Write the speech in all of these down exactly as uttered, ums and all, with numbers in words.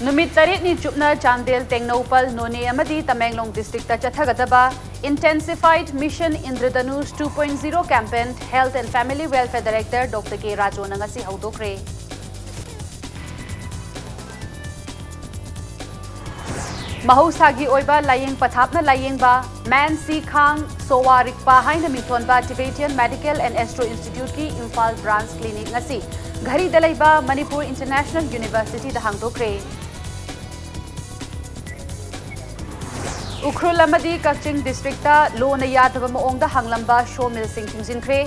ꯅꯨꯃꯤꯠ ꯇꯔꯦꯠꯅꯤ ꯆꯨꯞꯅ ꯆꯥꯟꯗꯦꯜ, ꯇꯦꯡꯅꯧꯄꯜ, ꯅꯣꯅꯦ ꯑꯃꯗꯤ ꯇꯃꯦꯡꯂꯣꯡ district ꯇ ꯆꯠꯊꯒꯗꯕ Intensified Mission Indradhanush two point zero campaign Health and Family Welfare Director Doctor K ꯔꯥꯖꯣꯅ ꯉꯁꯤ ꯍꯧꯗꯣꯛꯈ꯭ꯔꯦ꯫ ꯃꯍꯧꯁꯥꯒꯤ ꯑꯣꯏꯕ ꯂꯥꯏꯌꯦꯡ ꯄꯊꯥꯞꯅ ꯂꯥꯏꯌꯦꯡꯕ ꯃꯦꯟ ꯁꯤ ꯈꯥꯡ ꯁꯣꯋꯥ ꯔꯤꯛꯄꯥ ꯍꯥꯏꯅ ꯃꯤꯡꯊꯣꯟꯕ Tibetan Medical and Astro Institute ꯀꯤ ꯏꯝꯐꯥꯜ branch clinic ꯉꯁꯤ ꯘꯔꯤꯗ ꯂꯩꯕ ꯃꯅꯤꯄꯨꯔ International University ꯗ ꯍꯥꯡꯗꯣꯛꯈ꯭ꯔꯦ꯫ ꯎꯈ꯭ꯔꯨꯜ ꯑꯃꯗꯤ ꯀꯛꯆꯤꯡ district ꯇ ꯂꯣꯅ ꯌꯥꯗꯕ ꯃꯑꯣꯡꯗ ꯍꯥꯡꯂꯝꯕ ꯁꯣ ꯃꯤꯜꯁꯤꯡ ꯊꯤꯡꯖꯤꯟꯈ꯭ꯔꯦ꯫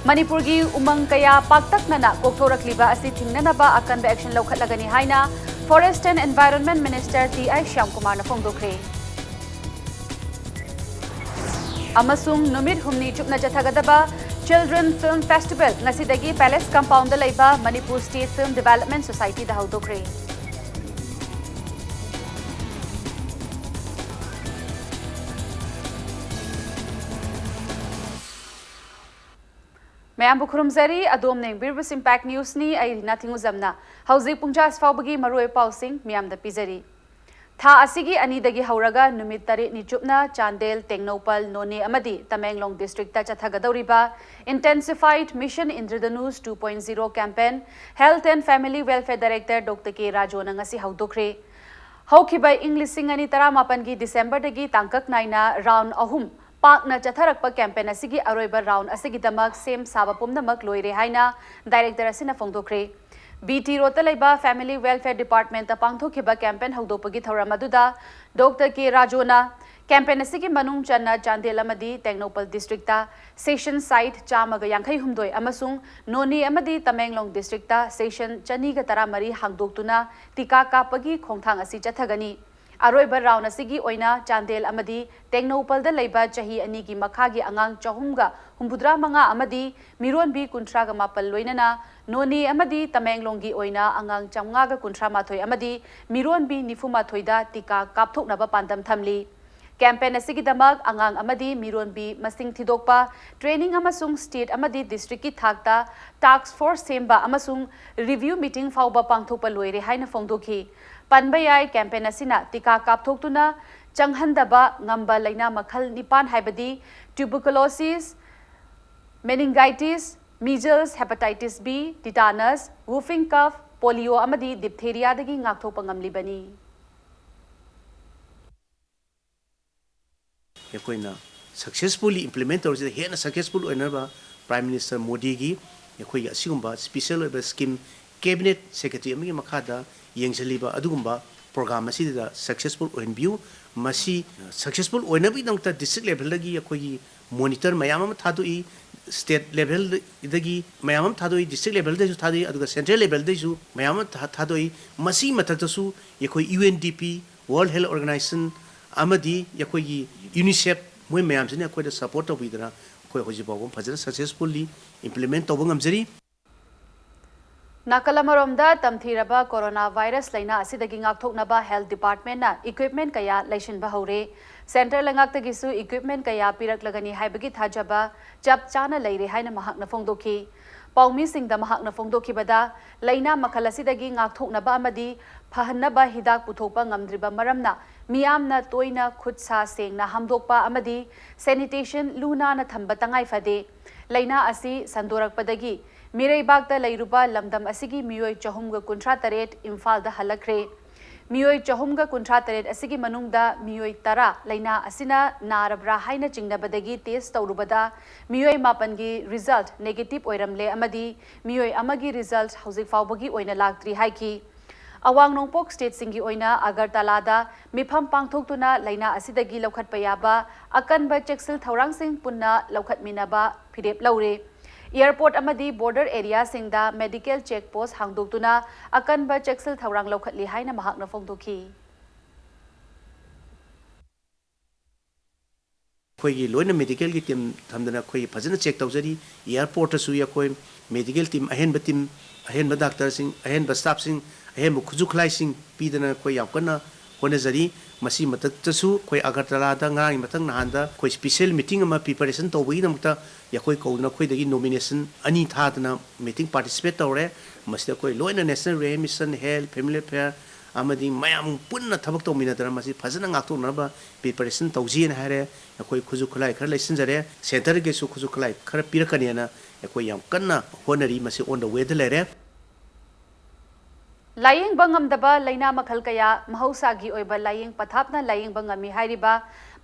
ꯃꯅꯤꯄꯨꯔꯒꯤ ꯎꯃꯪ ꯀꯌꯥ ꯄꯥꯛꯇꯛꯅꯅ ꯀꯣꯛꯊꯣꯔꯛꯂꯤꯕ ꯑꯁꯤ ꯊꯤꯡꯅꯅꯕ ꯑꯀꯟꯕ action ꯂꯧꯈꯠꯂꯒꯅꯤ ꯍꯥꯏꯅ Forest and Environment Minister T I ꯁ꯭ꯌꯥꯝꯀꯨꯃꯥꯔꯅ ꯐꯣꯡꯗꯣꯛꯈ꯭ꯔꯦ꯫ ꯑꯃꯁꯨꯡ ꯅꯨꯃꯤꯠ ꯍꯨꯝꯅꯤ ꯆꯨꯞꯅ ꯆꯠꯊꯒꯗꯕ Children Film Festival ꯉꯁꯤꯗꯒꯤ Palace Compound ꯗ ꯂꯩꯕ Manipur State Film Development Society ꯗ ꯍꯧꯗꯣꯛꯈ꯭ꯔꯦ꯫ ꯃꯌꯥꯝꯕꯨ ꯈꯨꯔꯨꯝꯖꯔꯤ, ꯑꯗꯣꯝꯅ ꯌꯦꯡꯕꯤꯔꯤꯕꯁꯤ Impact News ꯅꯤ, ꯑꯩ ꯔꯤꯅꯥ ꯊꯤꯡꯉꯨꯖꯝꯅ꯫ ꯍꯧꯖꯤꯛ ꯄꯨꯡ ꯇꯔꯥ ꯐꯥꯎꯕꯒꯤ ꯃꯔꯨꯑꯣꯏꯕ ꯄꯥꯎꯁꯤꯡ ꯃꯤꯌꯥꯝꯗ ꯄꯤꯖꯔꯤ꯫ ꯊꯥ ꯑꯁꯤꯒꯤ ꯑꯅꯤꯗꯒꯤ ꯍꯧꯔꯒ ꯅꯨꯃꯤꯠ ꯇꯔꯦꯠꯅꯤ ꯆꯨꯞꯅ ꯆꯥꯟꯗꯦꯜ, ꯇꯦꯡꯅꯧꯄꯜ, ꯅꯣꯅꯦ ꯑꯃꯗꯤ ꯇꯃꯦꯡꯂꯣꯡ district ꯇ ꯆꯠꯊꯒꯗꯧꯔꯤꯕ Intensified Mission Indradhanush two point zero campaign Health and Family Welfare Director Doctor ꯀꯦ ꯔꯥꯖꯣꯅ ꯉꯁꯤ ꯍꯧꯗꯣꯛꯈ꯭ꯔꯦ꯫ ꯍꯧꯈꯤꯕ ꯏꯪ ꯂꯤꯁꯤꯡ ꯑꯅꯤ ꯇꯔꯥꯃꯥꯄꯟꯒꯤ December ꯗꯒꯤ ꯇꯥꯡꯀꯛ ꯅꯥꯏꯅ round ꯑꯍꯨꯝ ꯄꯥꯛꯅ ꯆꯠꯊꯔꯛꯄ campaign ꯑꯁꯤꯒꯤ ꯑꯔꯣꯏꯕ round ꯑꯁꯤꯒꯤꯗꯃꯛ ꯁꯦꯝ ꯁꯥꯕ ꯄꯨꯝꯅꯃꯛ ꯂꯣꯏꯔꯦ ꯍꯥꯏꯅ director ꯑꯁꯤꯅ ꯐꯣꯡꯗꯣꯛꯈ꯭ꯔꯦ꯫ ꯕꯤ ꯇꯤ Road ꯇ ꯂꯩꯕ Family Welfare Department ꯇ ꯄꯥꯡꯊꯣꯛꯈꯤꯕ campaign ꯍꯧꯗꯣꯛꯄꯒꯤ ꯊꯧꯔꯝ ꯑꯗꯨꯗ Doctor ꯀꯦ ꯔꯥꯖꯣꯅ campaign ꯑꯁꯤꯒꯤ ꯃꯅꯨꯡ ꯆꯟꯅ ꯆꯥꯟꯗꯦꯜ ꯑꯃꯗꯤ ꯇꯦꯡꯅꯧꯄꯜ district ꯇ session site ꯆꯥꯝꯃꯒ ꯌꯥꯡꯈꯩ ꯍꯨꯝꯗꯣꯏ ꯑꯃꯁꯨꯡ ꯅꯣꯅꯦ ꯑꯃꯗꯤ ꯇꯃꯦꯡꯂꯣꯡ district ꯇ session ꯆꯅꯤꯒ ꯇꯔꯥꯃꯔꯤ ꯍꯥꯡꯗꯣꯛꯇꯨꯅ ꯇꯤꯀꯥ ꯀꯥꯞꯄꯒꯤ ꯈꯣꯡꯊꯥꯡ ꯑꯁꯤ ꯆꯠꯊꯒꯅꯤ꯫ ꯑꯔꯣꯏꯕ round ꯑꯁꯤꯒꯤ ꯑꯣꯏꯅ ꯆꯥꯟꯗꯦꯜ ꯑꯃꯗꯤ ꯇꯦꯡꯅꯧꯄꯜꯗ ꯂꯩꯕ ꯆꯍꯤ ꯑꯅꯤꯒꯤ ꯃꯈꯥꯒꯤ ꯑꯉꯥꯡ ꯆꯍꯨꯝꯒ ꯍꯨꯝꯐꯨꯇꯔꯥ ꯃꯉꯥ ꯑꯃꯗꯤ ꯃꯤꯔꯣꯟꯕꯤ ꯀꯨꯟꯊ꯭ꯔꯥꯒ ꯃꯥꯄꯜ ꯂꯣꯏꯅꯅ ꯅꯣꯅꯦ ꯑꯃꯗꯤ ꯇꯃꯦꯡꯂꯣꯡꯒꯤ ꯑꯣꯏꯅ ꯑꯉꯥꯡ ꯆꯥꯝꯃꯉꯥꯒ ꯀꯨꯟꯊ꯭ꯔꯥ ꯃꯥꯊꯣꯏ ꯑꯃꯗꯤ ꯃꯤꯔꯣꯟꯕꯤ ꯅꯤꯐꯨ ꯃꯥꯊꯣꯏꯗ ꯇꯤꯀꯥ ꯀꯥꯞꯊꯣꯛꯅꯕ ꯄꯥꯟꯗꯝ ꯊꯝꯂꯤ꯫ ꯀꯦꯝꯄꯦꯟ ꯑꯁꯤꯒꯤꯗꯃꯛ ꯑꯉꯥꯡ ꯑꯃꯗꯤ ꯃꯤꯔꯣꯟꯕꯤ ꯃꯁꯤꯡ ꯊꯤꯗꯣꯛꯄ, ꯇ꯭ꯔꯦꯅꯤꯡ ꯑꯃꯁꯨꯡ ꯁ꯭ꯇꯦꯠ ꯑꯃꯗꯤ ꯗꯤꯁꯇ꯭ꯔꯤꯛꯀꯤ ꯊꯥꯛꯇ ꯇꯥꯛꯁ ꯐꯣꯔꯁ ꯁꯦꯝꯕ ꯑꯃꯁꯨꯡ ꯔꯤꯚ꯭ꯌꯨ ꯃꯤꯇꯤꯡ ꯐꯥꯎꯕ ꯄꯥꯡꯊꯣꯛꯄ ꯂꯣꯏꯔꯦ ꯍꯥꯏꯅ ꯐꯣꯡꯗꯣꯛꯈꯤ꯫ ꯄꯟꯕ ꯌꯥꯏ, ꯀꯦꯝꯄꯦꯟ ꯑꯁꯤꯅ ꯇꯤꯀꯥ ꯀꯥꯞꯊꯣꯛꯇꯨꯅ ꯆꯪꯍꯟꯗꯕ ꯉꯝꯕ ꯂꯥꯏꯅꯥ ꯃꯈꯜ ꯅꯤꯄꯥꯟ, ꯍꯥꯏꯕꯗꯤ tuberculosis, meningitis, measles, hepatitis B, tetanus, whooping cough, polio ꯑꯃꯗꯤ diphtheriaꯗꯒꯤ ꯉꯥꯛꯊꯣꯛꯄ ꯉꯝꯂꯤꯕꯅꯤ꯫ ꯑꯩꯈꯣꯏꯅ successfully implement ꯇꯧꯔꯤꯁꯤꯗ ꯍꯦꯟꯅ successful ꯑꯣꯏꯅꯕ Prime Minister ꯃꯣꯗꯤꯒꯤ ꯑꯩꯈꯣꯏꯒꯤ ꯑꯁꯤꯒꯨꯝꯕ special ꯑꯣꯏꯕ scheme cabinet secretary ꯑꯃꯒꯤ ꯃꯈꯥꯗ ꯌꯦꯡꯁꯤꯜꯂꯤꯕ ꯑꯗꯨꯒꯨꯝꯕ program ꯑꯁꯤꯗ successful ꯑꯣꯏꯍꯟꯕꯤꯌꯨ꯫ ꯃꯁꯤ successful ꯑꯣꯏꯅꯕꯒꯤꯗꯃꯛꯇ district levelꯗꯒꯤ ꯑꯩꯈꯣꯏꯒꯤ monitor ꯃꯌꯥꯝ ꯑꯃ ꯊꯥꯗꯣꯛꯏ, state levelꯗꯒꯤ ꯃꯌꯥꯝ ꯑꯃ ꯊꯥꯗꯣꯛꯏ, district levelꯗꯁꯨ ꯊꯥꯗꯣꯛꯏ, ꯑꯗꯨꯒ central levelꯗꯁꯨ ꯃꯌꯥꯝ ꯑꯃ ꯊꯥ-, ꯊꯥꯗꯣꯛꯏ꯫ ꯃꯁꯤꯒꯤ ꯃꯊꯛꯇꯁꯨ ꯑꯩꯈꯣꯏ UNDP, World Health Organization ꯑꯃꯗꯤ ꯑꯩꯈꯣꯏꯒꯤ UNICEF, ꯃꯣꯏ ꯃꯌꯥꯝꯁꯤꯅ ꯑꯩꯈꯣꯏꯗ support ꯇꯧꯕꯤꯗꯅ ꯑꯩꯈꯣꯏ ꯍꯧꯖꯤꯛ ꯐꯥꯎꯕ ꯐꯖꯅ successfully implement ꯇꯧꯕ ꯉꯝꯖꯔꯤ꯫ ꯅꯥꯀꯜ ꯑꯃꯔꯣꯝꯗ, ꯇꯝꯊꯤꯔꯕ corona virus ꯂꯥꯏꯅꯥ ꯑꯁꯤꯗꯒꯤ ꯉꯥꯛꯊꯣꯛꯅꯕ health departmentꯅ equipment ꯀꯌꯥ ꯂꯩꯁꯤꯟꯕ ꯍꯧꯔꯦ꯫ Centre ꯂꯩꯉꯥꯛꯇꯒꯤꯁꯨ equipment ꯀꯌꯥ ꯄꯤꯔꯛꯂꯒꯅꯤ ꯍꯥꯏꯕꯒꯤ ꯊꯥꯖꯕ ꯆꯞ ꯆꯥꯅ ꯂꯩꯔꯦ ꯍꯥꯏꯅ ꯃꯍꯥꯛꯅ ꯐꯣꯡꯗꯣꯛꯈꯤ꯫ ꯄꯥꯎꯃꯤꯁꯤꯡꯗ ꯃꯍꯥꯛꯅ ꯐꯣꯡꯗꯣꯛꯈꯤꯕꯗ, ꯂꯥꯏꯅꯥ ꯃꯈꯜ ꯑꯁꯤꯗꯒꯤ ꯉꯥꯛꯊꯣꯛꯅꯕ ꯑꯃꯗꯤ ꯐꯍꯟꯅꯕ ꯍꯤꯗꯥꯛ ꯄꯨꯊꯣꯛꯄ ꯉꯝꯗ꯭ꯔꯤꯕ ꯃꯔꯝꯅ ꯃꯤꯌꯥꯝꯅ ꯇꯣꯏꯅ ꯈꯨꯠ ꯁꯥ ꯁꯦꯡꯅ ꯍꯥꯝꯗꯣꯛꯄ ꯑꯃꯗꯤ sanitation ꯂꯨ ꯅꯥꯟꯅ ꯊꯝꯕ ꯇꯉꯥꯏ ꯐꯗꯦ꯫ ꯂꯥꯏꯅꯥ ꯑꯁꯤ ꯁꯟꯗꯣꯔꯛꯄꯗꯒꯤ ꯃꯤꯔꯩꯕꯥꯛꯇ ꯂꯩꯔꯨꯕ ꯂꯝꯗꯝ ꯑꯁꯤꯒꯤ ꯃꯤꯑꯣꯏ ꯆꯍꯨꯝꯒ ꯀꯨꯟꯊ꯭ꯔꯥ ꯇꯔꯦꯠ ꯏꯝꯐꯥꯜꯗ ꯍꯜꯂꯛꯈ꯭ꯔꯦ꯫ ꯃꯤꯑꯣꯏ ꯆꯍꯨꯝꯒ ꯀꯨꯟꯊ꯭ꯔꯥ ꯇꯔꯦꯠ ꯑꯁꯤꯒꯤ ꯃꯅꯨꯡꯗ ꯃꯤꯑꯣꯏ ꯇꯔꯥ ꯂꯥꯏꯅꯥ ꯑꯁꯤꯅ ꯅꯥꯔꯕ꯭ꯔꯥ ꯍꯥꯏꯅ ꯆꯤꯡꯅꯕꯗꯒꯤ test ꯇꯧꯔꯨꯕꯗ ꯃꯤꯑꯣꯏ ꯃꯥꯄꯟꯒꯤ result negative ꯑꯣꯏꯔꯝꯂꯦ ꯑꯃꯗꯤ ꯃꯤꯑꯣꯏ ꯑꯃꯒꯤ result ꯍꯧꯖꯤꯛ ꯐꯥꯎꯕꯒꯤ ꯑꯣꯏꯅ ꯂꯥꯛꯇ꯭ꯔꯤ ꯍꯥꯏꯈꯤ꯫ ꯑꯋꯥꯡ ꯅꯣꯡꯄꯣꯛ stateꯁꯤꯡꯒꯤ ꯑꯣꯏꯅ ꯑꯒꯔꯇꯂꯥꯗ ꯃꯤꯐꯝ ꯄꯥꯡꯊꯣꯛꯇꯨꯅ ꯂꯥꯏꯅꯥ ꯑꯁꯤꯗꯒꯤ ꯂꯧꯈꯠꯄ ꯌꯥꯕ ꯑꯀꯟꯕ ꯆꯦꯛꯁꯤꯜ ꯊꯧꯔꯥꯡꯁꯤꯡ ꯄꯨꯟꯅ ꯂꯧꯈꯠꯃꯤꯟꯅꯕ ꯐꯤꯔꯦꯞ ꯂꯧꯔꯦ꯫ Airport ꯑꯃꯗꯤ border areaꯁꯤꯡꯗ medical check post ꯍꯥꯡꯗꯣꯛꯇꯨꯅ ꯑꯀꯟꯕ ꯆꯦꯛꯁꯤꯜ ꯊꯧꯔꯥꯡ ꯂꯧꯈꯠꯂꯤ ꯍꯥꯏꯅ ꯃꯍꯥꯛꯅ ꯐꯣꯡꯗꯣꯛꯈꯤ꯫ ꯑꯩꯈꯣꯏꯒꯤ ꯂꯣꯏꯅ medicalꯒꯤ team ꯊꯝꯗꯅ ꯑꯩꯈꯣꯏꯒꯤ ꯐꯖꯅ check ꯇꯧꯖꯔꯤ꯫ Airportꯇꯁꯨ ꯑꯩꯈꯣꯏ medical team, ꯑꯍꯦꯟꯕ team, ꯑꯍꯦꯟꯕ doctorꯁꯤꯡ, ꯑꯍꯦꯟꯕ staffꯁꯤꯡ, ꯑꯍꯦꯟꯕ ꯈꯨꯠꯁꯨ ꯈꯨꯠꯂꯥꯏꯁꯤꯡ ꯄꯤꯗꯅ ꯑꯩꯈꯣꯏ ꯌꯥꯝ ꯀꯟꯅ ꯍꯣꯠꯅꯖꯔꯤ꯫ ꯃꯁꯤ ꯃꯊꯛꯇꯁꯨ ꯑꯩꯈꯣꯏ ꯑꯒꯔꯇꯂꯥꯗ ꯉꯔꯥꯡꯒꯤ ꯃꯊꯪ ꯅꯍꯥꯟꯗ ꯑꯩꯈꯣꯏ special meeting ꯑꯃ preparation ꯇꯧꯕꯒꯤꯗꯃꯛꯇ ꯑꯩꯈꯣꯏ ꯀꯧꯗꯨꯅ ꯑꯩꯈꯣꯏꯗꯒꯤ nomination ꯑꯅꯤ ꯊꯥꯗꯅ meeting participate ꯇꯧꯔꯦ꯫ ꯃꯁꯤꯗ ꯑꯩꯈꯣꯏ ꯂꯣꯏꯅ National Rehab Mission, Health, Family Affair ꯑꯃꯗꯤ ꯃꯌꯥꯝ ꯄꯨꯟꯅ ꯊꯕꯛ ꯇꯧꯃꯤꯟꯅꯗꯅ ꯃꯁꯤ ꯐꯖꯅ ꯉꯥꯛꯊꯣꯛꯅꯕ preparation ꯇꯧꯁꯤꯅ ꯍꯥꯏꯔꯦ꯫ ꯑꯩꯈꯣꯏ ꯈꯨꯠꯁꯨ ꯈꯨꯠꯂꯥꯏ ꯈꯔ ꯂꯩꯁꯤꯟꯖꯔꯦ꯫ Centreꯒꯤꯁꯨ ꯈꯨꯠꯁꯨ ꯈꯨꯠꯂꯥꯏ ꯈꯔ ꯄꯤꯔꯛꯀꯅꯦꯅ ꯑꯩꯈꯣꯏ ꯌꯥꯝ ꯀꯟꯅ ꯍꯣꯠꯅꯔꯤ꯫ ꯃꯁꯤ on the wayꯗ ꯂꯩꯔꯦ꯫ ꯂꯥꯌꯦꯡꯕ ꯉꯝꯗꯕ ꯂꯥꯏꯅꯥ ꯃꯈꯜ ꯀꯌꯥ ꯃꯍꯧꯁꯥꯒꯤ ꯑꯣꯏꯕ ꯂꯥꯌꯦꯡ ꯄꯊꯥꯞꯅ ꯂꯥꯌꯦꯡꯕ ꯉꯝꯃꯤ ꯍꯥꯏꯔꯤꯕ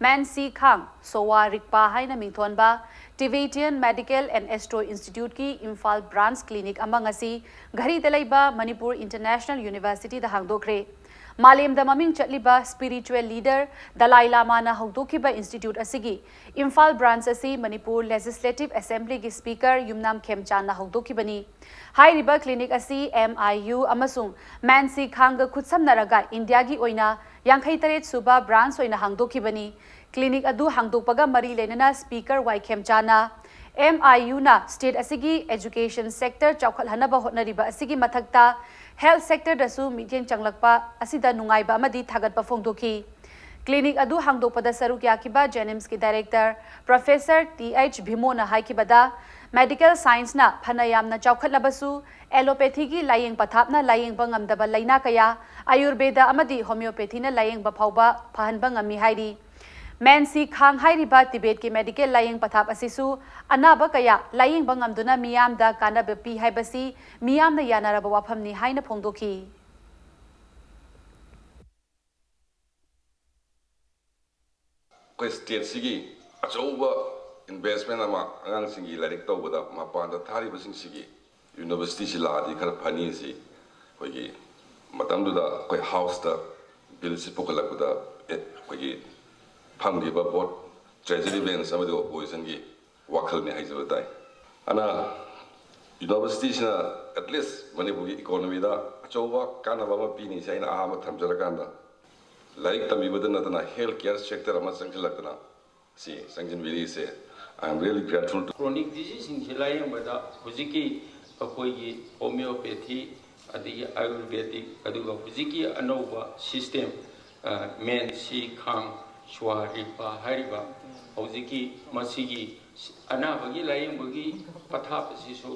ꯃꯦꯟꯁꯤ ꯈꯥꯡ, ꯁꯣꯋꯥ ꯔꯤꯛꯄꯥ ꯍꯥꯏꯅ ꯃꯤꯡꯊꯣꯟꯕ Tibetan Medical and Astro Instituteꯀꯤ Imphal branch clinic ꯑꯃ ꯉꯁꯤ ꯘꯔꯤꯗ ꯂꯩꯕ ꯃꯅꯤꯄꯨꯔ International Universityꯗ ꯍꯥꯡꯗꯣꯛꯈ꯭ꯔꯦ꯫ ꯃꯥꯂꯦꯝꯗ ꯃꯃꯤꯡ ꯆꯠꯂꯤꯕ spiritual leader ꯗꯂꯥꯏ ꯂꯥꯃꯥꯅ ꯍꯧꯗꯣꯛꯈꯤꯕ institute ꯑꯁꯤꯒꯤ ꯏꯝꯐꯥꯜ branch ꯑꯁꯤ ꯃꯅꯤꯄꯨꯔ Legislative Assemblyꯒꯤ speaker ꯌꯨꯝꯅꯥꯝ ꯈꯦꯝꯆꯥꯟꯅ ꯍꯧꯗꯣꯛꯈꯤꯕꯅꯤ꯫ ꯍꯥꯏꯔꯤꯕ clinic ꯑꯁꯤ MIU ꯑꯃꯁꯨꯡ ꯃꯦꯟꯁꯤ ꯈꯥꯡꯒ ꯈꯨꯠꯁꯝꯅꯔꯒ ꯏꯟꯗꯤꯌꯥꯒꯤ ꯑꯣꯏꯅ ꯌꯥꯡꯈꯩ ꯇꯔꯦꯠ ꯁꯨꯕ branch ꯑꯣꯏꯅ ꯍꯥꯡꯗꯣꯛꯈꯤꯕꯅꯤ꯫ Clinic ꯑꯗꯨ ꯍꯥꯡꯗꯣꯛꯄꯒ ꯃꯔꯤ ꯂꯩꯅꯅ speaker ꯋꯥꯏ ꯈꯦꯝꯆꯥꯅ MIUꯅ state ꯑꯁꯤꯒꯤ education sector ꯆꯥꯎꯈꯠꯍꯟꯅꯕ ꯍꯣꯠꯅꯔꯤꯕ ꯑꯁꯤꯒꯤ ꯃꯊꯛꯇ health sectorꯗꯁꯨ ꯃꯤꯠꯌꯦꯡ ꯆꯪꯂꯛꯄ ꯑꯁꯤꯗ ꯅꯨꯡꯉꯥꯏꯕ ꯑꯃꯗꯤ ꯊꯥꯒꯠꯄ ꯐꯣꯡꯗꯣꯛꯈꯤ꯫ Clinic ꯑꯗꯨ ꯍꯥꯡꯗꯣꯛꯄꯗ ꯁꯔꯨꯛ ꯌꯥꯈꯤꯕ JNIMSꯀꯤ director Professor TH ꯚꯤꯃꯣꯅ ꯍꯥꯏꯈꯤꯕꯗ, medical scienceꯅ ꯐꯅ ꯌꯥꯝꯅ ꯆꯥꯎꯈꯠꯂꯕꯁꯨ, allopathyꯒꯤ ꯂꯥꯌꯦꯡ ꯄꯊꯥꯞꯅ ꯂꯥꯌꯦꯡꯕ ꯉꯝꯗꯕ ꯂꯥꯏꯅꯥ ꯀꯌꯥ, ꯑꯌꯨꯔꯕꯦꯗ ꯑꯃꯗꯤ homeopathyꯅ ꯂꯥꯌꯦꯡꯕ ꯐꯥꯎꯕ ꯐꯍꯟꯕ ꯉꯝꯃꯤ ꯍꯥꯏꯔꯤ꯫ ꯃꯦꯟꯁꯤ ꯈꯥꯡ ꯍꯥꯏꯔꯤꯕ ꯇꯤꯕꯦꯠꯀꯤ medical ꯂꯥꯌꯦꯡ ꯄꯊꯥꯞ ꯑꯁꯤꯁꯨ ꯑꯅꯥꯕ ꯀꯌꯥ ꯂꯥꯌꯦꯡꯕ ꯉꯝꯗꯨꯅ ꯃꯤꯌꯥꯝꯗ ꯀꯥꯟꯅꯕ ꯄꯤ ꯍꯥꯏꯕꯁꯤ ꯃꯤꯌꯥꯝꯅ ꯌꯥꯅꯔꯕ ꯋꯥꯐꯝꯅꯤ ꯍꯥꯏꯅ ꯐꯣꯡꯗꯣꯛꯈꯤ꯫ ꯑꯩꯈꯣꯏ stateꯁꯤꯒꯤ ꯑꯆꯧꯕ investment ꯑꯃ ꯑꯉꯥꯡꯁꯤꯡꯒꯤ ꯂꯥꯏꯔꯤꯛ ꯇꯧꯕꯗ ꯃꯄꯥꯟꯗ ꯊꯥꯔꯤꯕꯁꯤꯡꯁꯤꯒꯤ universityꯁꯤ ꯂꯥꯛꯑꯗꯤ ꯈꯔ ꯐꯅꯤ ꯁꯤ ꯑꯩꯈꯣꯏꯒꯤ ꯃꯇꯝꯗꯨꯗ ꯑꯩꯈꯣꯏ houseꯇ billꯁꯤ ꯄꯨꯈꯠꯂꯛꯄꯗ ꯑꯦ, ꯑꯩꯈꯣꯏꯒꯤ ꯐꯝꯂꯤꯕ both treasury bench ꯑꯃꯗꯤ oppositionꯒꯤ ꯋꯥꯈꯜꯅꯤ ꯍꯥꯏꯖꯕ ꯇꯥꯏ꯫ ꯑꯗꯨꯅ universityꯁꯤꯅ at least ꯃꯅꯤꯄꯨꯔꯒꯤ economyꯗ ꯑꯆꯧꯕ ꯀꯥꯟꯅꯕ ꯑꯃ ꯄꯤꯅꯤ ꯁꯤ ꯑꯩꯅ ꯑꯍꯥꯟꯕ ꯊꯝꯖꯔꯀꯥꯟꯗ ꯂꯥꯏꯔꯤꯛ ꯇꯝꯕꯤꯕꯗ ꯅꯠꯇꯅ health care sector ꯑꯃ ꯆꯪꯁꯤꯜꯂꯛꯇꯅ ꯁꯤ ꯆꯪꯁꯤꯟꯕꯤꯔꯤꯁꯦ I am really grateful to chronic diseaseꯁꯤꯡꯁꯤ ꯂꯥꯌꯦꯡꯕꯗ ꯍꯧꯖꯤꯛꯀꯤ ꯑꯩꯈꯣꯏꯒꯤ homeopathy ꯑꯗꯒꯤ ayurvedic ꯑꯗꯨꯒ ꯍꯧꯖꯤꯛꯀꯤ ꯑꯅꯧꯕ system ꯃꯦꯟ ꯁꯤ ꯈꯥꯡ ꯁ꯭ꯋꯥ ꯔꯤꯛꯄꯥ ꯍꯥꯏꯔꯤꯕ ꯍꯧꯖꯤꯛꯀꯤ ꯃꯁꯤꯒꯤ ꯑꯅꯥꯕꯒꯤ ꯂꯥꯌꯦꯡꯕꯒꯤ ꯄꯊꯥꯞ ꯑꯁꯤꯁꯨ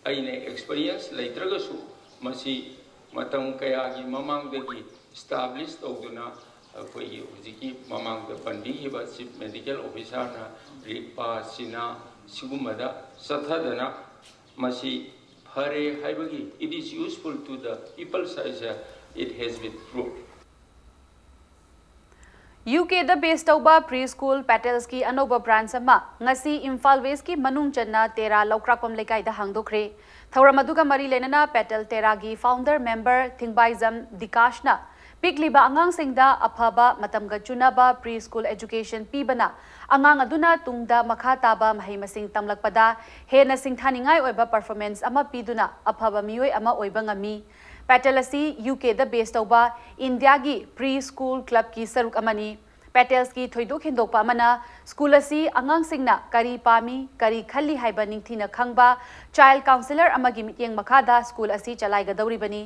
ꯑꯩꯅ ꯑꯦꯛꯁꯄꯔꯤꯌꯦꯟꯁ ꯂꯩꯇ꯭ꯔꯒꯁꯨ ꯃꯁꯤ ꯃꯇꯝ ꯀꯌꯥꯒꯤ ꯃꯃꯥꯡꯗꯒꯤ ꯏꯁꯇꯥꯕ꯭ꯂꯤꯁ ꯇꯧꯗꯨꯅ ꯑꯩꯈꯣꯏꯒꯤ ꯍꯧꯖꯤꯛꯀꯤ ꯃꯃꯥꯡꯗ ꯄꯟꯕꯤꯈꯤꯕ ꯆꯤꯐ ꯃꯦꯗꯤꯀꯦꯜ ꯑꯣꯐꯤꯁꯥꯔꯅ ꯔꯤꯛꯄꯥ ꯁꯤꯅꯥ ꯁꯤꯒꯨꯝꯕꯗ ꯆꯠꯊꯗꯅ ꯃꯁꯤ ꯐꯔꯦ ꯍꯥꯏꯕꯒꯤ it is useful to the people such as it has been proved. U ꯀꯦꯗ ꯕꯦꯁ ꯇꯧꯕ ꯄ꯭ꯔꯤ ꯁ꯭ꯀꯨꯜ ꯄꯦꯇꯦꯜꯁꯀꯤ ꯑꯅꯧꯕ ꯕ꯭ꯔꯥꯟꯁ ꯑꯃ ꯉꯁꯤ ꯏꯝꯐꯥꯜ ꯋꯦꯁꯀꯤ ꯃꯅꯨꯡ ꯆꯟꯅ ꯇꯦꯔꯥ ꯂꯧꯀ꯭ꯔꯥꯛꯄꯝ ꯂꯩꯀꯥꯏꯗ ꯍꯥꯡꯗꯣꯛꯈ꯭ꯔꯦ꯫ ꯊꯧꯔꯝ ꯑꯗꯨꯒ ꯃꯔꯤ ꯂꯩꯅꯅ ꯄꯦꯇꯦꯜ ꯇꯦꯔꯥꯒꯤ ꯐꯥꯎꯟꯗꯔ ꯃꯦꯝꯕꯔ ꯊꯤꯡꯕꯥꯏꯖꯝ ꯗꯤꯀꯥꯁꯅ ꯄꯤꯛꯂꯤꯕ ꯑꯉꯥꯡꯁꯤꯡꯗ ꯑꯐꯕ ꯃꯇꯝꯒ ꯆꯨꯅꯕ ꯄ꯭ꯔꯤ ꯁ꯭ꯀꯨꯜ ꯑꯦꯖꯨꯀꯦꯁꯟ ꯄꯤꯕꯅ ꯑꯉꯥꯡ ꯑꯗꯨꯅ ꯇꯨꯡꯗ ꯃꯈꯥ ꯇꯥꯕ ꯃꯍꯩ ꯃꯁꯤꯡ ꯇꯝꯂꯛꯄꯗ ꯍꯦꯟꯅ ꯁꯤꯡꯊꯥꯅꯤꯡꯉꯥꯏ ꯑꯣꯏꯕ ꯄꯔꯐꯣꯔꯃꯦꯟꯁ ꯑꯃ ꯄꯤꯗꯨꯅ ꯑꯐꯕ ꯃꯤꯑꯣꯏ ꯑꯃ ꯑꯣꯏꯕ ꯉꯝꯃꯤ꯫ ꯄꯦꯇꯦꯜ ꯑꯁꯤ ꯌꯨ ꯀꯦꯗ ꯕꯦꯁ ꯇꯧꯕ ꯏꯟꯗꯤꯌꯥꯒꯤ ꯄ꯭ꯔꯤ ꯁ꯭ꯀꯨꯜ ꯀ꯭ꯂꯕꯀꯤ ꯁꯔꯨꯛ ꯑꯃꯅꯤ꯫ ꯄꯦꯇꯦꯜꯁꯀꯤ ꯊꯣꯏꯗꯣꯛ ꯍꯦꯟꯗꯣꯛꯄ ꯑꯃꯅ ꯁ꯭ꯀꯨꯜ ꯑꯁꯤ ꯑꯉꯥꯡꯁꯤꯡꯅ ꯀꯔꯤ ꯄꯥꯝꯃꯤ, ꯀꯔꯤ ꯈꯜꯂꯤ ꯍꯥꯏꯕ ꯅꯤꯡꯊꯤꯅ ꯈꯪꯕ ꯆꯥꯏꯜ ꯀꯥꯎꯟꯁꯤꯂꯔ ꯑꯃꯒꯤ ꯃꯤꯠꯌꯦꯡ ꯃꯈꯥꯗ ꯁ꯭ꯀꯨꯜ ꯑꯁꯤ ꯆꯂꯥꯏꯒꯗꯧꯔꯤꯕꯅꯤ꯫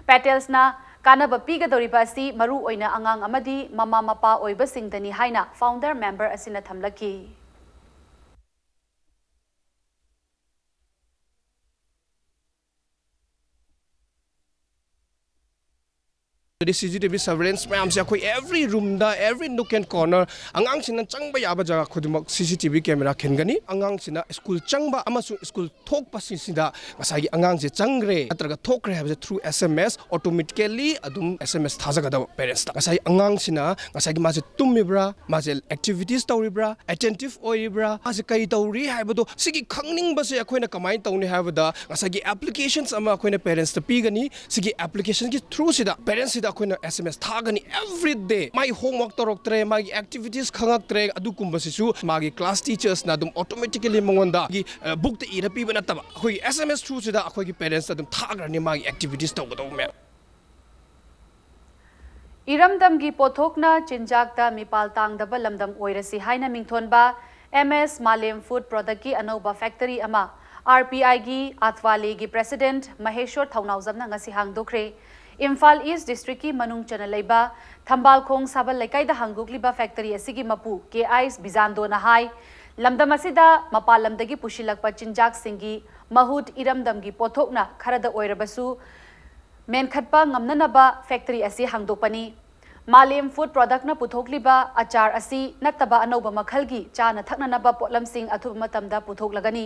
ꯄꯦꯇꯦꯜꯁꯅ ꯀꯥꯟꯅꯕ ꯄꯤꯒꯗꯧꯔꯤꯕ ꯑꯁꯤ ꯃꯔꯨ ꯑꯣꯏꯅ ꯑꯉꯥꯡ ꯑꯃꯗꯤ ꯃꯃꯥ ꯃꯄꯥ ꯑꯣꯏꯕꯁꯤꯡꯗꯅꯤ ꯍꯥꯏꯅ ꯐꯥꯎꯟꯗꯔ ꯃꯦꯝꯕꯔ ꯑꯁꯤꯅ ꯊꯝꯂꯛꯈꯤ꯫ ꯑꯗꯨꯗꯤ ꯁꯤ ꯁꯤ ꯇꯤ ꯚꯤ ꯁꯔꯚꯦꯂꯦꯟꯁ ꯃꯌꯥꯝꯁꯦ ꯑꯩꯈꯣꯏ every roomꯗ, every nook and corner, ꯑꯉꯥꯡꯁꯤꯡꯅ ꯆꯪꯕ ꯌꯥꯕ ꯖꯒꯥ ꯈꯨꯗꯤꯡꯃꯛ C C T V camera ꯈꯤꯟꯒꯅꯤ꯫ ꯑꯉꯥꯡꯁꯤꯅ ꯁ꯭ꯀꯨꯜ ꯆꯪꯕ ꯑꯃꯁꯨꯡ ꯁ꯭ꯀꯨꯜ ꯊꯣꯛꯄꯁꯤꯡꯁꯤꯗ ꯉꯁꯥꯏꯒꯤ ꯑꯉꯥꯡꯁꯦ ꯆꯪꯈ꯭ꯔꯦ ꯅꯠꯇ꯭ꯔꯒ ꯊꯣꯛꯈ꯭ꯔꯦ ꯍꯥꯏꯕꯁꯦ through S M S automatically ꯑꯗꯨꯝ S M S ꯊꯥꯖꯒꯗꯕ ꯄꯦꯔꯦꯟꯁꯇ꯫ ꯉꯁꯥꯏ ꯑꯉꯥꯡꯁꯤꯅ ꯉꯁꯥꯏꯒꯤ ꯃꯥꯁꯦ ꯇꯨꯝꯃꯤꯕ꯭ꯔꯥ, ꯃꯥꯁꯦ ꯑꯦꯛꯇꯤꯚꯤꯇꯤꯁ ꯇꯧꯔꯤꯕ꯭ꯔꯥ, ꯑꯦꯇꯦꯟꯇꯤꯚ ꯑꯣꯏꯔꯤꯕ꯭ꯔꯥ, ꯃꯥꯁꯦ ꯀꯔꯤ ꯇꯧꯔꯤ ꯍꯥꯏꯕꯗꯣ ꯁꯤꯒꯤ ꯈꯪꯅꯤꯡꯕꯁꯦ ꯑꯩꯈꯣꯏꯅ ꯀꯃꯥꯏꯅ ꯇꯧꯅꯤ ꯍꯥꯏꯕꯗ ꯉꯁꯥꯏꯒꯤ ꯑꯦꯄ꯭ꯂꯤꯀꯦꯁꯟꯁ ꯑꯃ ꯑꯩꯈꯣꯏꯅ ꯄꯦꯔꯦꯟꯁꯇ ꯄꯤꯒꯅꯤ꯫ ꯁꯤꯒꯤ ꯑꯦꯄ꯭ꯂꯤꯀꯦꯁꯟꯒꯤ ꯊ꯭ꯔꯨꯁꯤꯗ ꯄꯦꯔꯦꯟꯁꯁꯤꯗ ꯑꯩꯈꯣꯏꯅ S M S ꯊꯥꯒꯅꯤ every day꯫ ꯃꯥꯒꯤ ꯍꯣꯝꯋꯥꯔꯛ ꯇꯧꯔꯛꯇ꯭ꯔꯦ, ꯃꯥꯒꯤ ꯑꯦꯛꯇꯤꯚꯤꯇꯤꯁ ꯈꯪꯉꯛꯇ꯭ꯔꯦ, ꯑꯗꯨꯒꯨꯝꯕꯁꯤꯁꯨ ꯃꯥꯒꯤ ꯀ꯭ꯂꯥꯁ ꯇꯤꯆꯔꯁꯅ ꯑꯗꯨꯝ ꯑꯣꯇꯣꯃꯦꯇꯤꯀꯦꯂꯤ ꯃꯉꯣꯟꯗ ꯕꯨꯛꯇ ꯏꯔ ꯄꯤꯕ ꯅꯠꯇꯕ ꯑꯩꯈꯣꯏꯒꯤ S M S ꯊ꯭ꯔꯨꯁꯤꯗ ꯑꯩꯈꯣꯏꯒꯤ ꯄꯦꯔꯦꯟꯁꯇ ꯑꯗꯨꯝ ꯊꯥꯈ꯭ꯔꯅꯤ ꯃꯥꯒꯤ ꯑꯦꯛꯇꯤꯚꯤꯇꯤꯁ ꯇꯧꯒꯗꯧꯕ ꯃꯌꯥꯝ꯫ ꯏꯔꯝꯗꯝꯒꯤ ꯄꯣꯠꯊꯣꯛꯅ ꯆꯤꯟꯖꯥꯛꯇ ꯃꯤꯄꯥꯜ ꯇꯥꯡꯗꯕ ꯂꯝꯗꯝ ꯑꯣꯏꯔꯁꯤ ꯍꯥꯏꯅ ꯃꯤꯡꯊꯣꯟꯕ ꯑꯦꯝ ꯑꯦꯁ ꯃꯥꯂꯦꯝ ꯐꯨꯗ ꯄ꯭ꯔꯣꯗꯛꯀꯤ ꯑꯅꯧꯕ ꯐꯦꯛꯇꯔꯤ ꯑꯃ ꯑꯥꯔ ꯄꯤ ꯑꯥꯏꯒꯤ ꯑꯥꯊꯋꯥꯂꯦꯒꯤ ꯄ꯭ꯔꯦꯁꯤꯗꯦꯟꯠ ꯃꯍꯦꯁ꯭ꯋꯔ ꯊꯧꯅꯥꯎꯖꯝꯅ ꯉꯁꯤ ꯍꯥꯡꯗꯣꯛꯈ꯭ꯔꯦ꯫ ꯏꯝꯐꯥꯜ ꯏꯁ ꯗꯤꯁꯇ꯭ꯔꯤꯛꯀꯤ ꯃꯅꯨꯡ ꯆꯟꯅ ꯂꯩꯕ ꯊꯝꯕꯥꯜꯈꯣꯡ ꯁꯥꯕꯜ ꯂꯩꯀꯥꯏꯗ ꯍꯥꯡꯗꯣꯛꯂꯤꯕ ꯐꯦꯛꯇꯔꯤ ꯑꯁꯤꯒꯤ ꯃꯄꯨ ꯀꯦ ꯑꯥꯏꯁ ꯕꯤꯖꯥꯟꯗꯣꯅ ꯍꯥꯏ, ꯂꯝꯗꯝ ꯑꯁꯤꯗ ꯃꯄꯥꯟ ꯂꯝꯗꯒꯤ ꯄꯨꯁꯤꯜꯂꯛꯄ ꯆꯤꯟꯖꯥꯛꯁꯤꯡꯒꯤ ꯃꯍꯨꯠ ꯏꯔꯝꯗꯝꯒꯤ ꯄꯣꯠꯊꯣꯛꯅ ꯈꯔꯗ ꯑꯣꯏꯔꯕꯁꯨ ꯃꯦꯟꯈꯠꯄ ꯉꯝꯅꯅꯕ ꯐꯦꯛꯇꯔꯤ ꯑꯁꯤ ꯍꯥꯡꯗꯣꯛꯄꯅꯤ꯫ ꯃꯥꯂꯦꯝ ꯐꯨꯗ ꯄ꯭ꯔꯣꯗꯛꯅ ꯄꯨꯊꯣꯛꯂꯤꯕ ꯑꯆꯥꯔ ꯑꯁꯤ ꯅꯠꯇꯕ ꯑꯅꯧꯕ ꯃꯈꯜꯒꯤ ꯆꯥꯅ ꯊꯛꯅꯅꯕ ꯄꯣꯠꯂꯝꯁꯤꯡ ꯑꯊꯨꯕ ꯃꯇꯝꯗ ꯄꯨꯊꯣꯛꯂꯒꯅꯤ꯫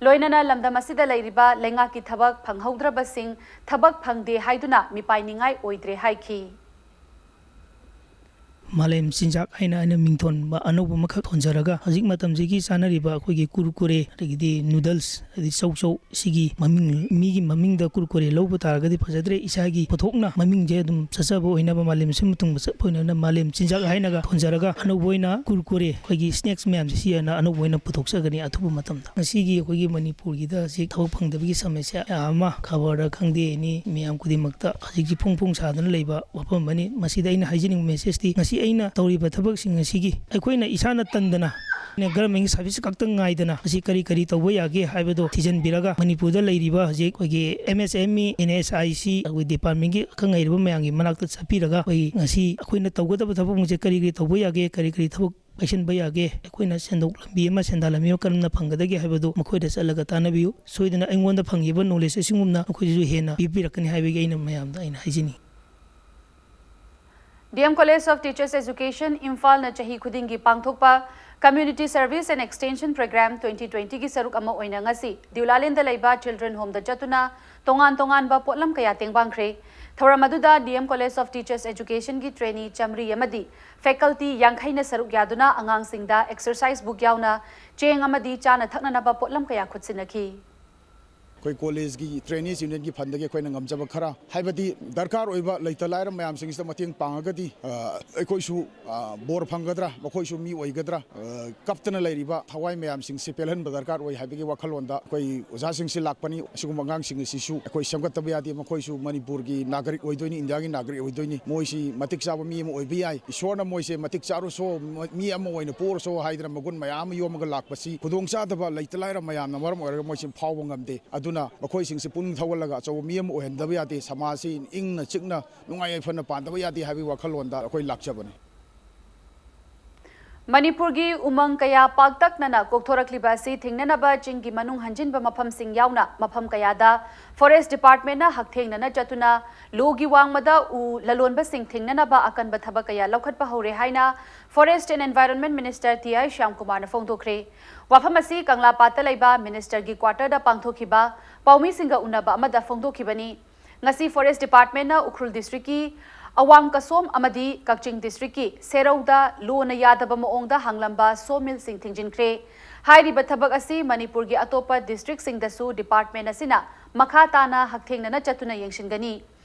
ꯂꯣꯏꯅꯅ ꯂꯝꯗꯝ ꯑꯁꯤꯗ ꯂꯩꯔꯤꯕ ꯂꯩꯉꯥꯛꯀꯤ ꯊꯕꯛ ꯐꯪꯍꯧꯗ꯭ꯔꯕꯁꯤꯡ ꯊꯕꯛ ꯐꯪꯗꯦ ꯍꯥꯏꯗꯨꯅ ꯃꯤꯄꯥꯏꯅꯤꯡꯉꯥꯏ ꯑꯣꯏꯗ꯭ꯔꯦ ꯍꯥꯏꯈꯤ꯫ ꯃꯥꯂꯦꯝ ꯆꯤꯟꯖꯥꯛ ꯍꯥꯏꯅ ꯑꯩꯅ ꯃꯤꯡꯊꯣꯟꯕ ꯑꯅꯧꯕ ꯑꯃꯈꯛ ꯊꯣꯟꯖꯔꯒ, ꯍꯧꯖꯤꯛ ꯃꯇꯝꯁꯤꯒꯤ ꯆꯥꯅꯔꯤꯕ ꯑꯩꯈꯣꯏꯒꯤ ꯀꯨꯔꯀꯨꯔꯦ, ꯑꯗꯒꯤꯗꯤ ꯅꯨꯗꯜꯁ, ꯑꯗꯩ ꯆꯧꯆꯧ, ꯁꯤꯒꯤ ꯃꯃꯤꯡ, ꯃꯤꯒꯤ ꯃꯃꯤꯡꯗ ꯀꯨꯔꯀꯨꯔꯦ ꯂꯧꯕ ꯇꯥꯔꯒꯗꯤ ꯐꯖꯗ꯭ꯔꯦ꯫ ꯏꯁꯥꯒꯤ ꯄꯣꯠꯊꯣꯛꯅ ꯃꯃꯤꯡꯁꯦ ꯑꯗꯨꯝ ꯆꯠꯆꯕ ꯑꯣꯏꯅꯕ, ꯃꯥꯂꯦꯝ ꯁꯤꯟꯕ ꯊꯨꯡꯕ ꯆꯠꯄ ꯑꯣꯏꯅꯕ ꯃꯥꯂꯦꯝ ꯆꯤꯟꯖꯥꯛ ꯍꯥꯏꯅꯒ ꯊꯣꯟꯖꯔꯒ, ꯑꯅꯧꯕ ꯑꯣꯏꯅ ꯀꯨꯔꯀꯨꯔꯦ, ꯑꯩꯈꯣꯏꯒꯤ ꯁ꯭ꯅꯦꯛꯁ ꯃꯌꯥꯝꯁꯦ ꯁꯤ ꯑꯣꯏꯅ ꯑꯅꯧꯕ ꯑꯣꯏꯅ ꯄꯨꯊꯣꯛꯆꯒꯅꯤ ꯑꯊꯨꯕ ꯃꯇꯝꯗ꯫ ꯉꯁꯤꯒꯤ ꯑꯩꯈꯣꯏꯒꯤ ꯃꯅꯤꯄꯨꯔꯒꯤꯗ ꯍꯧꯖꯤꯛ ꯊꯕꯛ ꯐꯪꯗꯕꯒꯤ ꯁꯃꯁ꯭ꯌꯥ ꯃꯌꯥꯝ ꯑꯃ ꯈꯕꯔꯗ ꯈꯪꯗꯦ, ꯑꯦꯅꯤ ꯃꯌꯥꯝ ꯈꯨꯗꯤꯡꯃꯛꯇ ꯍꯧꯖꯤꯛꯁꯤ ꯐꯣꯡ ꯐꯣꯡ ꯁꯥꯗꯨꯅ ꯂꯩꯕ ꯋꯥꯐꯝ ꯑꯃꯅꯤ꯫ ꯃꯁꯤꯗ ꯑꯩꯅ ꯍꯥꯏꯖꯅꯤꯡꯕ ꯃꯦꯁꯦꯖꯇꯤ, ꯉꯁꯤ ꯑꯩꯅ ꯇꯧꯔꯤꯕ ꯊꯕꯛꯁꯤꯡ ꯑꯁꯤꯒꯤ ꯑꯩꯈꯣꯏꯅ ꯏꯁꯥꯅ ꯇꯟꯗꯅ ꯒꯚꯔꯟꯃꯦꯟꯒꯤ ꯁꯥꯔꯚꯤꯁ ꯈꯛꯇꯪ ꯉꯥꯏꯗꯅ ꯃꯁꯤ ꯀꯔꯤ ꯀꯔꯤ ꯇꯧꯕ ꯌꯥꯒꯦ ꯍꯥꯏꯕꯗꯣ ꯊꯤꯖꯤꯟꯕꯤꯔꯒ, ꯃꯅꯤꯄꯨꯔꯗ ꯂꯩꯔꯤꯕ ꯍꯧꯖꯤꯛ ꯑꯩꯈꯣꯏꯒꯤ M S M E, N S I C, ꯑꯩꯈꯣꯏ ꯗꯤꯄꯥꯔꯠꯃꯦꯟꯒꯤ ꯑꯈꯪ ꯑꯍꯩꯔꯕ ꯃꯌꯥꯝꯒꯤ ꯃꯅꯥꯛꯇ ꯆꯠꯄꯤꯔꯒ, ꯑꯩꯈꯣꯏ ꯉꯁꯤ ꯑꯩꯈꯣꯏꯅ ꯇꯧꯒꯗꯕ ꯊꯕꯛꯁꯦ ꯀꯔꯤ ꯀꯔꯤ ꯇꯧꯕ ꯌꯥꯒꯦ, ꯀꯔꯤ ꯀꯔꯤ ꯊꯕꯛ ꯄꯥꯏꯁꯤꯟꯕ ꯌꯥꯒꯦ, ꯑꯩꯈꯣꯏꯅ ꯁꯦꯟꯊꯣꯛ ꯂꯝꯕꯤ ꯑꯃ, ꯁꯦꯟꯗꯥꯟ ꯂꯝꯕꯤ ꯑꯃ ꯀꯔꯝꯅ ꯐꯪꯒꯗꯒꯦ ꯍꯥꯏꯕꯗꯨ ꯃꯈꯣꯏꯗ ꯆꯠꯂꯒ ꯇꯥꯟꯅꯕꯤꯌꯨ꯫ ꯁꯣꯏꯗꯅ ꯑꯩꯉꯣꯟꯗ ꯐꯪꯉꯤꯕ ꯅꯣꯂꯦꯖ ꯑꯁꯤꯒꯨꯝꯅ ꯃꯈꯣꯏꯗꯁꯨ ꯍꯦꯟꯅ ꯄꯤꯕꯤꯔꯛꯀꯅꯤ ꯍꯥꯏꯕꯒꯤ ꯑꯩꯅ ꯃꯌꯥꯝꯗ ꯑꯩꯅ ꯍꯥꯏꯖꯅꯤꯡꯏ꯫ D M College of Teachers Education, ꯏꯝꯐꯥꯜꯅ ꯆꯍꯤ ꯈꯨꯗꯤꯡꯒꯤ ꯄꯥꯡꯊꯣꯛꯄ Community Service and Extension Programme twenty twenty ꯒꯤ ꯁꯔꯨꯛ ꯑꯃ ꯑꯣꯏꯅ ꯉꯁꯤ ꯗꯤꯎꯂꯥꯂꯦꯟꯗ ꯂꯩꯕ Children Home ꯗ ꯆꯠꯇꯨꯅ ꯇꯣꯉꯥꯟ ꯇꯣꯉꯥꯟꯕ ꯄꯣꯠꯂꯝ ꯀꯌꯥ ꯇꯦꯡꯕꯥꯡꯈ꯭ꯔꯦ꯫ ꯊꯧꯔꯝ ꯑꯗꯨꯗ D M College of Teachers Education ꯒꯤ trainee ꯆꯥꯃꯔꯤ ꯑꯃꯗꯤ faculty ꯌꯥꯡꯈꯩꯅ ꯁꯔꯨꯛ ꯌꯥꯗꯨꯅ ꯑꯉꯥꯡꯁꯤꯡꯗ exercise book ꯌꯥꯎꯅ ꯆꯦꯡ ꯑꯃꯗꯤ ꯆꯥꯅ ꯊꯛꯅꯅꯕ ꯄꯣꯠꯂꯝ ꯀꯌꯥ ꯈꯨꯠꯁꯤꯟꯅꯈꯤ꯫ ꯑꯩꯈꯣꯏ ꯀꯣꯂꯦꯖꯀꯤ Trainees Union ꯒꯤ fund ꯗꯒꯤ ꯑꯩꯈꯣꯏꯅ ꯉꯝꯖꯕ ꯈꯔ, ꯍꯥꯏꯕꯗꯤ ꯗꯔꯀꯥꯔ ꯑꯣꯏꯕ ꯂꯩꯇ ꯂꯥꯏꯔ ꯃꯌꯥꯝꯁꯤꯡꯁꯤꯗ ꯃꯇꯦꯡ ꯄꯥꯡꯉꯒꯗꯤ, ꯑ, ꯑꯩꯈꯣꯏꯁꯨ, ꯑ, ꯕꯣꯔ ꯐꯪꯒꯗ꯭ꯔꯥ, ꯃꯈꯣꯏꯁꯨ ꯃꯤ ꯑꯣꯏꯒꯗ꯭ꯔꯥ, ꯑ, ꯀꯞꯇꯅ ꯂꯩꯔꯤꯕ ꯊꯋꯥꯏ ꯃꯌꯥꯝꯁꯤꯡꯁꯤ ꯄꯦꯜꯍꯟꯕ ꯗꯔꯀꯥꯔ ꯑꯣꯏ ꯍꯥꯏꯕꯒꯤ ꯋꯥꯈꯜꯂꯣꯟꯗ ꯑꯩꯈꯣꯏ ꯑꯣꯖꯥꯁꯤꯡꯁꯤ ꯂꯥꯛꯄꯅꯤ꯫ ꯑꯁꯤꯒꯨꯝꯕ ꯑꯉꯥꯡꯁꯤꯡ ꯑꯁꯤꯁꯨ ꯑꯩꯈꯣꯏ ꯁꯦꯝꯒꯠꯇꯕ ꯌꯥꯗꯦ꯫ ꯃꯈꯣꯏꯁꯨ ꯃꯅꯤꯄꯨꯔꯒꯤ ꯅꯥꯒꯔꯤꯛ ꯑꯣꯏꯗꯣꯏꯅꯤ, ꯏꯟꯗꯤꯌꯥꯒꯤ ꯅꯥꯒꯔꯤꯛ ꯑꯣꯏꯗꯣꯏꯅꯤ꯫ ꯃꯣꯏꯁꯤ ꯃꯇꯤꯛ ꯆꯥꯕ ꯃꯤ ꯑꯃ ꯑꯣꯏꯕ ꯌꯥꯏ꯫ ꯏꯁꯣꯔꯅ ꯃꯣꯏꯁꯦ ꯃꯇꯤꯛ ꯆꯥꯔꯨꯁꯣ, ꯃꯤ ꯑꯃ ꯑꯣꯏꯅ ꯄꯣꯔꯁꯣ ꯍꯥꯏꯗꯅ ꯃꯒꯨꯟ ꯃꯌꯥꯝ ꯑꯃ ꯌꯣꯝꯃꯒ ꯂꯥꯛꯄꯁꯤ ꯈꯨꯗꯣꯡꯆꯥꯗꯕ ꯂꯩꯇ ꯂꯥꯏꯔ ꯃꯌꯥꯝꯅ ꯃꯔꯝ ꯑꯣꯏꯔꯒ ꯃꯣꯏꯁꯤ ꯐꯥꯎꯕ ꯉꯝꯗꯦ꯫ ꯑꯗꯨꯅ ꯃꯈꯣꯏꯁꯤꯡꯁꯤ ꯄꯨꯛꯅꯤꯡ ꯊꯧꯒꯠꯂꯒ ꯑꯆꯧꯕ ꯃꯤ ꯑꯃ ꯑꯣꯏꯍꯟꯗꯕ ꯌꯥꯗꯦ, ꯁꯃꯥꯖꯁꯤ ꯏꯪꯅ ꯆꯤꯛꯅ ꯅꯨꯡꯉꯥꯏ ꯌꯥꯏꯐꯅ ꯄꯥꯟꯗꯕ ꯌꯥꯗꯦ ꯍꯥꯏꯕꯒꯤ ꯋꯥꯈꯜꯂꯣꯟꯗ ꯑꯩꯈꯣꯏ ꯂꯥꯛꯆꯕꯅꯤ꯫ ꯃꯅꯤꯄꯨꯔꯒꯤ ꯎꯃꯪ ꯀꯌꯥ ꯄꯥꯛꯇꯛꯅꯅ ꯀꯣꯛꯊꯣꯔꯛꯂꯤꯕ ꯑꯁꯤ ꯊꯤꯡꯅꯅꯕ ꯆꯤꯡꯒꯤ ꯃꯅꯨꯡ ꯍꯟꯖꯤꯟꯕ ꯃꯐꯝꯁꯤꯡ ꯌꯥꯎꯅ ꯃꯐꯝ ꯀꯌꯥꯗ ꯐꯣꯔꯦꯁ ꯗꯤꯄꯥꯔꯠꯃꯦꯟꯅ ꯍꯛꯊꯦꯡꯅꯅ ꯆꯠꯇꯨꯅ ꯂꯣꯒꯤ ꯋꯥꯡꯃꯗ ꯎ ꯂꯂꯣꯟꯕꯁꯤꯡ ꯊꯤꯡꯅꯅꯕ ꯑꯀꯟꯕ ꯊꯕꯛ ꯀꯌꯥ ꯂꯧꯈꯠꯄ ꯍꯧꯔꯦ ꯍꯥꯏꯅ Forest and Environment Minister T I ꯁ꯭ꯌꯥꯝꯀꯨꯃꯥꯔꯅ ꯐꯣꯡꯗꯣꯛꯈ꯭ꯔꯦ꯫ ꯋꯥꯐꯝ ꯑꯁꯤ ꯀꯪꯂꯥꯄꯥꯠꯇ ꯂꯩꯕ ꯃꯤꯅꯤꯁꯇꯔꯒꯤ ꯀ꯭ꯋꯥꯇꯔꯗ ꯄꯥꯡꯊꯣꯛꯈꯤꯕ ꯄꯥꯎꯃꯤꯁꯤꯡꯒ ꯎꯅꯕ ꯑꯃꯗ ꯐꯣꯡꯗꯣꯛꯈꯤꯕꯅꯤ꯫ ꯉꯁꯤ ꯐꯣꯔꯦꯁ ꯗꯤꯄꯥꯔꯠꯃꯦꯟꯅ ꯎꯈ꯭ꯔꯨꯜ ꯗꯤꯁꯇ꯭ꯔꯤꯛꯀꯤ ꯑꯋꯥꯡ ꯀꯁꯣꯝ ꯑꯃꯗꯤ ꯀꯛꯆꯤꯡ ꯗꯤꯁꯇ꯭ꯔꯤꯛꯀꯤ ꯁꯦꯔꯧꯗ ꯂꯣꯅ ꯌꯥꯗꯕ ꯃꯑꯣꯡꯗ ꯍꯥꯡꯂꯝꯕ ꯁꯣ ꯃꯤꯜꯁꯤꯡ ꯊꯤꯡꯖꯤꯟꯈ꯭ꯔꯦ꯫ ꯍꯥꯏꯔꯤꯕ ꯊꯕꯛ ꯑꯁꯤ ꯃꯅꯤꯄꯨꯔꯒꯤ ꯑꯇꯣꯞꯄ ꯗꯤꯁꯇ꯭ꯔꯤꯛꯁꯤꯡꯗꯁꯨ ꯗꯤꯄꯥꯔꯠꯃꯦꯟ ꯑꯁꯤꯅ ꯃꯈꯥ ꯇꯥꯅ ꯍꯛꯊꯦꯡꯅꯅ ꯆꯠꯇꯨꯅ ꯌꯦꯡꯁꯤꯟꯒꯅꯤ꯫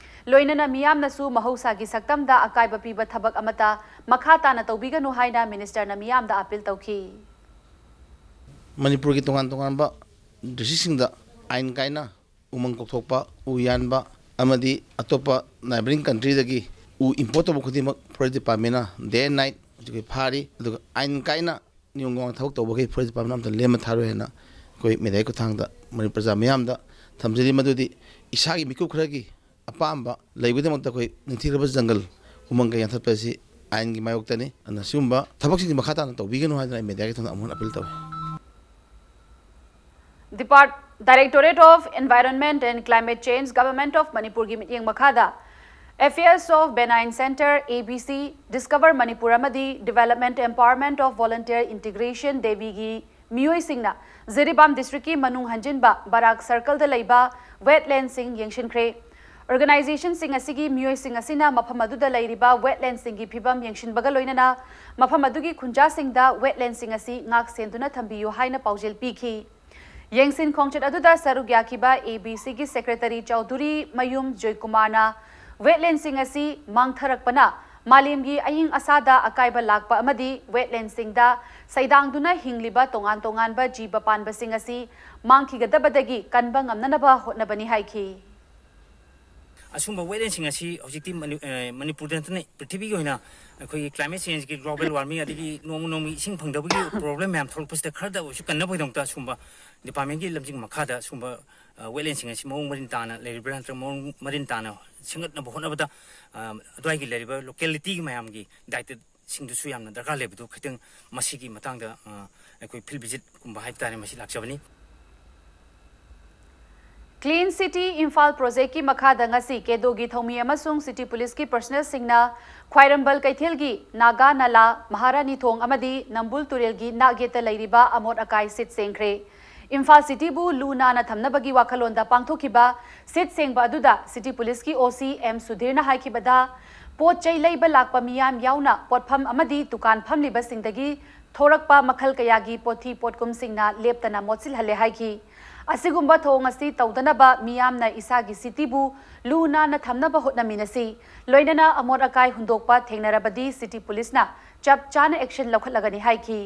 ꯂꯣꯏꯅꯅ ꯃꯤꯌꯥꯝꯅꯁꯨ ꯃꯍꯧꯁꯥꯒꯤ ꯁꯛꯇꯝꯗ ꯑꯀꯥꯏꯕ ꯄꯤꯕ ꯊꯕꯛ ꯑꯃꯠꯇ ꯃꯈꯥ ꯇꯥꯅ ꯇꯧꯕꯤꯒꯅꯨ ꯍꯥꯏꯅ ꯃꯤꯅꯤꯁꯇꯔꯅ ꯃꯤꯌꯥꯝꯗ ꯑꯥꯄꯤꯜ ꯇꯧꯈꯤ꯫ ꯃꯅꯤꯄꯨꯔꯒꯤ ꯇꯣꯉꯥꯟ ꯇꯣꯉꯥꯟꯕ ꯗꯤꯁꯇ꯭ꯔꯤꯛꯁꯤꯡꯗ ꯑꯥꯏꯟ ꯀꯥꯏꯅ ꯎꯃꯪ ꯀꯣꯛꯊꯣꯛꯄ, ꯎ ꯌꯥꯟꯕ ꯑꯃꯗꯤ ꯑꯇꯣꯞꯄ ꯅꯥꯏꯕꯔꯤꯡ ꯀꯟꯇ꯭ꯔꯤꯗꯒꯤ ꯎ ꯏꯝꯄꯣꯔꯠ ꯇꯧꯕ ꯈꯨꯗꯤꯡꯃꯛ ꯐꯣꯔꯦꯁ ꯗꯤꯄꯥꯔꯠꯃꯦꯟꯅ day and night ꯍꯧꯖꯤꯛ ꯐꯥꯔꯤ꯫ ꯑꯗꯨꯒ ꯑꯥꯏꯟ ꯀꯥꯏꯅ ꯅꯤꯌꯣꯝ ꯀꯥꯏꯅ ꯊꯕꯛ ꯇꯧꯕꯈꯩ ꯐꯣꯔꯦꯁ ꯗꯤꯄꯥꯔꯠꯃꯦꯟ ꯑꯝꯇ ꯂꯦꯝꯅ ꯊꯥꯔꯣꯏ ꯍꯥꯏꯅ ꯑꯩꯈꯣꯏ ꯃꯦꯗꯤꯌꯥꯒꯤ ꯈꯨꯠꯊꯥꯡꯗ ꯃꯅꯤꯄꯨꯔ ꯄ꯭ꯔꯖꯥ ꯃꯤꯌꯥꯝꯗ ꯊꯝꯖꯔꯤ꯫ ꯃꯗꯨꯗꯤ ꯏꯁꯥꯒꯤ ꯃꯤꯀꯨꯞ ꯈꯔꯒꯤ ꯑꯄꯥꯝꯕ ꯂꯩꯕꯒꯤꯗꯃꯛꯇ ꯑꯩꯈꯣꯏ ꯅꯤꯡꯊꯤꯔꯕ ꯖꯪꯒꯜ ꯎꯃꯪ ꯀꯩ ꯌꯥꯟꯊꯠꯄ ꯑꯁꯤ ꯑꯥꯏꯟꯒꯤ ꯃꯥꯌꯣꯛꯇꯅꯤ꯫ ꯑꯗꯨꯅ ꯁꯤꯒꯨꯝꯕ ꯊꯕꯛꯁꯤꯡꯁꯤ ꯃꯈꯥ ꯇꯥꯅ ꯇꯧꯕꯤꯒꯅꯨ ꯍꯥꯏꯗꯅ ꯑꯩ ꯃꯦꯗꯤꯌꯥꯒꯤ ꯊꯣꯡꯗ ꯑꯃꯨꯛ ꯍꯟꯅ ꯑꯄꯤꯜ ꯇꯧꯏ꯫ Depart-, Directorate of Environment and Climate Change, Government of ꯃꯅꯤꯄꯨꯔꯒꯤ ꯃꯤꯠꯌꯦꯡ ꯃꯈꯥꯗ Affairs of Benign Center, A B C, Discover Manipur ꯑꯃꯗꯤ Development Empowerment of Volunteer Integration, ꯗꯦꯕꯤꯒꯤ ꯃꯤꯑꯣꯏꯁꯤꯡꯅ ꯖꯤꯔꯤꯕꯥꯝ ꯗꯤꯁꯇ꯭ꯔꯤꯛꯀꯤ ꯃꯅꯨꯡ ꯍꯟꯖꯤꯟꯕ ꯕꯔꯥꯛ ꯁꯔꯀꯜꯗ ꯂꯩꯕ ꯋꯦꯠꯂꯦꯟꯁꯤꯡ ꯌꯦꯡꯁꯤꯟꯈ꯭ꯔꯦ꯫ ꯑꯣꯔꯒꯅꯥꯏꯖꯦꯁꯟꯁꯤꯡ ꯑꯁꯤꯒꯤ ꯃꯤꯑꯣꯏꯁꯤꯡ ꯑꯁꯤꯅ ꯃꯐꯝ ꯑꯗꯨꯗ ꯂꯩꯔꯤꯕ ꯋꯦꯠꯂꯦꯟꯁꯤꯡꯒꯤ ꯐꯤꯕꯝ ꯌꯦꯡꯁꯤꯟꯕꯒ ꯂꯣꯏꯅꯅ ꯃꯐꯝ ꯑꯗꯨꯒꯤ ꯈꯨꯟꯖꯥꯁꯤꯡꯗ ꯋꯦꯠꯂꯦꯟꯁꯤꯡ ꯑꯁꯤ ꯉꯥꯛ ꯁꯦꯟꯗꯨꯅ ꯊꯝꯕꯤꯌꯨ ꯍꯥꯏꯅ ꯄꯥꯎꯖꯦꯜ ꯄꯤꯈꯤ꯫ ꯌꯦꯡꯁꯤꯟ ꯈꯣꯡꯆꯠ ꯑꯗꯨꯗ ꯁꯔꯨꯛ ꯌꯥꯈꯤꯕ ꯑꯦ ꯕꯤ ꯁꯤꯒꯤ ꯁꯦꯀ꯭ꯔꯦꯇꯔꯤ ꯆꯧꯙꯨꯔꯤ ꯃꯌꯨꯝ ꯖꯣꯏꯀꯨꯃꯥꯔꯅ ꯋꯦꯠꯂꯦꯟꯁꯤꯡ ꯑꯁꯤ ꯃꯥꯡꯊꯔꯛꯄꯅ ꯃꯥꯂꯦꯝꯒꯤ ꯑꯏꯪ ꯑꯁꯥꯗ ꯑꯀꯥꯏꯕ ꯂꯥꯛꯄ ꯑꯃꯗꯤ ꯋꯦꯠꯂꯦꯟꯁꯤꯡꯗ ꯁꯩꯗꯥꯡꯗꯨꯅ ꯍꯤꯡꯂꯤꯕ ꯇꯣꯉꯥꯟ ꯇꯣꯉꯥꯟꯕ ꯖꯤꯕ ꯄꯥꯟꯕꯁꯤꯡ ꯑꯁꯤ ꯃꯥꯡꯈꯤꯒꯗꯕꯗꯒꯤ ꯀꯟꯕ ꯉꯝꯅꯅꯕ ꯍꯣꯠꯅꯕꯅꯤ ꯍꯥꯏꯈꯤ꯫ ꯑꯁꯨꯝꯕ ꯋꯦꯠꯂꯦꯟꯁꯤꯡ ꯑꯁꯤ ꯍꯧꯖꯤꯛꯇꯤ ꯃꯅꯤ-, ꯑ, ꯃꯅꯤꯄꯨꯔꯗ ꯅꯠꯇꯅ ꯄ꯭ꯔꯤꯊꯤꯕꯤꯒꯤ ꯑꯣꯏꯅ ꯑꯩꯈꯣꯏꯒꯤ climate changeꯀꯤ global warming ꯑꯗꯒꯤ ꯅꯣꯡꯃ ꯅꯣꯡꯃꯒꯤ ꯏꯁꯤꯡ ꯐꯪꯗꯕꯒꯤ problem ꯃꯌꯥꯝ ꯊꯣꯛꯂꯛꯄꯁꯤꯗ ꯈꯔꯗ ꯑꯣꯏꯔꯁꯨ ꯀꯟꯅꯕꯒꯤꯗꯃꯛꯇ ꯁꯨꯝꯕ departmentꯀꯤ ꯂꯝꯖꯤꯡ ꯃꯈꯥꯗ ꯁꯨꯝꯕ ꯋꯦꯠꯂꯦꯟꯁꯤꯡ ꯑꯁꯤ ꯃꯑꯣꯡ ꯃꯔꯤꯟ ꯇꯥꯅ ꯂꯩꯔꯤꯕ꯭ꯔꯥ ꯅꯠꯇ꯭ꯔꯒ ꯃꯑꯣꯡ ꯃꯔꯤꯟ ꯇꯥꯅ ꯁꯦꯝꯒꯠꯅꯕ ꯍꯣꯠꯅꯕꯗ ꯑꯗꯨꯋꯥꯏꯒꯤ ꯂꯩꯔꯤꯕ ꯂꯣꯀꯦꯂꯤꯇꯤꯒꯤ ꯃꯌꯥꯝꯒꯤ ꯗꯥꯏꯇꯁꯤꯡꯗꯨꯁꯨ ꯌꯥꯝꯅ ꯗꯔꯀꯥꯔ ꯂꯩꯕꯗꯨ ꯈꯤꯇꯪ ꯃꯁꯤꯒꯤ ꯃꯇꯥꯡꯗ ꯑꯩꯈꯣꯏ ꯐꯤꯜ ꯚꯤꯖꯤꯠꯀꯨꯝꯕ ꯍꯥꯏꯕ ꯇꯥꯔꯦ, ꯃꯁꯤ ꯂꯥꯛꯆꯕꯅꯤ꯫ Clean City Imphal Projectꯀꯤ ꯃꯈꯥꯗ ꯉꯁꯤ ꯀꯦꯗꯣꯒꯤ ꯊꯧꯃꯤ ꯑꯃꯁꯨꯡ City Policeꯀꯤ personnelꯁꯤꯡꯅ ꯈ꯭ꯋꯥꯏꯔꯝꯕꯟ ꯀꯩꯊꯦꯜꯒꯤ ꯅꯥꯒꯥ ꯅꯂꯥ, ꯃꯍꯥꯔꯥꯅꯤ ꯊꯣꯡ ꯑꯃꯗꯤ ꯅꯝꯕꯨꯜ ꯇꯨꯔꯦꯜꯒꯤ ꯅꯥꯛ ꯌꯦꯠꯇ ꯂꯩꯔꯤꯕ ꯑꯃꯣꯠ ꯑꯀꯥꯏ ꯁꯤꯠ ꯁꯦꯡꯈ꯭ꯔꯦ꯫ ꯏꯝꯐꯥꯜ cityꯕꯨ ꯂꯨ ꯅꯥꯟꯅ ꯊꯝꯅꯕꯒꯤ ꯋꯥꯈꯜꯂꯣꯟꯗ ꯄꯥꯡꯊꯣꯛꯈꯤꯕ ꯁꯤꯠ ꯁꯦꯡꯕ ꯑꯗꯨꯗ City Policeꯀꯤ OC M ꯁꯨꯙꯤꯔꯅ ꯍꯥꯏꯈꯤꯕꯗ, ꯄꯣꯠ ꯆꯩ ꯂꯩꯕ ꯂꯥꯛꯄ ꯃꯤꯌꯥꯝ ꯌꯥꯎꯅ ꯄꯣꯠꯐꯝ ꯑꯃꯗꯤ ꯗꯨꯀꯥꯟ ꯐꯝꯂꯤꯕꯁꯤꯡꯗꯒꯤ ꯊꯣꯔꯛꯄ ꯃꯈꯜ ꯀꯌꯥꯒꯤ ꯄꯣꯠꯊꯤ ꯄꯣꯠꯀꯨꯝꯁꯤꯡꯅ ꯂꯦꯞꯇꯅ ꯃꯣꯠꯁꯤꯜꯍꯜꯂꯦ ꯍꯥꯏꯈꯤ꯫ ꯑꯁꯤꯒꯨꯝꯕ ꯊꯧꯑꯣꯡ ꯑꯁꯤ ꯇꯧꯗꯅꯕ ꯃꯤꯌꯥꯝꯅ ꯏꯁꯥꯒꯤ cityꯕꯨ ꯂꯨ ꯅꯥꯟꯅ ꯊꯝꯅꯕ ꯍꯣꯠꯅꯃꯤꯟꯅꯁꯤ꯫ ꯂꯣꯏꯅꯅ ꯑꯃꯣꯠ ꯑꯀꯥꯏ ꯍꯨꯟꯗꯣꯛꯄ ꯊꯦꯡꯅꯔꯕꯗꯤ City Policeꯅ ꯆꯞ ꯆꯥꯅ action ꯂꯧꯈꯠꯂꯒꯅꯤ ꯍꯥꯏꯈꯤ꯫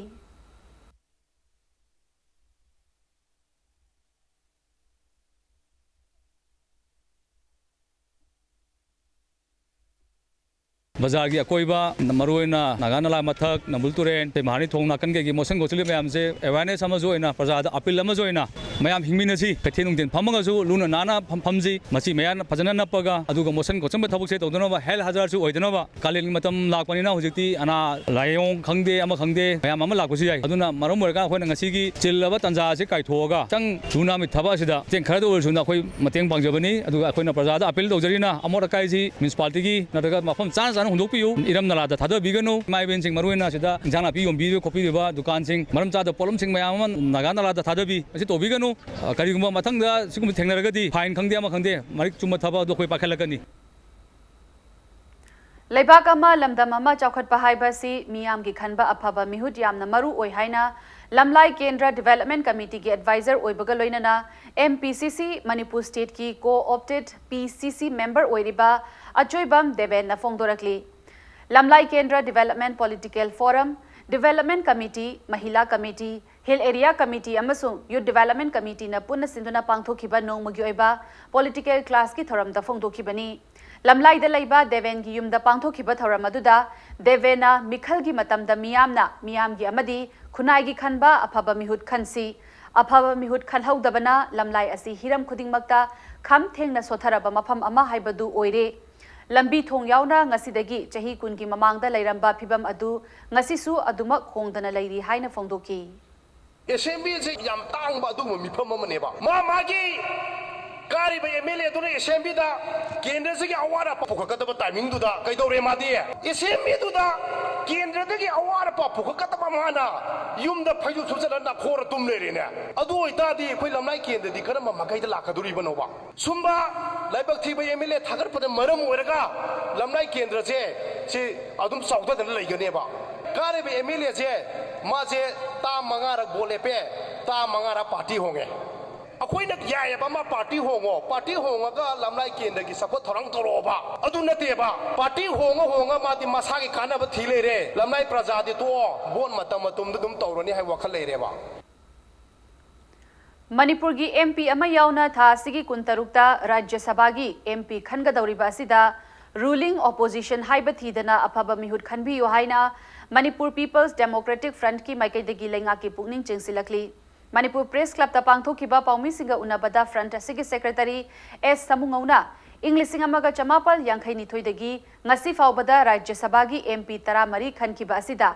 ꯕꯖꯥꯔꯒꯤ ꯑꯀꯣꯏꯕ, ꯃꯔꯨꯑꯣꯏꯅ ꯅꯥꯒꯥ ꯅꯂꯥ ꯃꯊꯛ, ꯅꯝꯕꯨꯜ ꯇꯨꯔꯦꯟ, ꯃꯍꯥꯔꯥꯅꯤ ꯊꯣꯡ ꯅꯥꯀꯟ ꯀꯩꯒꯤ ꯃꯣꯠꯁꯟ ꯈꯣꯠꯆꯜꯂꯤ ꯃꯌꯥꯝꯁꯦ awareness ꯑꯃꯁꯨ ꯑꯣꯏꯅ, ꯄ꯭ꯔꯖꯥꯗ appeal ꯑꯃꯁꯨ ꯑꯣꯏꯅ, ꯃꯌꯥꯝ ꯍꯤꯡꯃꯤꯟꯅꯁꯤ, ꯀꯩꯊꯦꯜ ꯅꯨꯡꯊꯦꯜ ꯐꯝꯃꯒꯁꯨ ꯂꯨꯅ ꯅꯥꯟꯅ ꯐꯝ-, ꯐꯝꯁꯤ, ꯃꯁꯤ ꯃꯌꯥꯝꯅ ꯐꯖꯅ ꯅꯞꯄꯒ, ꯑꯗꯨꯒ ꯃꯣꯠꯁꯟ ꯈꯣꯠꯆꯟꯕ ꯊꯕꯛꯁꯦ ꯇꯧꯗꯅꯕ, health hazardꯁꯨ ꯑꯣꯏꯗꯅꯕ, ꯀꯥꯂꯦꯟꯒꯤ ꯃꯇꯝ ꯂꯥꯛꯄꯅꯤꯅ ꯍꯧꯖꯤꯛꯇꯤ ꯑꯅꯥ ꯂꯥꯏꯑꯣꯡ ꯈꯪꯗꯦ, ꯑꯃ ꯈꯪꯗꯦ, ꯃꯌꯥꯝ ꯑꯃ ꯂꯥꯛꯄꯁꯨ ꯌꯥꯏ꯫ ꯑꯗꯨꯅ ꯃꯔꯝ ꯑꯣꯏꯔꯒ ꯑꯩꯈꯣꯏꯅ ꯉꯁꯤꯒꯤ ꯆꯤꯜꯂꯕ ꯇꯥꯟꯖꯥ ꯑꯁꯤ ꯀꯥꯏꯊꯣꯛꯑꯒ ꯈꯤꯇꯪ ꯂꯨ ꯅꯥꯟꯕꯒꯤ ꯊꯕꯛ ꯑꯁꯤꯗ ꯃꯇꯦꯡ ꯈꯔꯗ ꯑꯣꯏꯔꯁꯨ ꯑꯩꯈꯣꯏ ꯃꯇꯦꯡ ꯄꯥꯡꯖꯕꯅꯤ꯫ ꯑꯗꯨꯒ ꯑꯩꯈꯣꯏꯅ ꯄ꯭ꯔꯖꯥꯗ appeal ꯇꯧꯖꯔꯤꯅ ꯑꯃꯣꯠ ꯑꯀꯥꯏꯁꯤ municipalityꯒꯤ ꯅꯠꯇ꯭ꯔꯒ ꯃꯐꯝ ꯆꯥꯅ ꯆꯥꯅ ꯍꯨꯟꯗꯣꯛꯄꯤꯌꯨ꯫ ꯏꯔꯝ ꯅꯂꯥꯗ ꯊꯥꯗꯕꯤꯒꯅꯨ꯫ ꯏꯃꯥ ꯏꯕꯦꯟꯁꯤꯡ ꯃꯔꯨꯑꯣꯏꯅ ꯁꯤꯗ ꯏꯟꯁꯥꯡ ꯅꯥꯄꯤ ꯌꯣꯟꯕꯤꯔꯤꯕ ꯈꯣꯠꯄꯤꯔꯤꯕ ꯗꯨꯀꯥꯟꯁꯤꯡ ꯃꯔꯝ ꯆꯥꯗꯕ ꯄꯣꯠꯂꯝꯁꯤꯡ ꯃꯌꯥꯝ ꯑꯃ ꯅꯥꯒꯥ ꯅꯂꯥꯗ ꯊꯥꯗꯕꯤ꯫ ꯑꯁꯤ ꯇꯧꯕꯤꯒꯅꯨ꯫ ꯑ, ꯀꯔꯤꯒꯨꯝꯕ ꯃꯊꯪꯗ ꯁꯤꯒꯨꯝꯕ ꯊꯦꯡꯅꯔꯒꯗꯤ fine ꯈꯪꯗꯦ ꯑꯃ ꯈꯪꯗꯦ ꯃꯔꯤꯛ ꯆꯨꯝꯕ ꯊꯕꯛ ꯑꯗꯨ ꯑꯩꯈꯣꯏ ꯄꯥꯏꯈꯠꯂꯛꯀꯅꯤ꯫ ꯂꯩꯕꯥꯛ ꯑꯃ, ꯂꯝꯗꯝ ꯑꯃ ꯆꯥꯎꯈꯠꯄ ꯍꯥꯏꯕ ꯑꯁꯤ ꯃꯤꯌꯥꯝꯒꯤ ꯈꯟꯕ ꯑꯐꯕ ꯃꯤꯍꯨꯠ ꯌꯥꯝꯅ ꯃꯔꯨ ꯑꯣꯏ ꯍꯥꯏꯅ ꯂꯝꯂꯥꯏ ꯀꯦꯟꯗ꯭ꯔ Development Committeeꯒꯤ adviser ꯑꯣꯏꯕꯒ ꯂꯣꯏꯅꯅ M P C C, Manipur stateꯀꯤ co-opted P C C member ꯑꯣꯏꯔꯤꯕ ꯑꯆꯣꯏꯕꯝ ꯗꯦꯕꯦꯟꯅ ꯐꯣꯡꯗꯣꯔꯛꯂꯤ꯫ ꯂꯝꯂꯥꯏ ꯀꯦꯟꯗ꯭ꯔ Development Political Forum, Development Committee, ꯃꯍꯤꯂꯥ Committee, Hill Area Committee ꯑꯃꯁꯨꯡ Youth Development Committeeꯅ ꯄꯨꯟꯅ ꯁꯤꯟꯗꯨꯅ ꯄꯥꯡꯊꯣꯛꯈꯤꯕ ꯅꯣꯡꯃꯒꯤ ꯑꯣꯏꯕ political classꯀꯤ ꯊꯧꯔꯝꯗ ꯐꯣꯡꯗꯣꯛꯈꯤꯕꯅꯤ꯫ ꯂꯝꯂꯥꯏꯗ ꯂꯩꯕ ꯗꯦꯕꯦꯟꯒꯤ ꯌꯨꯝꯗ ꯄꯥꯡꯊꯣꯛꯈꯤꯕ ꯊꯧꯔꯝ ꯑꯗꯨꯗ ꯗꯦꯕꯦꯟꯅ ꯃꯤꯈꯜꯒꯤ ꯃꯇꯝꯗ ꯃꯤꯌꯥꯝꯅ ꯃꯤꯌꯥꯝꯒꯤ ꯑꯃꯗꯤ ꯈꯨꯟꯅꯥꯏꯒꯤ ꯈꯟꯕ ꯑꯐꯕ ꯃꯤꯍꯨꯠ ꯈꯟꯁꯤ꯫ ꯑꯐꯕ ꯃꯤꯍꯨꯠ ꯈꯜꯍꯧꯗꯕꯅ ꯂꯝꯂꯥꯏ ꯑꯁꯤ ꯍꯤꯔꯝ ꯈꯨꯗꯤꯡꯃꯛꯇ ꯈꯝ ꯊꯦꯡꯅ ꯁꯣꯊꯔꯕ ꯃꯐꯝ ꯑꯃ ꯍꯥꯏꯕꯗꯨ ꯑꯣꯏꯔꯦ꯫ ꯂꯝꯕꯤ ꯊꯣꯡ ꯌꯥꯎꯅ ꯉꯁꯤꯗꯒꯤ ꯆꯍꯤ ꯀꯨꯟꯒꯤ ꯃꯃꯥꯡꯗ ꯂꯩꯔꯝꯕ ꯐꯤꯕꯝ ꯑꯗꯨ ꯉꯁꯤꯁꯨ ꯑꯗꯨꯃꯛ ꯍꯣꯡꯗꯅ ꯂꯩꯔꯤ ꯍꯥꯏꯅ ꯐꯣꯡꯗꯣꯛꯈꯤ꯫ ꯑꯦꯁꯦꯝꯕ꯭ꯂꯤꯁꯦ ꯌꯥꯝ ꯇꯥꯡꯕ ꯑꯗꯨꯒꯨꯝꯕ ꯃꯤꯐꯝ ꯑꯃꯅꯦꯕ꯫ ꯃꯥ ꯃꯥꯒꯤ ꯀꯥꯔꯤꯕ ꯑꯦꯝ ꯑꯦꯜ ꯑꯦꯗꯨꯅ ꯑꯦꯁꯦꯝꯕ꯭ꯂꯤꯗ ꯀꯦꯟꯗ꯭ꯔꯁꯤꯒꯤ ꯑꯋꯥꯠ ꯑꯄꯥ ꯄꯨꯈꯠꯀꯗꯕ ꯇꯥꯏꯃꯤꯡꯗꯨꯗ ꯀꯩꯗꯧꯔꯦ? ꯃꯥꯗꯤ ꯑꯦꯁꯦꯝꯕ꯭ꯂꯤꯗꯨꯗ ꯀꯦꯟꯗ꯭ꯔꯗꯒꯤ ꯑꯋꯥꯠ ꯑꯄꯥ ꯄꯨꯈꯠꯀꯗꯕ ꯃꯥꯅ ꯌꯨꯝꯗ ꯐꯩꯖꯨꯞ ꯁꯨꯞꯆꯜꯂ ꯅꯥꯈꯣꯔ ꯇꯨꯝ ꯂꯩꯔꯦꯅꯦ꯫ ꯑꯗꯨ ꯑꯣꯏꯇꯥꯔꯗꯤ ꯑꯩꯈꯣꯏ ꯂꯝꯂꯥꯏ ꯀꯦꯟꯗ꯭ꯔꯗꯤ ꯀꯔꯝꯕ ꯃꯥꯏꯀꯩꯗ ꯂꯥꯛꯀꯗꯣꯔꯤꯕꯅꯣꯕ? ꯁꯨꯝꯕ ꯂꯥꯏꯕꯛ ꯊꯤꯕ ꯑꯦꯝ ꯑꯦꯜ ꯑꯦ ꯊꯥꯒꯠꯄꯅ ꯃꯔꯝ ꯑꯣꯏꯔꯒ ꯂꯝꯂꯥꯏ ꯀꯦꯟꯗ꯭ꯔꯁꯦ ꯁꯤ ꯑꯗꯨꯝ ꯆꯥꯎꯊꯗꯅ ꯂꯩꯒꯅꯦꯕ꯫ ꯀꯥꯔꯤꯕ ꯑꯦꯝ ꯑꯦꯜ ꯑꯦꯁꯦ ꯃꯥꯁꯦ ꯇꯥ ꯃꯉꯥꯔꯛ ꯚꯣꯠ ꯂꯦꯞꯄꯦ, ꯇꯥ ꯃꯉꯥꯔꯛ ꯄꯥꯔꯇꯤ ꯍꯣꯡꯉꯦ꯫ ꯑꯩꯈꯣꯏꯅ ꯌꯥꯏꯑꯕ ꯑꯃ ꯄꯥꯔꯇꯤ ꯍꯣꯡꯉꯣ, ꯄꯥꯔꯇꯤ ꯍꯣꯡꯉꯒ ꯂꯝꯂꯥꯏ ꯀꯦꯟꯗ꯭ꯔꯒꯤ ꯆꯥꯎꯈꯠ ꯊꯧꯔꯥꯡ ꯇꯧꯔꯛꯑꯣꯕ꯫ ꯑꯗꯨ ꯅꯠꯇꯦꯕ, ꯄꯥꯔꯇꯤ ꯍꯣꯡꯉ ꯍꯣꯡꯉ ꯃꯥꯗꯤ ꯃꯁꯥꯒꯤ ꯀꯥꯟꯅꯕ ꯊꯤ ꯂꯩꯔꯦ, ꯂꯝꯂꯥꯏ ꯄ꯭ꯔꯖꯥꯗꯤ ꯇꯣꯛꯑꯣ, ꯚꯣꯠ ꯃꯇꯝ ꯃꯇꯝꯗ ꯑꯗꯨꯝ ꯇꯧꯔꯅꯤ ꯍꯥꯏꯕ ꯋꯥꯈꯜ ꯂꯩꯔꯦꯕ꯫ ꯃꯅꯤꯄꯨꯔꯒꯤ ꯑꯦꯝ ꯄꯤ ꯑꯃ ꯌꯥꯎꯅ ꯊꯥ ꯑꯁꯤꯒꯤ ꯀꯨꯟꯇꯔꯨꯛꯇ ꯔꯥꯖ꯭ꯌ ꯁꯚꯥꯒꯤ ꯑꯦꯝ ꯄꯤ ꯈꯟꯒꯗꯧꯔꯤꯕ ꯑꯁꯤꯗ ꯔꯨꯂꯤꯡ ꯑꯣꯄꯣꯖꯤꯁꯟ ꯍꯥꯏꯕ ꯊꯤꯗꯅ ꯑꯐꯕ ꯃꯤꯍꯨꯠ ꯈꯟꯕꯤꯌꯨ ꯍꯥꯏꯅ ꯃꯅꯤꯄꯨꯔ ꯄꯤꯄꯜꯁ ꯗꯦꯃꯣꯀ꯭ꯔꯦꯇꯤꯛ ꯐ꯭ꯔꯟꯠꯀꯤ ꯃꯥꯏꯀꯩꯗꯒꯤ ꯂꯩꯉꯥꯛꯀꯤ ꯄꯨꯛꯅꯤꯡ ꯆꯤꯡꯁꯤꯜꯂꯛꯂꯤ꯫ ꯃꯅꯤꯄꯨꯔ ꯄ꯭ꯔꯦꯁ ꯀ꯭ꯂꯕꯇ ꯄꯥꯡꯊꯣꯛꯈꯤꯕ ꯄꯥꯎꯃꯤꯁꯤꯡꯒ ꯎꯅꯕꯗ ꯐ꯭ꯔꯟꯠ ꯑꯁꯤꯒꯤ ꯁꯦꯀ꯭ꯔꯦꯇꯔꯤ ꯑꯦꯁ ꯁꯃꯨꯉꯧꯅ ꯏꯪ ꯂꯤꯁꯤꯡ ꯑꯃꯒ ꯆꯃꯥꯄꯜ ꯌꯥꯡꯈꯩ ꯅꯤꯊꯣꯏꯗꯒꯤ ꯉꯁꯤ ꯐꯥꯎꯕꯗ ꯔꯥꯖ꯭ꯌ ꯁꯚꯥꯒꯤ ꯑꯦꯝ ꯄꯤ ꯇꯔꯥꯃꯔꯤ ꯈꯟꯈꯤꯕ ꯑꯁꯤꯗ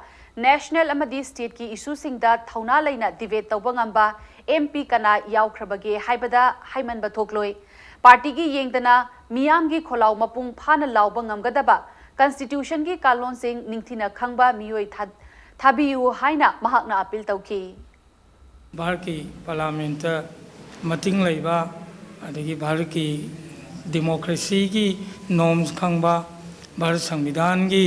ꯅꯦꯁꯅꯦꯜ ꯑꯃꯗꯤ ꯁ꯭ꯇꯦꯠꯀꯤ ꯏꯁꯨꯁꯤꯡꯗ ꯊꯧꯅꯥ ꯂꯩꯅ ꯗꯤꯕꯦꯠ ꯇꯧꯕ ꯉꯝꯕ ꯑꯦꯝ ꯄꯤ ꯀꯅꯥ ꯌꯥꯎꯈ꯭ꯔꯕꯒꯦ ꯍꯥꯏꯕꯗ ꯍꯥꯏꯃꯟꯕ ꯊꯣꯛꯂꯣꯏ꯫ ꯄꯥꯔꯇꯤꯒꯤ ꯌꯦꯡꯗꯅ ꯃꯤꯌꯥꯝꯒꯤ ꯈꯣꯜꯂꯥꯎ ꯃꯄꯨꯡ ꯐꯥꯅ ꯂꯥꯎꯕ ꯉꯝꯒꯗꯕ ꯀꯟꯁꯇꯤꯇ꯭ꯌꯨꯁꯟꯒꯤ ꯀꯥꯂꯣꯟꯁꯤꯡ ꯅꯤꯡꯊꯤꯅ ꯈꯪꯕ ꯃꯤꯑꯣꯏ ꯊꯥ-, ꯊꯥꯕꯤꯌꯨ ꯍꯥꯏꯅ ꯃꯍꯥꯛꯅ ꯑꯄꯤꯜ ꯇꯧꯈꯤ꯫ ꯚꯥꯔꯠꯀꯤ ꯄꯥꯔꯂꯥꯃꯦꯟꯇ ꯃꯇꯤꯡ ꯂꯩꯕ, ꯑꯗꯒꯤ ꯚꯥꯔꯠꯀꯤ ꯗꯤꯃꯣꯀ꯭ꯔꯦꯁꯤꯒꯤ ꯅꯣꯔꯝꯁ ꯈꯪꯕ, ꯚꯥꯔꯠ ꯁꯪꯕꯤꯙꯥꯟꯒꯤ,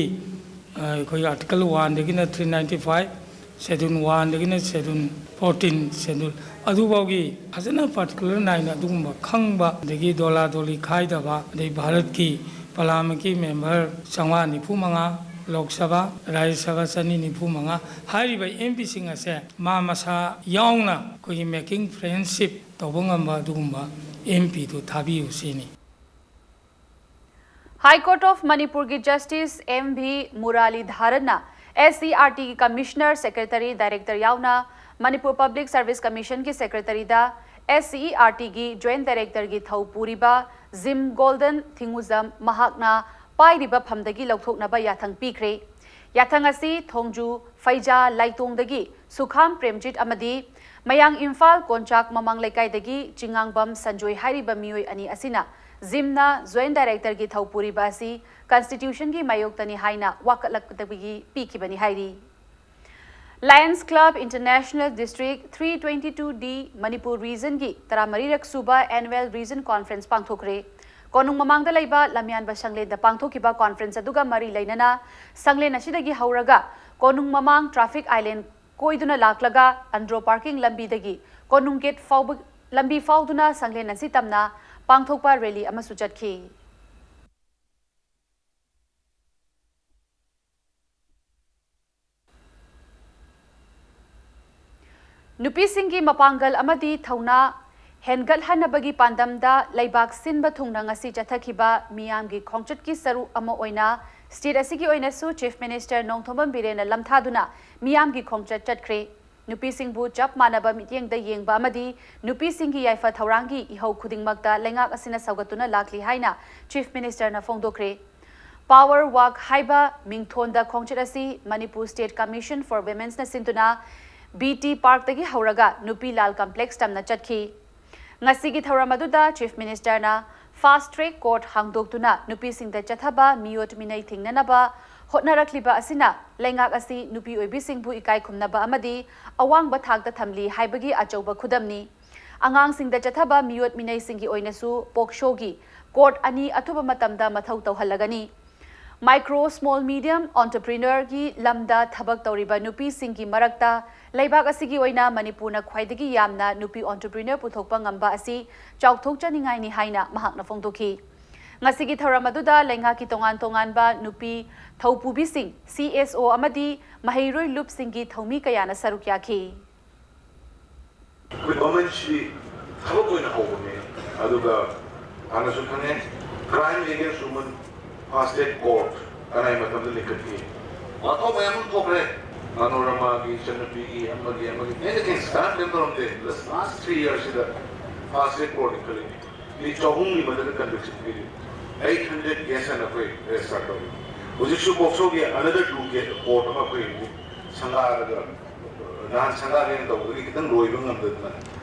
ꯑ, ꯑꯩꯈꯣꯏꯒꯤ ꯑꯥꯔꯇꯤꯀꯜ ꯋꯥꯟꯗꯒꯤꯅ ꯊ꯭ꯔꯤ ꯅꯥꯏꯟꯇꯤ ꯐꯥꯏꯚ, ꯁꯦꯗꯨꯜ ꯋꯥꯟꯗꯒꯤꯅ ꯁꯦꯗꯨꯜ ꯐꯣꯔꯇꯤꯟ, ꯁꯦꯗꯨꯜ ꯑꯗꯨꯐꯥꯎꯒꯤ ꯐꯖꯅ ꯄꯥꯔꯇꯤꯀꯨꯂꯔ ꯅꯥꯏꯅ ꯑꯗꯨꯒꯨꯝꯕ ꯈꯪꯕ, ꯑꯗꯒꯤ ꯗꯣꯂꯥ ꯗꯣꯂꯤ ꯈꯥꯏꯗꯕ, ꯑꯗꯩ ꯚꯥꯔꯠꯀꯤ ꯄꯥꯔꯂꯥꯃꯦꯟꯀꯤ ꯃꯦꯝꯕꯔ ꯆꯥꯝꯃꯉꯥ ꯅꯤꯐꯨ ꯃꯉꯥ, ꯂꯣꯛ ꯁꯚꯥ, ꯔꯥꯖ꯭ꯌ ꯁꯚꯥ ꯆꯅꯤ ꯅꯤꯐꯨ ꯃꯉꯥ ꯍꯥꯏꯔꯤꯕ ꯑꯦꯝ ꯄꯤꯁꯤꯡ ꯑꯁꯦ ꯃꯥ ꯃꯁꯥ ꯌꯥꯎꯅ ꯑꯩꯈꯣꯏꯒꯤ ꯃꯦꯀꯤꯡ ꯐ꯭ꯔꯦꯟꯁꯤꯞ ꯇꯧꯕ ꯉꯝꯕ ꯑꯗꯨꯒꯨꯝꯕ ꯑꯦꯝ ꯄꯤꯗꯨ ꯊꯥꯕꯤꯌꯨ ꯁꯤꯅꯤ꯫ ꯍꯥꯏ ꯀꯣꯔꯠ ꯑꯣꯐ ꯃꯅꯤꯄꯨꯔꯒꯤ ꯖꯁꯇꯤꯁ ꯑꯦꯝ ꯚꯤ ꯃꯨꯔꯥꯂꯤꯙꯔꯟꯅ ꯑꯦꯁ ꯁꯤ ꯑꯥꯔ ꯇꯤꯒꯤ ꯀꯃꯤꯁꯅꯔ, ꯁꯦꯀ꯭ꯔꯦꯇꯔꯤ, ꯗꯥꯏꯔꯦꯛꯇꯔ ꯌꯥꯎꯅ ꯃꯅꯤꯄꯨꯔ ꯄꯕ꯭ꯂꯤꯛ ꯁꯔꯚꯤꯁ ꯀꯃꯤꯁꯟꯒꯤ ꯁꯦꯀ꯭ꯔꯦꯇꯔꯤꯗ ꯑꯦꯁ ꯁꯤ ꯏ ꯑꯥꯔ ꯇꯤꯒꯤ ꯖꯣꯏꯟꯠ ꯗꯥꯏꯔꯦꯛꯇꯔꯒꯤ ꯊꯧ ꯄꯨꯔꯤꯕ ꯖꯤꯝ ꯒꯣꯜꯗꯟ ꯊꯤꯡꯉꯨꯖꯝ ꯃꯍꯥꯛꯅ ꯄꯥꯏꯔꯤꯕ ꯐꯝꯗꯒꯤ ꯂꯧꯊꯣꯛꯅꯕ ꯌꯥꯊꯪ ꯄꯤꯈ꯭ꯔꯦ꯫ ꯌꯥꯊꯪ ꯑꯁꯤ ꯊꯣꯡꯖꯨ ꯐꯩꯖꯥ ꯂꯥꯏꯇꯣꯡꯗꯒꯤ ꯁꯨꯈꯥꯝ ꯄ꯭ꯔꯦꯝꯖꯤꯠ ꯑꯃꯗꯤ ꯃꯌꯥꯡ ꯏꯝꯐꯥꯜ ꯀꯣꯟꯆꯥꯛ ꯃꯃꯥꯡ ꯂꯩꯀꯥꯏꯗꯒꯤ ꯆꯤꯉꯥꯡꯕꯝ ꯁꯟꯖꯣꯏ ꯍꯥꯏꯔꯤꯕ ꯃꯤꯑꯣꯏ ꯑꯅꯤ ꯑꯁꯤꯅ ꯖꯤꯝꯅ ꯖꯣꯏꯟꯠ ꯗꯥꯏꯔꯦꯛꯇꯔꯒꯤ ꯊꯧ ꯄꯨꯔꯤꯕ ꯑꯁꯤ ꯀꯟꯁꯇꯤꯇ꯭ꯌꯨꯁꯟꯒꯤ ꯃꯥꯌꯣꯛꯇꯅꯤ ꯍꯥꯏꯅ ꯋꯥꯀꯠꯂꯛꯄꯗꯒꯤ ꯄꯤꯈꯤꯕꯅꯤ ꯍꯥꯏꯔꯤ꯫ Lions Club International District three twenty two D Manipur ꯔꯤꯖꯟꯒꯤ ꯇꯔꯥꯃꯔꯤꯔꯛ ꯁꯨꯕ Annual Region Conference ꯄꯥꯡꯊꯣꯛꯈ꯭ꯔꯦ꯫ ꯀꯣꯅꯨꯡ ꯃꯃꯥꯡꯗ ꯂꯩꯕ ꯂꯝꯌꯥꯟꯕ ꯁꯪꯂꯦꯟꯗ ꯄꯥꯡꯊꯣꯛꯈꯤꯕ ꯀꯣꯟꯐ꯭ꯔꯦꯟꯁ ꯑꯗꯨꯒ ꯃꯔꯤ ꯂꯩꯅꯅ ꯁꯪꯂꯦꯟ ꯑꯁꯤꯗꯒꯤ ꯍꯧꯔꯒ ꯀꯣꯅꯨꯡ ꯃꯃꯥꯡ ꯇ꯭ꯔꯥꯐꯤꯛ ꯑꯥꯏꯂꯦꯟ ꯀꯣꯏꯗꯨꯅ ꯂꯥꯛꯂꯒ ꯑꯟꯗ꯭ꯔꯣ ꯄꯥꯔꯀꯤꯡ ꯂꯝꯕꯤꯗꯒꯤ ꯀꯣꯅꯨꯡ ꯒꯦꯠ ꯐꯥꯎꯕ, ꯂꯝꯕꯤ ꯐꯥꯎꯗꯨꯅ ꯁꯪꯂꯦꯟ ꯑꯁꯤ ꯇꯝꯅ ꯄꯥꯡꯊꯣꯛꯄ ꯔꯦꯂꯤ ꯑꯃꯁꯨ ꯆꯠꯈꯤ꯫ ꯅꯨꯄꯤꯁꯤꯡꯒꯤ ꯃꯄꯥꯡꯒꯜ ꯑꯃꯗꯤ ꯊꯧꯅꯥ ꯍꯦꯟꯒꯠꯍꯟꯅꯕꯒꯤ ꯄꯥꯟꯗꯝꯗ ꯂꯩꯕꯥꯛ ꯁꯤꯟꯕ ꯊꯨꯡꯅ ꯉꯁꯤ ꯆꯠꯊꯈꯤꯕ ꯃꯤꯌꯥꯝꯒꯤ ꯈꯣꯡꯆꯠꯀꯤ ꯁꯔꯨꯛ ꯑꯃ ꯑꯣꯏꯅ ꯁ꯭ꯇꯦꯠ ꯑꯁꯤꯒꯤ ꯑꯣꯏꯅꯁꯨ ꯆꯤꯐ ꯃꯤꯅꯤꯁꯇꯔ ꯅꯣꯡꯊꯣꯝꯕꯝ ꯕꯤꯔꯦꯟꯅ ꯂꯝꯊꯥꯗꯨꯅ ꯃꯤꯌꯥꯝꯒꯤ ꯈꯣꯡꯆꯠ ꯆꯠꯈ꯭ꯔꯦ꯫ ꯅꯨꯄꯤꯁꯤꯡꯕꯨ ꯆꯞ ꯃꯥꯟꯅꯕ ꯃꯤꯠꯌꯦꯡꯗ ꯌꯦꯡꯕ ꯑꯃꯗꯤ ꯅꯨꯄꯤꯁꯤꯡꯒꯤ ꯌꯥꯏꯐ ꯊꯧꯔꯥꯡꯒꯤ ꯏꯍꯧ ꯈꯨꯗꯤꯡꯃꯛꯇ ꯂꯩꯉꯥꯛ ꯑꯁꯤꯅ ꯁꯧꯒꯠꯇꯨꯅ ꯂꯥꯛꯂꯤ ꯍꯥꯏꯅ ꯆꯤꯐ ꯃꯤꯅꯤꯁꯇꯔꯅ ꯐꯣꯡꯗꯣꯛꯈ꯭ꯔꯦ꯫ ꯄꯥꯋꯔ ꯋꯥꯛ ꯍꯥꯏꯕ ꯃꯤꯡꯊꯣꯟꯗ ꯈꯣꯡꯆꯠ ꯑꯁꯤ ꯃꯅꯤꯄꯨꯔ ꯁ꯭ꯇꯦꯠ ꯀꯃꯤꯁꯟ ꯐꯣꯔ ꯋꯤꯃꯦꯟꯁꯅ ꯁꯤꯟꯗꯨꯅ ꯕꯤ ꯇꯤ ꯄꯥꯔꯛꯇꯒꯤ ꯍꯧꯔꯒ ꯅꯨꯄꯤ ꯂꯥꯜ ꯀꯝꯄ꯭ꯂꯦꯛꯁ ꯇꯝꯅ ꯆꯠꯈꯤ꯫ ꯉꯁꯤꯒꯤ ꯊꯧꯔꯝ ꯑꯗꯨꯗ ꯆꯤꯐ ꯃꯤꯅꯤꯁꯇꯔꯅ ꯐꯥꯁꯠ ꯇ꯭ꯔꯦꯛ ꯀꯣꯔꯠ ꯍꯥꯡꯗꯣꯛꯇꯨꯅ ꯅꯨꯄꯤꯁꯤꯡꯗ ꯆꯠꯊꯕ ꯃꯤꯑꯣꯠ ꯃꯤꯅꯩ ꯊꯤꯡꯅꯅꯕ ꯍꯣꯠꯅꯔꯛꯂꯤꯕ ꯑꯁꯤꯅ ꯂꯩꯉꯥꯛ ꯑꯁꯤ ꯅꯨꯄꯤ ꯑꯣꯏꯕꯤꯁꯤꯡꯕꯨ ꯏꯀꯥꯏ ꯈꯨꯝꯅꯕ ꯑꯃꯗꯤ ꯑꯋꯥꯡꯕ ꯊꯥꯛꯇ ꯊꯝꯂꯤ ꯍꯥꯏꯕꯒꯤ ꯑꯆꯧꯕ ꯈꯨꯗꯝꯅꯤ꯫ ꯑꯉꯥꯡꯁꯤꯡꯗ ꯆꯠꯊꯕ ꯃꯤꯑꯣꯠ ꯃꯤꯅꯩꯁꯤꯡꯒꯤ ꯑꯣꯏꯅꯁꯨ ꯄꯣꯛꯁꯣꯒꯤ ꯀꯣꯔꯠ ꯑꯅꯤ ꯑꯊꯨꯕ ꯃꯇꯝꯗ ꯃꯊꯧ ꯇꯧꯍꯜꯂꯒꯅꯤ꯫ ꯃꯥꯏꯀ꯭ꯔꯣ, ꯁ꯭ꯃꯣꯜ, ꯃꯤꯗꯤꯌꯝ ꯑꯣꯟꯇꯔꯄ꯭ꯔꯤꯅꯔꯒꯤ ꯂꯝꯗ ꯊꯕꯛ ꯇꯧꯔꯤꯕ ꯅꯨꯄꯤꯁꯤꯡꯒꯤ ꯃꯔꯛꯇ ꯂꯩꯕꯥꯛ ꯑꯁꯤꯒꯤ ꯑꯣꯏꯅ ꯃꯅꯤꯄꯨꯔꯅ ꯈ꯭ꯋꯥꯏꯗꯒꯤ ꯌꯥꯝꯅ ꯅꯨꯄꯤ ꯑꯣꯟꯇꯔꯄ꯭ꯔꯤꯅꯔ ꯄꯨꯊꯣꯛꯄ ꯉꯝꯕ ꯑꯁꯤ ꯆꯥꯎꯊꯣꯛꯆꯅꯤꯡꯉꯥꯏꯅꯤ ꯍꯥꯏꯅ ꯃꯍꯥꯛꯅ ꯐꯣꯡꯗꯣꯛꯈꯤ꯫ ꯉꯁꯤꯒꯤ ꯊꯧꯔꯝ ꯑꯗꯨꯗ ꯂꯩꯉꯥꯛꯀꯤ ꯇꯣꯉꯥꯟ ꯇꯣꯉꯥꯟꯕ ꯅꯨꯄꯤ ꯊꯧꯄꯨꯕꯤꯁꯤꯡ, ꯁꯤ ꯑꯦꯁ ꯑꯣ ꯑꯃꯗꯤ ꯃꯍꯩꯔꯣꯏ ꯂꯨꯞꯁꯤꯡꯒꯤ ꯊꯧꯃꯤ ꯀꯌꯥꯅ ꯁꯔꯨꯛ ꯌꯥꯈꯤ꯫ ꯑꯩꯈꯣꯏ ꯒꯚꯔꯟꯃꯦꯟꯠꯁꯤ ꯊꯕꯛ ꯑꯣꯏꯅ ꯍꯧꯕꯅꯦ꯫ ꯑꯗꯨꯒ ꯍꯥꯟꯅꯁꯨ ꯈꯪꯉꯦ, crime against women fast track court ꯀꯅꯥꯏ ꯃꯇꯝꯗ ꯂꯤꯡꯈꯠꯈꯤ? ꯋꯥꯊꯣꯛ ꯃꯌꯥꯝ ꯑꯃ ꯊꯣꯛꯈ꯭ꯔꯦ꯫ ꯄꯥꯅꯣꯔꯥꯃꯥꯒꯤ ꯏꯆꯟꯅꯨꯄꯤꯒꯤ ꯑꯃꯒꯤ ꯑꯃꯒꯤ ꯑꯩꯅ ꯀꯦꯁ ꯀꯅꯥꯝꯇ ꯇꯧꯔꯝꯗꯦ꯫ ꯂꯥꯁ ꯊ꯭ꯔꯤ ꯌꯔꯁꯁꯤꯗ ꯐꯥꯁ ꯇ꯭ꯔꯦꯛ ꯀꯣꯔꯠꯅ ꯈꯜꯂꯤ, ꯃꯤ ꯆꯍꯨꯝꯒꯤ ꯃꯊꯛꯇ ꯀꯟꯚꯤꯛꯁꯟ ꯄꯤꯔꯤ꯫ ꯑꯩꯠ ꯍꯟꯗ꯭ꯔꯦꯠ ꯀꯦꯁ ꯍꯥꯏꯅ ꯑꯩꯈꯣꯏ ꯔꯦꯖꯤꯁꯇꯔ ꯇꯧꯔꯤ꯫ ꯍꯧꯖꯤꯛꯁꯨ ꯄꯣꯛꯁꯣꯒꯤ ꯑꯅꯗꯔ ꯇꯨ ꯀꯦꯁ ꯀꯣꯔꯠ ꯑꯃ ꯑꯩꯈꯣꯏ ꯁꯪꯒꯥꯔꯒ ꯅꯍꯥꯟ ꯁꯪꯒꯥꯔꯦꯟ ꯇꯧꯕꯗꯒꯤ ꯈꯤꯇꯪ ꯂꯣꯏꯕ ꯉꯝꯗꯗꯅ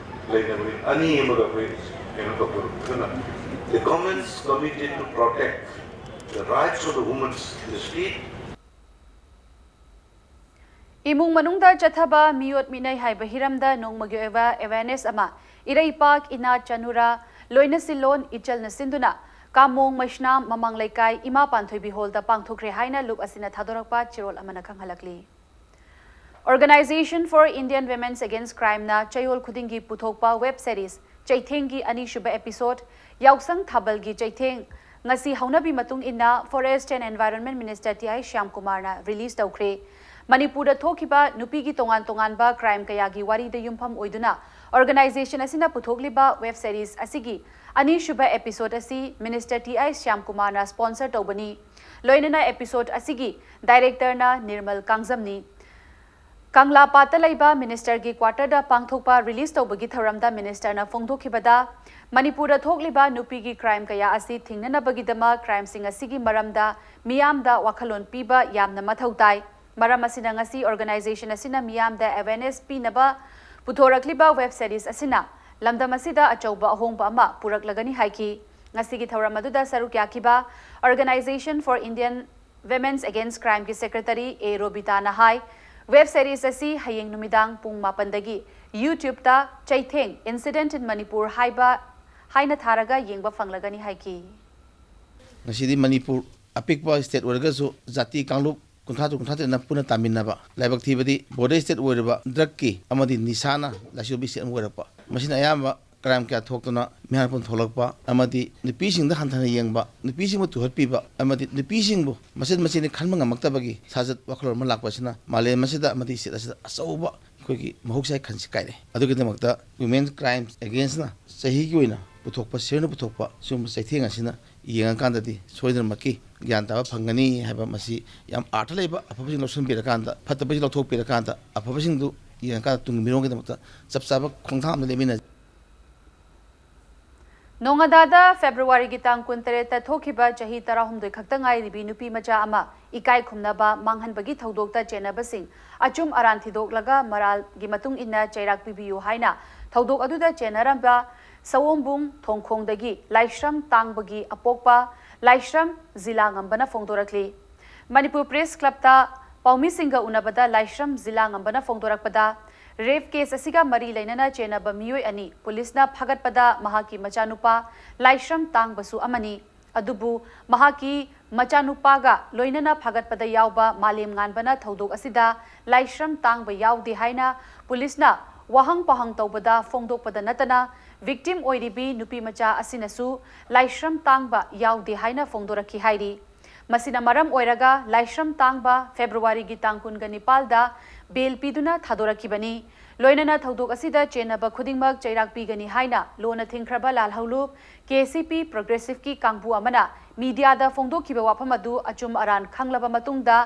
ꯂꯩꯅꯕꯅꯤ꯫ ꯑꯅꯤ ꯑꯃꯒ ꯑꯩꯈꯣꯏ ꯀꯩꯅꯣ ꯇꯧꯗꯧꯔꯤ꯫ ꯑꯗꯨꯅ the government's committed to protect the rights of the women in the street. ꯏꯃꯨꯡ ꯃꯅꯨꯡꯗ ꯆꯠꯊꯕ ꯃꯤꯑꯣꯠ ꯃꯤꯅꯩ ꯍꯥꯏꯕ ꯍꯤꯔꯝꯗ ꯅꯣꯡꯃꯒꯤ ꯑꯣꯏꯕ ꯑꯦꯋꯦꯔꯅꯦꯁ ꯑꯃ ꯏꯔꯩꯄꯥꯛ ꯏꯅꯥꯠ ꯆꯅꯨꯔꯥ ꯂꯣꯏꯅ ꯁꯤꯜꯂꯣꯟ ꯏꯆꯜꯅ ꯁꯤꯟꯗꯨꯅ ꯀꯥꯃꯣꯡ ꯃꯩꯁꯅꯥꯝ ꯃꯃꯥꯡ ꯂꯩꯀꯥꯏ ꯏꯃꯥ ꯄꯥꯟꯊꯣꯏꯕꯤ ꯍꯣꯜꯗ ꯄꯥꯡꯊꯣꯛꯈ꯭ꯔꯦ ꯍꯥꯏꯅ ꯂꯨꯞ ꯑꯁꯤꯅ ꯊꯥꯗꯣꯔꯛꯄ ꯆꯦꯔꯣꯜ ꯑꯃꯅ ꯈꯪꯍꯜꯂꯛꯂꯤ꯫ Organization for Indian Women's Against Crimeꯅ ꯆꯌꯣꯜ ꯈꯨꯗꯤꯡꯒꯤ ꯄꯨꯊꯣꯛꯄ ꯋꯦꯕ ꯁꯦꯔꯤꯁ ꯆꯩꯊꯦꯡꯒꯤ ꯑꯅꯤꯁꯨꯕ ꯑꯦꯄꯤꯁꯣꯗ ꯌꯥꯎꯁꯪ ꯊꯥꯕꯜꯒꯤ ꯆꯩꯊꯦꯡ ꯉꯁꯤ ꯍꯧꯅꯕꯤ ꯃꯇꯨꯡ ꯏꯟꯅ Forest and Environment Minister T I ꯁ꯭ꯌꯥꯝꯀꯨꯃꯥꯔꯅ ꯔꯤꯂꯤꯖ ꯇꯧꯈ꯭ꯔꯦ꯫ ꯃꯅꯤꯄꯨꯔꯗ ꯊꯣꯛꯈꯤꯕ ꯅꯨꯄꯤꯒꯤ ꯇꯣꯉꯥꯟ ꯇꯣꯉꯥꯟꯕ ꯀ꯭ꯔꯥꯏꯝ ꯀꯌꯥꯒꯤ ꯋꯥꯔꯤꯗ ꯌꯨꯝꯐꯝ ꯑꯣꯏꯗꯨꯅ ꯑꯣꯔꯒꯅꯥꯏꯖꯦꯁꯟ ꯑꯁꯤꯅ ꯄꯨꯊꯣꯛꯂꯤꯕ ꯋꯦꯕ ꯁꯦꯔꯤꯁ ꯑꯁꯤꯒꯤ ꯑꯅꯤꯁꯨꯕ ꯑꯦꯄꯤꯁꯣꯗ ꯑꯁꯤ ꯃꯤꯅꯤꯁꯇꯔ ꯇꯤ ꯑꯥꯏ ꯁ꯭ꯌꯥꯝꯀꯨꯃꯥꯔꯅ ꯁ꯭ꯄꯣꯟꯁꯔ ꯇꯧꯕꯅꯤ꯫ ꯂꯣꯏꯅꯅ ꯑꯦꯄꯤꯁꯣꯗ ꯑꯁꯤꯒꯤ ꯗꯥꯏꯔꯦꯛꯇꯔꯅ ꯅꯤꯔꯃꯜ ꯀꯥꯡꯖꯝꯅꯤ꯫ ꯀꯪꯂꯥꯄꯥꯠꯇ ꯂꯩꯕ ꯃꯤꯅꯤꯁꯇꯔꯒꯤ ꯀ꯭ꯋꯥꯇꯔꯗ ꯄꯥꯡꯊꯣꯛꯄ ꯔꯤꯂꯤꯖ ꯇꯧꯕꯒꯤ ꯊꯧꯔꯝꯗ ꯃꯤꯅꯤꯁꯇꯔꯅ ꯐꯣꯡꯗꯣꯛꯈꯤꯕꯗ, ꯃꯅꯤꯄꯨꯔꯗ ꯊꯣꯛꯂꯤꯕ ꯅꯨꯄꯤꯒꯤ ꯀ꯭ꯔꯥꯏꯝ ꯀꯌꯥ ꯑꯁꯤ ꯊꯤꯡꯅꯅꯕꯒꯤꯗꯃꯛ ꯀ꯭ꯔꯥꯏꯝꯁꯤꯡ ꯑꯁꯤꯒꯤ ꯃꯔꯝꯗ ꯃꯤꯌꯥꯝꯗ ꯋꯥꯈꯜꯂꯣꯟ ꯄꯤꯕ ꯌꯥꯝꯅ ꯃꯊꯧ ꯇꯥꯏ꯫ ꯃꯔꯝ ꯑꯁꯤꯅ ꯉꯁꯤ ꯑꯣꯔꯒꯅꯥꯏꯖꯦꯁꯟ ꯑꯁꯤꯅ ꯃꯤꯌꯥꯝꯗ ꯑꯦꯋꯦꯔꯅꯦꯁ ꯄꯤꯅꯕ ꯄꯨꯊꯣꯔꯛꯂꯤꯕ ꯋꯦꯕ ꯁꯦꯔꯤꯁ ꯑꯁꯤꯅ ꯂꯝꯗꯝ ꯑꯁꯤꯗ ꯑꯆꯧꯕ ꯑꯍꯣꯡꯕ ꯑꯃ ꯄꯨꯔꯛꯂꯒꯅꯤ ꯍꯥꯏꯈꯤ꯫ ꯉꯁꯤꯒꯤ ꯊꯧꯔꯝ ꯑꯗꯨꯗ ꯁꯔꯨꯛ ꯌꯥꯈꯤꯕ Organization for Indian Women's Against Crimeꯒꯤ ꯁꯦꯀ꯭ꯔꯦꯇꯔꯤ ꯑꯦ ꯔꯣꯕꯤꯇꯥꯅ ꯍꯥꯏ, ꯋꯦꯕ ꯁꯦꯔꯤꯁ ꯑꯁꯤ ꯍꯌꯦꯡ ꯅꯨꯃꯤꯗꯥꯡ ꯄꯨꯡ ꯃꯥꯄꯟꯗꯒꯤ YouTubeꯇ ꯆꯩꯊꯦꯡ Incident in Manipur ꯍꯥꯏꯕ ꯍꯥꯏꯅ ꯊꯥꯔꯒ ꯌꯦꯡꯕ ꯐꯪꯂꯒꯅꯤ ꯍꯥꯏꯈꯤ꯫ ꯉꯁꯤꯗꯤ ꯃꯅꯤꯄꯨꯔ ꯑꯄꯤꯛꯄ ꯁ꯭ꯇꯦꯠ ꯑꯣꯏꯔꯒꯁꯨ ꯖꯥꯇꯤ ꯀꯥꯡꯂꯨꯞ ꯀꯨꯟꯊ꯭ꯔꯥ ꯇꯔꯨꯛ ꯀꯨꯟꯊ꯭ꯔꯥ ꯇꯔꯦꯠꯅ ꯄꯨꯟꯅ ꯇꯥꯃꯤꯟꯅꯕ ꯂꯥꯏꯕꯛ ꯊꯤꯕꯗꯤ ꯕꯣꯔꯗꯔ ꯁ꯭ꯇꯦꯠ ꯑꯣꯏꯔꯤꯕ ꯗ꯭ꯔꯒꯀꯤ ꯑꯃꯗꯤ ꯅꯤꯁꯥꯅ ꯂꯥꯏꯆꯨꯕꯤ ꯁ꯭ꯇꯦꯠ ꯑꯃ ꯑꯣꯏꯔꯛꯄ꯫ ꯃꯁꯤꯅ ꯑꯌꯥꯝꯕ ꯀ꯭ꯔꯥꯏꯝ ꯀꯌꯥ ꯊꯣꯛꯇꯨꯅ ꯃꯤꯍꯥꯠꯐꯝ ꯊꯣꯛꯂꯛꯄ ꯑꯃꯗꯤ ꯅꯨꯄꯤꯁꯤꯡꯗ ꯍꯟꯊꯅ ꯌꯦꯡꯕ, ꯅꯨꯄꯤꯁꯤꯡꯕꯨ ꯇꯨꯍꯠꯄꯤꯕ ꯑꯃꯗꯤ ꯅꯨꯄꯤꯁꯤꯡꯕꯨ ꯃꯆꯦꯠ ꯃꯆꯦꯠꯅꯤ ꯈꯟꯕ ꯉꯝꯃꯛꯇꯕꯒꯤ ꯁꯥꯖꯠ ꯋꯥꯈꯜꯂꯣꯟ ꯑꯃ ꯂꯥꯛꯄ ꯑꯁꯤꯅ ꯃꯥꯂꯦꯝ ꯑꯁꯤꯗ ꯑꯃꯗꯤ ꯁ꯭ꯇꯦꯠ ꯑꯁꯤꯗ ꯑꯆꯧꯕ ꯑꯩꯈꯣꯏꯒꯤ ꯃꯍꯧꯁꯥꯒꯤ ꯈꯟꯁꯤ ꯀꯥꯏꯔꯦ꯫ ꯑꯗꯨꯒꯤꯗꯃꯛꯇ ꯋꯤꯃꯦꯟ ꯀ꯭ꯔꯥꯏꯝ ꯑꯦꯒꯦꯟꯁꯅ ꯆꯍꯤꯒꯤ ꯑꯣꯏꯅ ꯄꯨꯊꯣꯛꯄ, ꯁꯦꯜꯅ ꯄꯨꯊꯣꯛꯄ ꯁꯤꯒꯨꯝꯕ ꯆꯩꯊꯦꯡ ꯑꯁꯤꯅ ꯌꯦꯡꯉꯀꯥꯟꯗꯗꯤ ꯁꯣꯏꯗꯅꯃꯛꯀꯤ ꯒ꯭ꯌꯥꯟ ꯇꯥꯕ ꯐꯪꯒꯅꯤ ꯍꯥꯏꯕ, ꯃꯁꯤ ꯌꯥꯝ ꯑꯥꯔꯊ ꯂꯩꯕ ꯑꯐꯕꯁꯤꯡ ꯂꯧꯁꯤꯟꯕꯤꯔꯀꯥꯟꯗ, ꯐꯠꯇꯕꯁꯤꯡ ꯂꯧꯊꯣꯛꯄꯤꯔꯀꯥꯟꯗ ꯑꯐꯕꯁꯤꯡꯗꯨ ꯌꯦꯡꯉꯀꯥꯟꯗ ꯇꯨꯡꯒꯤ ꯃꯤꯔꯣꯜꯒꯤꯗꯃꯛꯇ ꯆꯞ ꯆꯥꯕ ꯈꯣꯡꯊꯥꯡ ꯑꯃꯗ ꯂꯦꯞꯃꯤꯟꯅꯁꯤ꯫ ꯅꯣꯡꯉꯥꯗꯥꯗ ꯐꯦꯕ꯭ꯔꯨꯋꯥꯔꯤꯒꯤ ꯇꯥꯡ ꯀꯨꯟꯇꯔꯦꯠꯇ ꯊꯣꯛꯈꯤꯕ ꯆꯍꯤ ꯇꯔꯥꯍꯨꯝꯗꯣꯏ ꯈꯛꯇ ꯉꯥꯏꯔꯤꯕꯤ ꯅꯨꯄꯤ ꯃꯆꯥ ꯑꯃ ꯏꯀꯥꯏ ꯈꯨꯝꯅꯕ ꯃꯥꯡꯍꯟꯕꯒꯤ ꯊꯧꯗꯣꯛꯇ ꯆꯦꯟꯅꯕꯁꯤꯡ ꯑꯆꯨꯝ ꯑꯔꯥꯟ ꯊꯤꯗꯣꯛꯂꯒ ꯃꯔꯥꯜꯒꯤ ꯃꯇꯨꯡ ꯏꯟꯅ ꯆꯩꯔꯥꯛ ꯄꯤꯕꯤꯌꯨ ꯍꯥꯏꯅ ꯊꯧꯗꯣꯛ ꯑꯗꯨꯗ ꯆꯦꯟꯅꯔꯝꯕ ꯁꯑꯣꯝꯕꯨꯡ ꯊꯣꯡꯈꯣꯡꯗꯒꯤ ꯂꯥꯏꯁ꯭ꯔꯝ ꯇꯥꯡꯕꯒꯤ ꯑꯄꯣꯛꯄ ꯂꯥꯏꯁ꯭ꯔꯝ ꯖꯤꯂꯥ ꯉꯝꯕꯅ ꯐꯣꯡꯗꯣꯔꯛꯂꯤ꯫ ꯃꯅꯤꯄꯨꯔ ꯄ꯭ꯔꯦꯁ ꯀ꯭ꯂꯕꯇ ꯄꯥꯎꯃꯤꯁꯤꯡꯒ ꯎꯅꯕꯗ ꯂꯥꯏꯁ꯭ꯔꯝ ꯖꯤꯂꯥ ꯉꯝꯕꯅ ꯐꯣꯡꯗꯣꯔꯛꯄꯗ, ꯔꯦꯞ ꯀꯦꯁ ꯑꯁꯤꯒ ꯃꯔꯤ ꯂꯩꯅꯅ ꯆꯦꯟꯅꯕ ꯃꯤꯑꯣꯏ ꯑꯅꯤ ꯄꯨꯂꯤꯁꯅ ꯐꯥꯒꯠꯄꯗ ꯃꯍꯥꯛꯀꯤ ꯃꯆꯥꯅꯨꯄꯥ ꯂꯥꯏꯁ꯭ꯔꯝ ꯇꯥꯡꯕꯁꯨ ꯑꯃꯅꯤ꯫ ꯑꯗꯨꯕꯨ ꯃꯍꯥꯛꯀꯤ ꯃꯆꯥꯅꯨꯄꯥꯒ ꯂꯣꯏꯅꯅ ꯐꯥꯒꯠꯄꯗ ꯌꯥꯎꯕ ꯃꯥꯂꯦꯝ ꯉꯥꯟꯕꯅ ꯊꯧꯗꯣꯛ ꯑꯁꯤꯗ ꯂꯥꯏꯁ꯭ꯔꯝ ꯇꯥꯡꯕ ꯌꯥꯎꯗꯦ ꯍꯥꯏꯅ ꯄꯨꯂꯤꯁꯅ ꯋꯥꯍꯪ ꯄꯥꯎꯍꯪ ꯇꯧꯕꯗ ꯐꯣꯡꯗꯣꯛꯄꯗ ꯅꯠꯇꯅ, ꯚꯤꯛꯇꯤꯝ ꯑꯣꯏꯔꯤꯕꯤ ꯅꯨꯄꯤ ꯃꯆꯥ ꯑꯁꯤꯅꯁꯨ ꯂꯥꯏꯁ꯭ꯔꯝ ꯇꯥꯡꯕ ꯌꯥꯎꯗꯦ ꯍꯥꯏꯅ ꯐꯣꯡꯗꯣꯔꯛꯈꯤ ꯍꯥꯏꯔꯤ꯫ ꯃꯁꯤꯅ ꯃꯔꯝ ꯑꯣꯏꯔꯒ ꯂꯥꯏꯁ꯭ꯔꯝ ꯇꯥꯡꯕ ꯐꯦꯕ꯭ꯔꯨꯋꯥꯔꯤꯒꯤ ꯇꯥꯡ ꯀꯨꯟꯒ ꯅꯤꯄꯥꯜꯗ ꯕꯦꯜ ꯄꯤꯗꯨꯅ ꯊꯥꯗꯣꯔꯛꯈꯤꯕꯅꯤ꯫ ꯂꯣꯏꯅꯅ ꯊꯧꯗꯣꯛ ꯑꯁꯤꯗ ꯆꯦꯟꯅꯕ ꯈꯨꯗꯤꯡꯃꯛ ꯆꯩꯔꯥꯛ ꯄꯤꯒꯅꯤ ꯍꯥꯏꯅ ꯂꯣꯟꯅ ꯊꯤꯡꯈ꯭ꯔꯕ ꯂꯥꯜꯍꯧꯂꯨꯞ ꯀꯦ ꯁꯤ ꯄꯤ ꯄ꯭ꯔꯣꯒ꯭ꯔꯦꯁꯤꯚꯀꯤ ꯀꯥꯡꯕꯨ ꯑꯃꯅ ꯃꯤꯗꯤꯌꯥꯗ ꯐꯣꯡꯗꯣꯛꯈꯤꯕ ꯋꯥꯐꯝ ꯑꯗꯨ ꯑꯆꯨꯝ ꯑꯔꯥꯟ ꯈꯪꯂꯕ ꯃꯇꯨꯡꯗ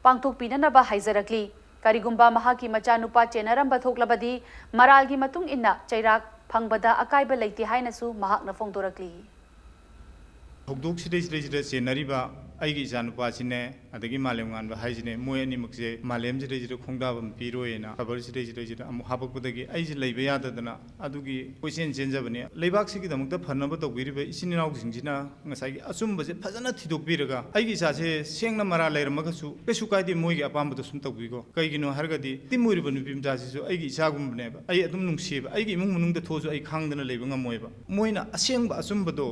ꯄꯥꯡꯊꯣꯛꯄꯤꯅꯅꯕ ꯍꯥꯏꯖꯔꯛꯂꯤ꯫ ꯀꯔꯤꯒꯨꯝꯕ ꯃꯍꯥꯛꯀꯤ ꯃꯆꯥꯅꯨꯄꯥ ꯆꯦꯟꯅꯔꯝꯕ ꯊꯣꯛꯂꯕꯗꯤ ꯃꯔꯥꯜꯒꯤ ꯃꯇꯨꯡ ꯏꯟꯅ ꯆꯩꯔꯥꯛ ꯐꯪꯕꯗ ꯑꯀꯥꯏꯕ ꯂꯩꯇꯦ ꯍꯥꯏꯅꯁꯨ ꯃꯍꯥꯛꯅ ꯐꯣꯡꯗꯣꯔꯛꯂꯤ꯫ ꯊꯧꯗꯣꯛꯁꯤꯗꯩꯁꯤꯗꯩꯁꯤꯗ ꯆꯦꯟꯅꯔꯤꯕ ꯑꯩꯒꯤ ꯏꯆꯥꯅꯨꯄꯥꯁꯤꯅꯦ, ꯑꯗꯒꯤ ꯃꯥꯂꯦꯝ ꯉꯥꯟꯕ ꯍꯥꯏꯁꯤꯅꯦ, ꯃꯣꯏ ꯑꯅꯤꯃꯛꯁꯦ ꯃꯥꯂꯦꯝꯁꯤꯗꯩꯁꯤꯗ ꯈꯣꯡꯗꯥꯐꯝ ꯄꯤꯔꯣꯏꯅ ꯈꯕꯔꯁꯤꯗꯩꯁꯤꯗꯩꯁꯤꯗ ꯑꯃꯨꯛ ꯍꯥꯄꯛꯄꯗꯒꯤ ꯑꯩꯁꯦ ꯂꯩꯕ ꯌꯥꯗꯗꯅ ꯑꯗꯨꯒꯤ ꯀꯣꯏꯆꯦꯟ ꯆꯦꯟꯖꯕꯅꯦ꯫ ꯂꯩꯕꯥꯛꯁꯤꯒꯤꯗꯃꯛꯇ ꯐꯅꯕ ꯇꯧꯕꯤꯔꯤꯕ ꯏꯆꯤꯟ ꯏꯅꯥꯎꯁꯤꯡꯁꯤꯅ ꯉꯁꯥꯏꯒꯤ ꯑꯆꯨꯝꯕꯁꯦ ꯐꯖꯅ ꯊꯤꯗꯣꯛꯄꯤꯔꯒ ꯑꯩꯒꯤ ꯏꯆꯥꯁꯦ ꯁꯦꯡꯅ ꯃꯔꯥꯜ ꯂꯩꯔꯝꯃꯒꯁꯨ ꯀꯩꯁꯨ ꯀꯥꯏꯗꯦ, ꯃꯣꯏꯒꯤ ꯑꯄꯥꯝꯕꯗꯣ ꯁꯨꯝ ꯇꯧꯕꯤꯀꯣ꯫ ꯀꯩꯒꯤꯅꯣ ꯍꯥꯏꯔꯒꯗꯤ ꯇꯤꯝ ꯑꯣꯏꯔꯤꯕ ꯅꯨꯄꯤ ꯃꯆꯥꯁꯤꯁꯨ ꯑꯩꯒꯤ ꯏꯆꯥꯒꯨꯝꯕꯅꯦꯕ꯫ ꯑꯩ ꯑꯗꯨꯝ ꯅꯨꯡꯁꯤꯌꯦꯕ꯫ ꯑꯩꯒꯤ ꯏꯃꯨꯡ ꯃꯅꯨꯡꯗ ꯊꯣꯛꯑꯁꯨ ꯑꯩ ꯈꯥꯡꯗꯅ ꯂꯩꯕ ꯉꯝꯃꯣꯏꯕ꯫ ꯃꯣꯏꯅ ꯑꯁꯦꯡꯕ ꯑꯆꯨꯝꯕꯗꯣ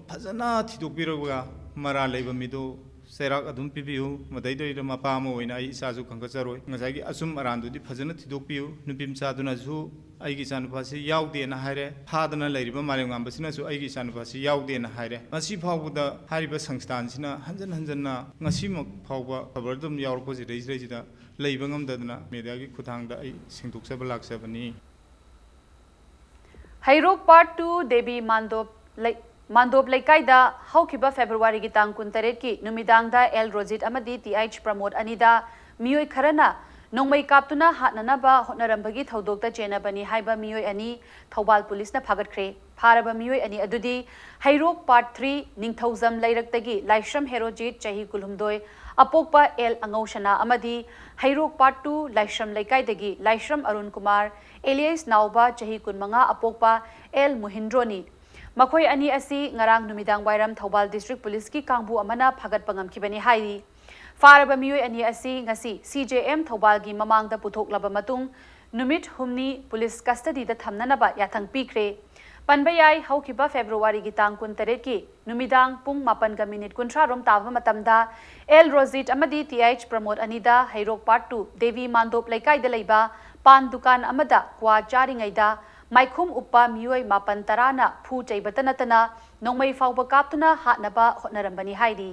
ꯐꯖꯅ ꯊꯤꯗꯣꯛꯄꯤꯔꯒ ꯃꯔꯥꯜ ꯂꯩꯕ ꯃꯤꯗꯣ ꯆꯩꯔꯥꯛ ꯑꯗꯨꯝ ꯄꯤꯕꯤꯌꯨ꯫ ꯃꯗꯩꯗꯩꯗ ꯃꯄꯥ ꯑꯃ ꯑꯣꯏꯅ ꯑꯩ ꯏꯆꯥꯁꯨ ꯈꯟꯒꯠꯆꯔꯣꯏ꯫ ꯉꯁꯥꯏꯒꯤ ꯑꯆꯨꯝ ꯑꯔꯥꯟꯗꯨꯗꯤ ꯐꯖꯅ ꯊꯤꯗꯣꯛꯄꯤꯌꯨ꯫ ꯅꯨꯄꯤ ꯃꯆꯥꯗꯨꯅꯁꯨ ꯑꯩꯒꯤ ꯏꯆꯥꯅꯨꯄꯥꯁꯤ ꯌꯥꯎꯗꯦꯅ ꯍꯥꯏꯔꯦ꯫ ꯐꯥꯗꯅ ꯂꯩꯔꯤꯕ ꯃꯥꯂꯦꯝ ꯉꯥꯟꯕꯁꯤꯅꯁꯨ ꯑꯩꯒꯤ ꯏꯆꯥꯅꯨꯄꯥꯁꯤ ꯌꯥꯎꯗꯦꯅ ꯍꯥꯏꯔꯦ꯫ ꯉꯁꯤ ꯐꯥꯎꯕꯗ ꯍꯥꯏꯔꯤꯕ ꯁꯪꯁꯊꯥꯟꯁꯤꯅ ꯍꯟꯖꯟ ꯍꯟꯖꯟꯅ ꯉꯁꯤꯃꯛ ꯐꯥꯎꯕ ꯈꯕꯔ ꯑꯗꯨꯝ ꯌꯥꯎꯔꯛꯄꯁꯤꯗꯩꯁꯤꯗꯩꯁꯤꯗ ꯂꯩꯕ ꯉꯝꯗꯗꯅ ꯃꯦꯗꯤꯌꯥꯒꯤ ꯈꯨꯠꯊꯥꯡꯗ ꯑꯩ ꯁꯦꯡꯗꯣꯛꯆꯕ ꯂꯥꯛꯆꯕꯅꯤ꯫ ꯍꯩꯔꯣꯛ Part two ꯗꯦꯕꯤ ꯃꯥꯟꯗꯣꯞ ꯂꯩ-, ꯃꯥꯟꯗꯣꯞ ꯂꯩꯀꯥꯏꯗ ꯍꯧꯈꯤꯕ February ꯒꯤ ꯇꯥꯡ ꯀꯨꯟꯇꯔꯦꯠꯀꯤ ꯅꯨꯃꯤꯗꯥꯡꯗ ꯑꯦꯜ ꯔꯣꯖꯤꯠ ꯑꯃꯗꯤ ꯇꯤ ꯑꯩꯆ ꯄ꯭ꯔꯃꯣꯗ ꯑꯅꯤꯗ ꯃꯤꯑꯣꯏ ꯈꯔꯅ ꯅꯣꯡꯃꯩ ꯀꯥꯞꯇꯨꯅ ꯍꯥꯠꯅꯅꯕ ꯍꯣꯠꯅꯔꯝꯕꯒꯤ ꯊꯧꯗꯣꯛꯇ ꯆꯦꯟꯅꯕꯅꯤ ꯍꯥꯏꯕ ꯃꯤꯑꯣꯏ ꯑꯅꯤ ꯊꯧꯕꯥꯜ ꯄꯨꯂꯤꯁꯅ ꯐꯥꯒꯠꯈ꯭ꯔꯦ꯫ ꯐꯥꯔꯕ ꯃꯤꯑꯣꯏ ꯑꯅꯤ ꯑꯗꯨꯗꯤ ꯍꯩꯔꯣꯛ Part three ꯅꯤꯡꯊꯧꯖꯝ ꯂꯩꯔꯛꯇꯒꯤ ꯂꯥꯏꯁ꯭ꯔꯝ ꯍꯦꯔꯣꯖꯤꯠ, ꯆꯍꯤ ꯀꯨꯟꯍꯨꯝꯗꯣꯏ, ꯑꯄꯣꯛꯄ ꯑꯦꯜ ꯑꯉꯧꯁꯅꯥ ꯑꯃꯗꯤ ꯍꯩꯔꯣꯛ Part two ꯂꯥꯏꯁ꯭ꯔꯝ ꯂꯩꯀꯥꯏꯗꯒꯤ ꯂꯥꯏꯁ꯭ꯔꯝ ꯑꯔꯨꯟ ꯀꯨꯃꯥꯔ alias ꯅꯥꯎꯕ, ꯆꯍꯤ ꯀꯨꯟꯃꯉꯥ, ꯑꯄꯣꯛꯄ ꯑꯦꯜ ꯃꯨꯍꯤꯟꯗ꯭ꯔꯣꯅꯤ꯫ ꯃꯈꯣꯏ ꯑꯅꯤ ꯑꯁꯤ ꯉꯔꯥꯡ ꯅꯨꯃꯤꯗꯥꯡ ꯋꯥꯏꯔꯝ ꯊꯧꯕꯥꯜ ꯗꯤꯁꯇ꯭ꯔꯤꯛ ꯄꯨꯂꯤꯁꯀꯤ ꯀꯥꯡꯕꯨ ꯑꯃꯅ ꯐꯥꯒꯠꯄ ꯉꯝꯈꯤꯕꯅꯤ ꯍꯥꯏꯔꯤ꯫ ꯐꯥꯔꯕ ꯃꯤꯑꯣꯏ ꯑꯅꯤ ꯑꯁꯤ ꯉꯁꯤ ꯁꯤ ꯖꯦ ꯑꯦꯝ ꯊꯧꯕꯥꯜꯒꯤ ꯃꯃꯥꯡꯗ ꯄꯨꯊꯣꯛꯂꯕ ꯃꯇꯨꯡ, ꯅꯨꯃꯤꯠ ꯍꯨꯝꯅꯤ ꯄꯨꯂꯤꯁ ꯀꯁꯇꯗꯤꯗ ꯊꯝꯅꯅꯕ ꯌꯥꯊꯪ ꯄꯤꯈ꯭ꯔꯦ꯫ ꯄꯟꯕ ꯌꯥꯏ, ꯍꯧꯈꯤꯕ February ꯒꯤ ꯇꯥꯡ ꯀꯨꯟꯇꯔꯦꯠꯀꯤ ꯅꯨꯃꯤꯗꯥꯡ ꯄꯨꯡ ꯃꯥꯄꯟꯒ ꯃꯤꯅꯤꯠ ꯀꯨꯟꯊ꯭ꯔꯥ ꯔꯣꯝ ꯇꯥꯕ ꯃꯇꯝꯗ ꯑꯦꯜ ꯔꯣꯖꯤꯠ ꯑꯃꯗꯤ ꯇꯤ ꯑꯩꯆ ꯄ꯭ꯔꯃꯣꯗ ꯑꯅꯤꯗ ꯍꯩꯔꯣꯛ Part two ꯗꯦꯕꯤ ꯃꯥꯟꯗꯣꯞ ꯂꯩꯀꯥꯏꯗ ꯂꯩꯕ ꯄꯥꯟ ꯗꯨꯀꯥꯟ ꯑꯃꯗ ꯀ꯭ꯋꯥ ꯆꯥꯔꯤꯉꯩꯗ ꯃꯥꯏꯈꯨꯝ ꯎꯞꯄ ꯃꯤꯑꯣꯏ ꯃꯥꯄꯟ ꯇꯔꯥꯅ ꯐꯨ ꯆꯩꯕꯇ ꯅꯠꯇꯅ ꯅꯣꯡꯃꯩ ꯐꯥꯎꯕ ꯀꯥꯞꯇꯨꯅ ꯍꯥꯠꯅꯕ ꯍꯣꯠꯅꯔꯝꯕꯅꯤ ꯍꯥꯏꯔꯤ꯫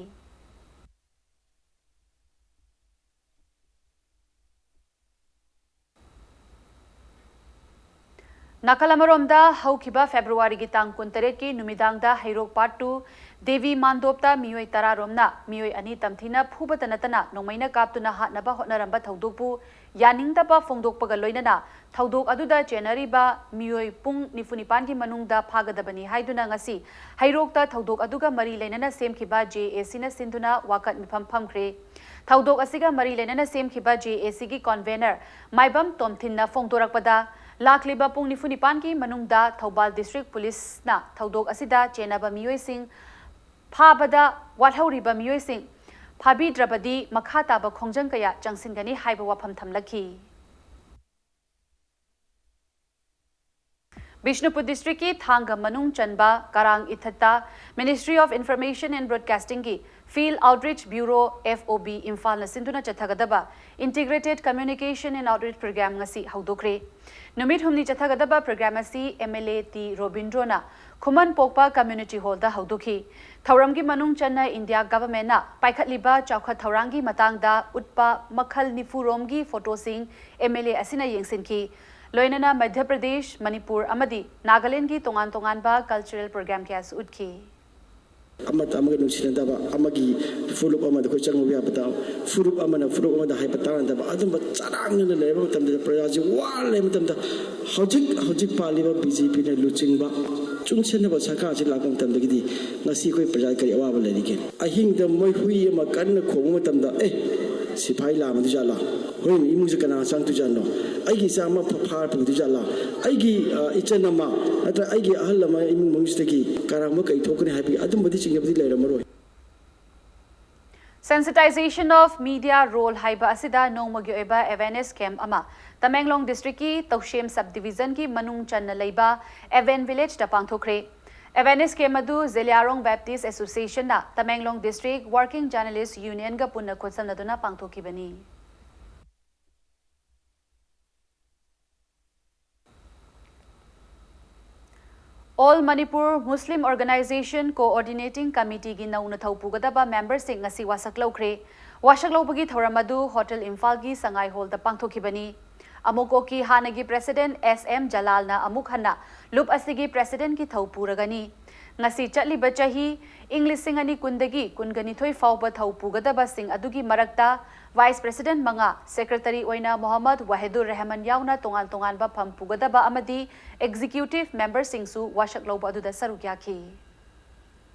ꯅꯥꯀꯜ ꯑꯃꯔꯣꯝꯗ, ꯍꯧꯈꯤꯕ February ꯒꯤ ꯇꯥꯡ ꯀꯨꯟꯇꯔꯦꯠꯀꯤ ꯅꯨꯃꯤꯗꯥꯡꯗ ꯍꯩꯔꯣꯛ Part two ꯗꯦꯕꯤ ꯃꯥꯟꯗꯣꯞꯇ ꯃꯤꯑꯣꯏ ꯇꯔꯥ ꯔꯣꯝꯅ ꯃꯤꯑꯣꯏ ꯑꯅꯤ ꯇꯝꯊꯤꯅ ꯐꯨꯕꯇ ꯅꯠꯇꯅ ꯅꯣꯡꯃꯩꯅ ꯀꯥꯞꯇꯨꯅ ꯍꯥꯠꯅꯕ ꯍꯣꯠꯅꯔꯝꯕ ꯊꯧꯗꯣꯛꯄꯨ ꯌꯥꯅꯤꯡꯗꯕ ꯐꯣꯡꯗꯣꯛꯄꯒ ꯂꯣꯏꯅꯅ ꯊꯧꯗꯣꯛ ꯑꯗꯨꯗ ꯆꯦꯟꯅꯔꯤꯕ ꯃꯤꯑꯣꯏ ꯄꯨꯡ ꯅꯤꯐꯨ ꯅꯤꯄꯥꯟꯒꯤ ꯃꯅꯨꯡꯗ ꯐꯥꯒꯗꯕꯅꯤ ꯍꯥꯏꯗꯨꯅ ꯉꯁꯤ ꯍꯩꯔꯣꯛꯇ ꯊꯧꯗꯣꯛ ꯑꯗꯨꯒ ꯃꯔꯤ ꯂꯩꯅꯅ ꯁꯦꯝꯈꯤꯕ ꯖꯦ ꯑꯦ ꯁꯤꯅ ꯁꯤꯟꯗꯨꯅ ꯋꯥꯀꯠ ꯃꯤꯐꯝ ꯐꯝꯈ꯭ꯔꯦ꯫ ꯊꯧꯗꯣꯛ ꯑꯁꯤꯒ ꯃꯔꯤ ꯂꯩꯅꯅ ꯁꯦꯝꯈꯤꯕ ꯖꯦ ꯑꯦ ꯁꯤꯒꯤ convener ꯃꯥꯏꯕꯝ ꯇꯣꯝꯊꯤꯟꯅ ꯐꯣꯡꯗꯣꯔꯛꯄꯗ, ꯂꯥꯛꯂꯤꯕ ꯄꯨꯡ ꯅꯤꯐꯨ ꯅꯤꯄꯥꯟꯒꯤ ꯃꯅꯨꯡꯗ ꯊꯧꯕꯥꯜ ꯗꯤꯁꯇ꯭ꯔꯤꯛ ꯄꯨꯂꯤꯁꯅ ꯊꯧꯗꯣꯛ ꯑꯁꯤꯗ ꯆꯦꯟꯅꯕ ꯃꯤꯑꯣꯏꯁꯤꯡ ꯐꯥꯕꯗ ꯋꯥꯠꯍꯧꯔꯤꯕ ꯃꯤꯑꯣꯏꯁꯤꯡ ꯐꯥꯕꯤꯗ꯭ꯔꯕꯗꯤ ꯃꯈꯥ ꯇꯥꯕ ꯈꯣꯡꯖꯪ ꯀꯌꯥ ꯆꯪꯁꯤꯟꯒꯅꯤ ꯍꯥꯏꯕ ꯋꯥꯐꯝ ꯊꯝꯂꯛꯈꯤ꯫ ꯕꯤꯁꯅꯨꯄꯨꯔ ꯗꯤꯁꯇ꯭ꯔꯤꯛꯀꯤ ꯊꯥꯡꯒ ꯃꯅꯨꯡ ꯆꯟꯕ ꯀꯔꯥꯡ ꯏꯊꯠꯇ Ministry of Information and Broadcasting ꯒꯤ Field Outreach Bureau, F O B, ꯏꯝꯐꯥꯜꯅ ꯁꯤꯟꯗꯨꯅ ꯆꯠꯊꯒꯗꯕ Integrated Communication and Outreach Program ꯉꯁꯤ ꯍꯧꯗꯣꯛꯈ꯭ꯔꯦ꯫ ꯅꯨꯃꯤꯠ ꯍꯨꯝꯅꯤ ꯆꯠꯊꯒꯗꯕ program ꯑꯁꯤ M L A ꯇꯤ ꯔꯣꯕꯤꯟꯗ꯭ꯔꯣꯅ ꯈꯨꯃꯟ ꯄꯣꯛꯄ Community Hall ꯗ ꯍꯧꯗꯣꯛꯈꯤ꯫ ꯊꯧꯔꯝꯒꯤ ꯃꯅꯨꯡ ꯆꯟꯅ India Government ꯅ ꯄꯥꯏꯈꯠꯂꯤꯕ ꯆꯥꯎꯈꯠ ꯊꯧꯔꯥꯡꯒꯤ ꯃꯇꯥꯡꯗ ꯎꯠꯄ ꯃꯈꯜ ꯅꯤꯐꯨ ꯔꯣꯝꯒꯤ photo ꯁꯤꯡ M L A ꯑꯁꯤꯅ ꯌꯦꯡꯁꯤꯟꯈꯤ꯫ ꯂꯣꯏꯅꯅ ꯃꯙ꯭ꯌ ꯄ꯭ꯔꯗꯦꯁ, ꯃꯅꯤꯄꯨꯔ ꯑꯃꯗꯤ ꯅꯥꯒꯥꯂꯦꯟꯗꯒꯤ ꯇꯣꯉꯥꯟ ꯇꯣꯉꯥꯟꯕ ꯀꯜꯆꯔꯦꯜ ꯄ꯭ꯔꯣꯒ꯭ꯔꯥꯝ ꯀꯌꯥꯁꯨ ꯎꯠꯈꯤ꯫ ꯑꯃꯒ ꯑꯃꯒ ꯅꯨꯡꯁꯤꯅꯗꯕ, ꯑꯃꯒꯤ ꯐꯨꯔꯨꯞ ꯑꯃꯗ ꯑꯩꯈꯣꯏ ꯆꯪꯉꯨꯕ ꯌꯥꯕꯗ, ꯐꯨꯔꯨꯞ ꯑꯃꯅ ꯐꯨꯔꯨꯞ ꯑꯃꯗ ꯍꯥꯏꯕ ꯇꯥꯅꯗꯕ, ꯑꯗꯨꯝꯕ ꯆꯔꯥꯡꯅꯅ ꯂꯩꯔꯕ ꯃꯇꯝꯗ, ꯄ꯭ꯔꯖꯥꯁꯤ ꯋꯥꯅ ꯂꯩꯕ ꯃꯇꯝꯗ, ꯍꯧꯖꯤꯛ ꯍꯧꯖꯤꯛ ꯄꯥꯜꯂꯤꯕ ꯕꯤ ꯖꯦ ꯄꯤꯅ ꯂꯨꯆꯤꯡꯕ ꯆꯨꯡꯁꯤꯟꯅꯕ ꯁꯔꯀꯥꯔꯁꯤ ꯂꯥꯛꯄ ꯃꯇꯝꯗꯒꯤꯗꯤ ꯉꯁꯤ ꯑꯩꯈꯣꯏ ꯄ꯭ꯔꯖꯥ ꯀꯔꯤ ꯑꯋꯥꯕ ꯂꯩꯔꯤꯒꯦ? ꯑꯍꯤꯡꯗ ꯃꯣꯏ ꯍꯨꯏ ꯑꯃ ꯀꯟꯅ ꯈꯣꯡꯕ ꯃꯇꯝꯗ, "ꯑꯦ, ꯁꯤꯐꯥꯏ ꯂꯥꯛꯑꯝꯃꯗꯣꯏꯖꯥꯠꯂꯥ? ꯍꯣꯔꯦꯟ ꯏꯃꯨꯡꯁꯦ ꯀꯅꯥ ꯆꯪꯗꯣꯏꯖꯥꯠꯅꯣ? ꯑꯩꯒꯤ ꯏꯆꯥ ꯑꯃ ꯐ-, ꯐꯥꯔ ꯄꯨꯗꯣꯏꯖꯥꯠꯂꯥ? ꯑꯩꯒꯤ, ꯑ, ꯏꯆꯟ ꯑꯃ ꯅꯠꯇ꯭ꯔ ꯑꯩꯒꯤ ꯑꯍꯜ ꯑꯃ ꯏꯃꯨꯡ ꯃꯅꯨꯡꯁꯤꯗꯒꯤ ꯀꯅꯥꯒꯨꯝꯕ ꯀꯩ ꯊꯣꯛꯀꯅꯤ?" ꯍꯥꯏꯕꯒꯤ ꯑꯗꯨꯝꯕꯗꯤ ꯆꯤꯡꯅꯕꯗꯤ ꯂꯩꯔꯝꯃꯔꯣꯏ꯫ Sensitization of Media Role ꯍꯥꯏꯕ ꯑꯁꯤꯗ ꯅꯣꯡꯃꯒꯤ ꯑꯣꯏꯕ ꯑꯦꯋꯦꯔꯅꯦꯁ ꯀꯦꯝꯞ ꯑꯃ ꯇꯃꯦꯡꯂꯣꯡ ꯗꯤꯁꯇ꯭ꯔꯤꯛꯀꯤ ꯇꯧꯁꯦꯝ ꯁꯕ ꯗꯤꯕꯤꯖꯟꯒꯤ ꯃꯅꯨꯡ ꯆꯟꯅ ꯂꯩꯕ ꯑꯦꯚꯦꯟ ꯚꯤꯂꯦꯖꯇ ꯄꯥꯡꯊꯣꯛꯈ꯭ꯔꯦ꯫ ꯑꯦꯋꯦꯔꯅꯦꯁ ꯀꯦꯝꯞ ꯑꯗꯨ ꯖꯦꯂꯤꯌꯥꯔꯣꯡ ꯕꯦꯞꯇꯤꯁ ꯑꯦꯁꯣꯁꯤꯌꯦꯁꯟꯅ ꯇꯃꯦꯡꯂꯣꯡ ꯗꯤꯁꯇ꯭ꯔꯤꯛ ꯋꯥꯔꯀꯤꯡ ꯖꯔꯅꯦꯂꯤꯁ ꯌꯨꯅꯤꯌꯟꯒ ꯄꯨꯟꯅ ꯈꯨꯠꯁꯝꯅꯗꯨꯅ ꯄꯥꯡꯊꯣꯛꯈꯤꯕꯅꯤ꯫ All Manipur Muslim Organization Coordinating Committeeꯒꯤ ꯅꯧꯅ ꯊꯧ ꯄꯨꯒꯗꯕ ꯃꯦꯝꯕꯔꯁꯤꯡ ꯉꯁꯤ ꯋꯥꯁꯛ ꯂꯧꯈ꯭ꯔꯦ꯫ ꯋꯥꯁꯛ ꯂꯧꯕꯒꯤ ꯊꯧꯔꯝ ꯑꯗꯨ ꯍꯣꯇꯦꯜ ꯏꯝꯐꯥꯜꯒꯤ ꯁꯉꯥꯏ ꯍꯣꯜꯗ ꯄꯥꯡꯊꯣꯛꯈꯤꯕꯅꯤ꯫ ꯑꯃꯨꯀꯣꯛꯀꯤ ꯍꯥꯟꯅꯒꯤ ꯄ꯭ꯔꯦꯁꯤꯗꯦꯟꯠ ꯑꯦꯁ ꯑꯦꯝ ꯖꯂꯥꯜꯅ ꯑꯃꯨꯛ ꯍꯟꯅ ꯂꯨꯞ ꯑꯁꯤꯒꯤ ꯄ꯭ꯔꯦꯁꯤꯗꯦꯟꯠꯀꯤ ꯊꯧ ꯄꯨꯔꯒꯅꯤ꯫ ꯉꯁꯤ ꯆꯠꯂꯤꯕ ꯆꯍꯤ, ꯏꯪ ꯂꯤꯁꯤꯡ ꯑꯅꯤ ꯀꯨꯟꯗꯒꯤ ꯀꯨꯟꯒ ꯅꯤꯊꯣꯏ ꯐꯥꯎꯕ ꯊꯧ ꯄꯨꯒꯗꯕꯁꯤꯡ ꯑꯗꯨꯒꯤ ꯃꯔꯛꯇ ꯚꯥꯏꯁ ꯄ꯭ꯔꯦꯁꯤꯗꯦꯟꯠ ꯃꯉꯥ, ꯁꯦꯀ꯭ꯔꯦꯇꯔꯤ ꯑꯣꯏꯅ ꯃꯣꯍꯝꯃꯗ ꯋꯥꯍꯤꯗꯨꯔ ꯔꯍꯃꯟ ꯌꯥꯎꯅ ꯇꯣꯉꯥꯟ ꯇꯣꯉꯥꯟꯕ ꯐꯝ ꯄꯨꯒꯗꯕ ꯑꯃꯗꯤ ꯑꯦꯛꯖꯤꯀ꯭ꯌꯨꯇꯤꯚ ꯃꯦꯝꯕꯔꯁꯤꯡꯁꯨ ꯋꯥꯁꯛ ꯂꯧꯕ ꯑꯗꯨꯗ ꯁꯔꯨꯛ ꯌꯥꯈꯤ꯫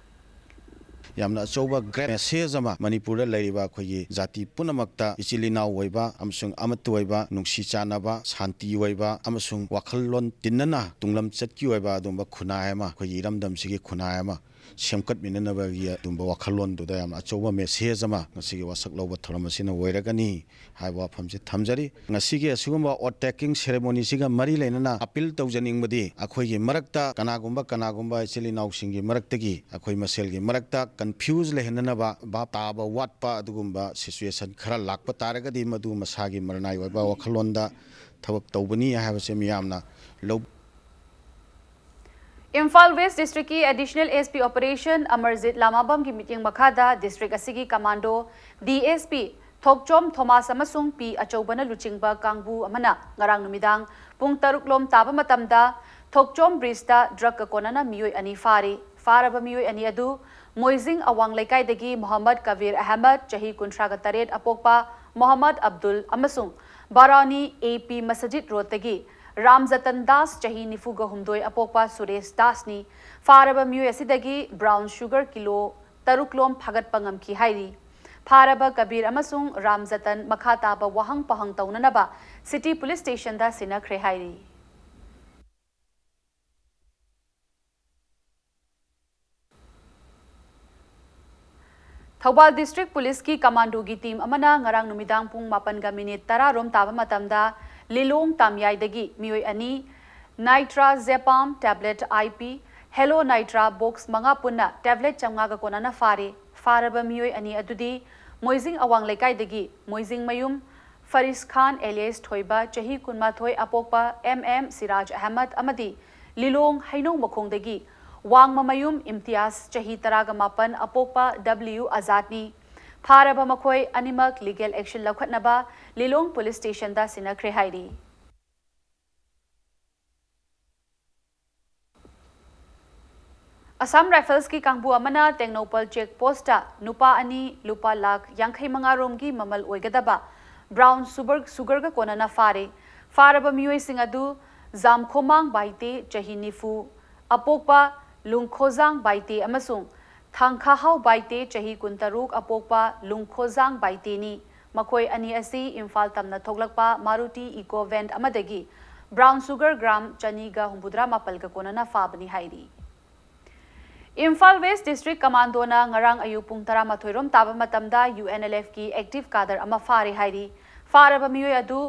ꯌꯥꯝꯅ ꯑꯆꯧꯕ ꯒ꯭ꯔꯦꯠ ꯃꯦꯁꯦꯖ ꯑꯃ ꯃꯅꯤꯄꯨꯔꯗ ꯂꯩꯔꯤꯕ ꯑꯩꯈꯣꯏꯒꯤ ꯖꯥꯇꯤ ꯄꯨꯝꯅꯃꯛꯇ ꯏꯆꯤꯜ ꯏꯅꯥꯎ ꯑꯣꯏꯕ ꯑꯃꯁꯨꯡ ꯑꯃꯠꯇ ꯑꯣꯏꯕ, ꯅꯨꯡꯁꯤ ꯆꯥꯟꯅꯕ, ꯁꯥꯟꯇꯤ ꯑꯣꯏꯕ ꯑꯃꯁꯨꯡ ꯋꯥꯈꯜꯂꯣꯟ ꯇꯤꯟꯅꯅ ꯇꯨꯡꯂꯝꯆꯠꯀꯤ ꯑꯣꯏꯕ ꯑꯗꯨꯒꯨꯝꯕ ꯈꯨꯟꯅꯥꯏ ꯑꯃ, ꯑꯩꯈꯣꯏꯒꯤ ꯏꯔꯝꯗꯝꯁꯤꯒꯤ ꯈꯨꯟꯅꯥꯏ ꯑꯃ ꯁꯦꯝꯒꯠꯃꯤꯟꯅꯅꯕꯒꯤ ꯑꯗꯨꯒꯨꯝꯕ ꯋꯥꯈꯜꯂꯣꯟꯗꯨꯗ ꯌꯥꯝꯅ ꯑꯆꯧꯕ ꯃꯦꯁꯦꯖ ꯑꯃ ꯉꯁꯤꯒꯤ ꯋꯥꯁꯛ ꯂꯧꯕ ꯊꯧꯔꯝ ꯑꯁꯤꯅ ꯑꯣꯏꯔꯒꯅꯤ ꯍꯥꯏꯕ ꯋꯥꯐꯝꯁꯤ ꯊꯝꯖꯔꯤ꯫ ꯉꯁꯤꯒꯤ ꯑꯁꯤꯒꯨꯝꯕ oath taking ceremonyꯁꯤꯒ ꯃꯔꯤ ꯂꯩꯅꯅ ꯑꯄꯤꯜ ꯇꯧꯖꯅꯤꯡꯕꯗꯤ, ꯑꯩꯈꯣꯏꯒꯤ ꯃꯔꯛꯇ ꯀꯅꯥꯒꯨꯝꯕ ꯀꯅꯥꯒꯨꯝꯕ ꯏꯆꯤꯜ ꯏꯅꯥꯎꯁꯤꯡꯒꯤ ꯃꯔꯛꯇꯒꯤ ꯑꯩꯈꯣꯏ ꯃꯁꯦꯜꯒꯤ ꯃꯔꯛꯇ confuse ꯂꯩꯍꯟꯅꯅꯕ, ꯚꯥꯞ ꯇꯥꯕ ꯋꯥꯠꯄ ꯑꯗꯨꯒꯨꯝꯕ situation ꯈꯔ ꯂꯥꯛꯄ ꯇꯥꯔꯒꯗꯤ, ꯃꯗꯨ ꯃꯁꯥꯒꯤ ꯃꯔꯅꯥꯏ ꯑꯣꯏꯕ ꯋꯥꯈꯜꯂꯣꯟꯗ ꯊꯕꯛ ꯇꯧꯕꯅꯤ ꯍꯥꯏꯕꯁꯦ ꯃꯤꯌꯥꯝꯅ ꯂꯧ ꯏꯝꯐꯥꯜ ꯋꯦꯁ ꯗꯤꯁꯇ꯭ꯔꯤꯛꯀꯤ additional S P operation Amarjeet ꯂꯥꯃꯥꯕꯝꯒꯤ ꯃꯤꯠꯌꯦꯡ ꯃꯈꯥꯗ ꯗꯤꯁꯇ꯭ꯔꯤꯛ ꯑꯁꯤꯒꯤ ꯀꯃꯥꯟꯗꯣ ꯗꯤ ꯑꯦꯁ ꯄꯤ ꯊꯣꯛꯆꯣꯝ ꯊꯣꯃꯥꯁ ꯑꯃꯁꯨꯡ ꯄꯤ ꯑꯆꯧꯕꯅ ꯂꯨꯆꯤꯡꯕ ꯀꯥꯡꯕꯨ ꯑꯃꯅ ꯉꯔꯥꯡ ꯅꯨꯃꯤꯗꯥꯡ ꯄꯨꯡ ꯇꯔꯨꯛ ꯂꯣꯝ ꯇꯥꯕ ꯃꯇꯝꯗ ꯊꯣꯛꯆꯣꯝ ꯕ꯭ꯔꯤꯖꯇ ꯗ꯭ꯔꯒꯀ ꯀꯣꯟꯅꯅ ꯃꯤꯑꯣꯏ ꯑꯅꯤ ꯐꯥꯔꯤ꯫ ꯐꯥꯔꯕ ꯃꯤꯑꯣꯏ ꯑꯅꯤ ꯑꯗꯨ ꯃꯣꯏꯖꯤꯡ ꯑꯋꯥꯡ ꯂꯩꯀꯥꯏꯗꯒꯤ ꯃꯣꯍꯝꯃꯗ ꯀꯕꯤꯔ ꯑꯍꯃꯗ, ꯆꯍꯤ ꯀꯨꯟꯊ꯭ꯔꯥꯒ ꯇꯔꯦꯠ ꯑꯄꯣꯛꯄ ꯃꯣꯍꯝꯃꯗ ꯑꯕꯗꯨꯜ, ꯑꯃꯁꯨꯡ ꯕꯥꯔꯥꯅꯤ ꯑꯦ ꯄꯤ ꯃꯁꯖꯤꯗ ꯔꯣꯗꯇꯒꯤ ꯔꯥꯝꯖꯇꯟ ꯗꯥꯁ, ꯆꯍꯤ ꯅꯤꯐꯨꯒ ꯍꯨꯝꯗꯣꯏ ꯑꯄꯣꯛꯄ ꯁꯨꯔꯦꯁ ꯗꯥꯁꯅꯤ꯫ ꯐꯥꯔꯕ ꯃꯤꯑꯣꯏ ꯑꯁꯤꯗꯒꯤ ꯕ꯭ꯔꯥꯎꯟ ꯁꯨꯒꯔ ꯀꯤꯂꯣ ꯇꯔꯨꯛ ꯂꯣꯝ ꯐꯥꯒꯠꯄ ꯉꯝꯈꯤ ꯍꯥꯏꯔꯤ꯫ ꯐꯥꯔꯕ ꯀꯕꯤꯔ ꯑꯃꯁꯨꯡ ꯔꯥꯝꯖꯇꯟ ꯃꯈꯥ ꯇꯥꯕ ꯋꯥꯍꯪ ꯄꯥꯎꯍꯪ ꯇꯧꯅꯅꯕ ꯁꯤꯇꯤ ꯄꯨꯂꯤꯁ ꯁ꯭ꯇꯦꯁꯟꯗ ꯁꯤꯟꯅꯈ꯭ꯔꯦ ꯍꯥꯏꯔꯤ꯫ ꯊꯧꯕꯥꯜ ꯗꯤꯁꯇ꯭ꯔꯤꯛ ꯄꯨꯂꯤꯁꯀꯤ ꯀꯃꯥꯟꯗꯣꯒꯤ ꯇꯤꯝ ꯑꯃꯅ ꯉꯔꯥꯡ ꯅꯨꯃꯤꯗꯥꯡ ꯄꯨꯡ ꯃꯥꯄꯟꯒ ꯃꯤꯅꯤꯠ ꯇꯔꯥ ꯔꯣꯝ ꯇꯥꯕ ꯃꯇꯝꯗ ꯂꯤꯂꯣꯡ ꯇꯥꯝꯌꯥꯏꯗꯒꯤ ꯃꯤꯑꯣꯏ ꯑꯅꯤ nitrazepam tablet I P, ꯍꯦꯂꯣ ꯅꯥꯏꯇ꯭ꯔꯥ ꯕꯣꯛꯁ ꯃꯉꯥ ꯄꯨꯟꯅ ꯇꯦꯕ꯭ꯂꯦꯠ ꯆꯥꯝꯃꯉꯥꯒ ꯀꯣꯟꯅꯅ ꯐꯥꯔꯦ꯫ ꯐꯥꯔꯕ ꯃꯤꯑꯣꯏ ꯑꯅꯤ ꯑꯗꯨꯗꯤ ꯃꯣꯏꯖꯤꯡ ꯑꯋꯥꯡ ꯂꯩꯀꯥꯏꯗꯒꯤ ꯃꯣꯏꯖꯤꯡ ꯃꯌꯨꯝ ꯐꯔꯤꯁ ꯈꯥꯟ ꯑꯦꯂꯤꯌꯁ ꯊꯣꯏꯕ, ꯆꯍꯤ ꯀꯨꯟꯃꯥꯊꯣꯏ ꯑꯄꯣꯛꯄ ꯑꯦꯝ ꯑꯦꯝ ꯁꯤꯔꯥꯖ ꯑꯍꯃꯗ, ꯑꯃꯗꯤ ꯂꯤꯂꯣꯡ ꯍꯩꯅꯧ ꯃꯈꯣꯡꯗꯒꯤ ꯋꯥꯡꯃꯃꯌꯨꯝ ꯏꯝꯇꯤꯌꯥꯖ, ꯆꯍꯤ ꯇꯔꯥꯒ ꯃꯥꯄꯟ ꯑꯄꯣꯛꯄ ꯗꯕ꯭ꯂꯤꯌꯨ ꯑꯖꯥꯗꯅꯤ꯫ ꯐꯥꯔꯕ ꯃꯈꯣꯏ ꯑꯅꯤꯃꯛ ꯂꯤꯒꯦꯜ ꯑꯦꯛꯁꯟ ꯂꯧꯈꯠꯅꯕ ꯂꯤꯂꯣꯡ ꯄꯨꯂꯤꯁ ꯁ꯭ꯇꯦꯁꯟꯗ ꯁꯤꯟꯅꯈ꯭ꯔꯦ ꯍꯥꯏꯔꯤ꯫ ꯑꯁꯥꯝ ꯔꯥꯏꯐꯜꯁꯀꯤ ꯀꯥꯡꯕꯨ ꯑꯃꯅ ꯇꯦꯡꯅꯧꯄꯜ ꯆꯦꯛ ꯄꯣꯁꯇ ꯅꯨꯄꯥ ꯑꯅꯤ ꯂꯨꯄꯥ ꯂꯥꯈ ꯌꯥꯡꯈꯩ ꯃꯉꯥ ꯔꯣꯝꯒꯤ ꯃꯃꯜ ꯑꯣꯏꯒꯗꯕ ꯕ꯭ꯔꯥꯎꯟ ꯁꯨꯕꯔ, ꯁꯨꯒꯔꯒ ꯀꯣꯟꯅꯅ ꯐꯥꯔꯦ꯫ ꯐꯥꯔꯕ ꯃꯤꯑꯣꯏꯁꯤꯡ ꯑꯗꯨ ꯖꯥꯝꯈꯣꯃꯥꯡ ꯕꯥꯏꯇꯦ, ꯆꯍꯤ ꯅꯤꯐꯨ ꯑꯄꯣꯛꯄ ꯂꯨꯡꯈꯣꯖꯥꯡ ꯕꯥꯏꯇꯦ, ꯑꯃꯁꯨꯡ ꯊꯥꯡꯈꯥꯍꯥꯎ ꯕꯥꯏꯇꯦ, ꯆꯍꯤ ꯀꯨꯟꯇꯔꯨꯛ ꯑꯄꯣꯛꯄ ꯂꯨꯡꯈꯣꯖꯥꯡ ꯕꯥꯏꯇꯦꯅꯤ꯫ ꯃꯈꯣꯏ ꯑꯅꯤ ꯑꯁꯤ ꯏꯝꯐꯥꯜ ꯇꯝꯅ ꯊꯣꯛꯂꯛꯄ ꯃꯥꯔꯨꯇꯤ ꯏꯀꯣ ꯚꯦꯟ ꯑꯃꯗꯒꯤ ꯕ꯭ꯔꯥꯎꯟ ꯁꯨꯒꯔ ꯒ꯭ꯔꯥꯝ ꯆꯅꯤꯒ ꯍꯨꯝꯐꯨꯇꯔꯥ ꯃꯥꯄꯜꯒ ꯀꯣꯟꯅꯅ ꯐꯥꯕꯅꯤ ꯍꯥꯏꯔꯤ꯫ ꯏꯝꯐꯥꯜ ꯋꯦꯁ ꯗꯤꯁꯇ꯭ꯔꯤꯛ ꯀꯃꯥꯟꯗꯣꯅ ꯉꯔꯥꯡ ꯑꯌꯨꯛ ꯄꯨꯡ ꯇꯔꯥꯃꯥꯊꯣꯏ ꯔꯣꯝ ꯇꯥꯕ ꯃꯇꯝꯗ ꯌꯨ ꯑꯦꯟ ꯑꯦꯜ ꯑꯦꯐꯀꯤ ꯑꯦꯛꯇꯤꯚ ꯀꯥꯗꯔ ꯑꯃ ꯐꯥꯔꯦ ꯍꯥꯏꯔꯤ꯫ ꯐꯥꯔꯕ ꯃꯤꯑꯣꯏ ꯑꯗꯨ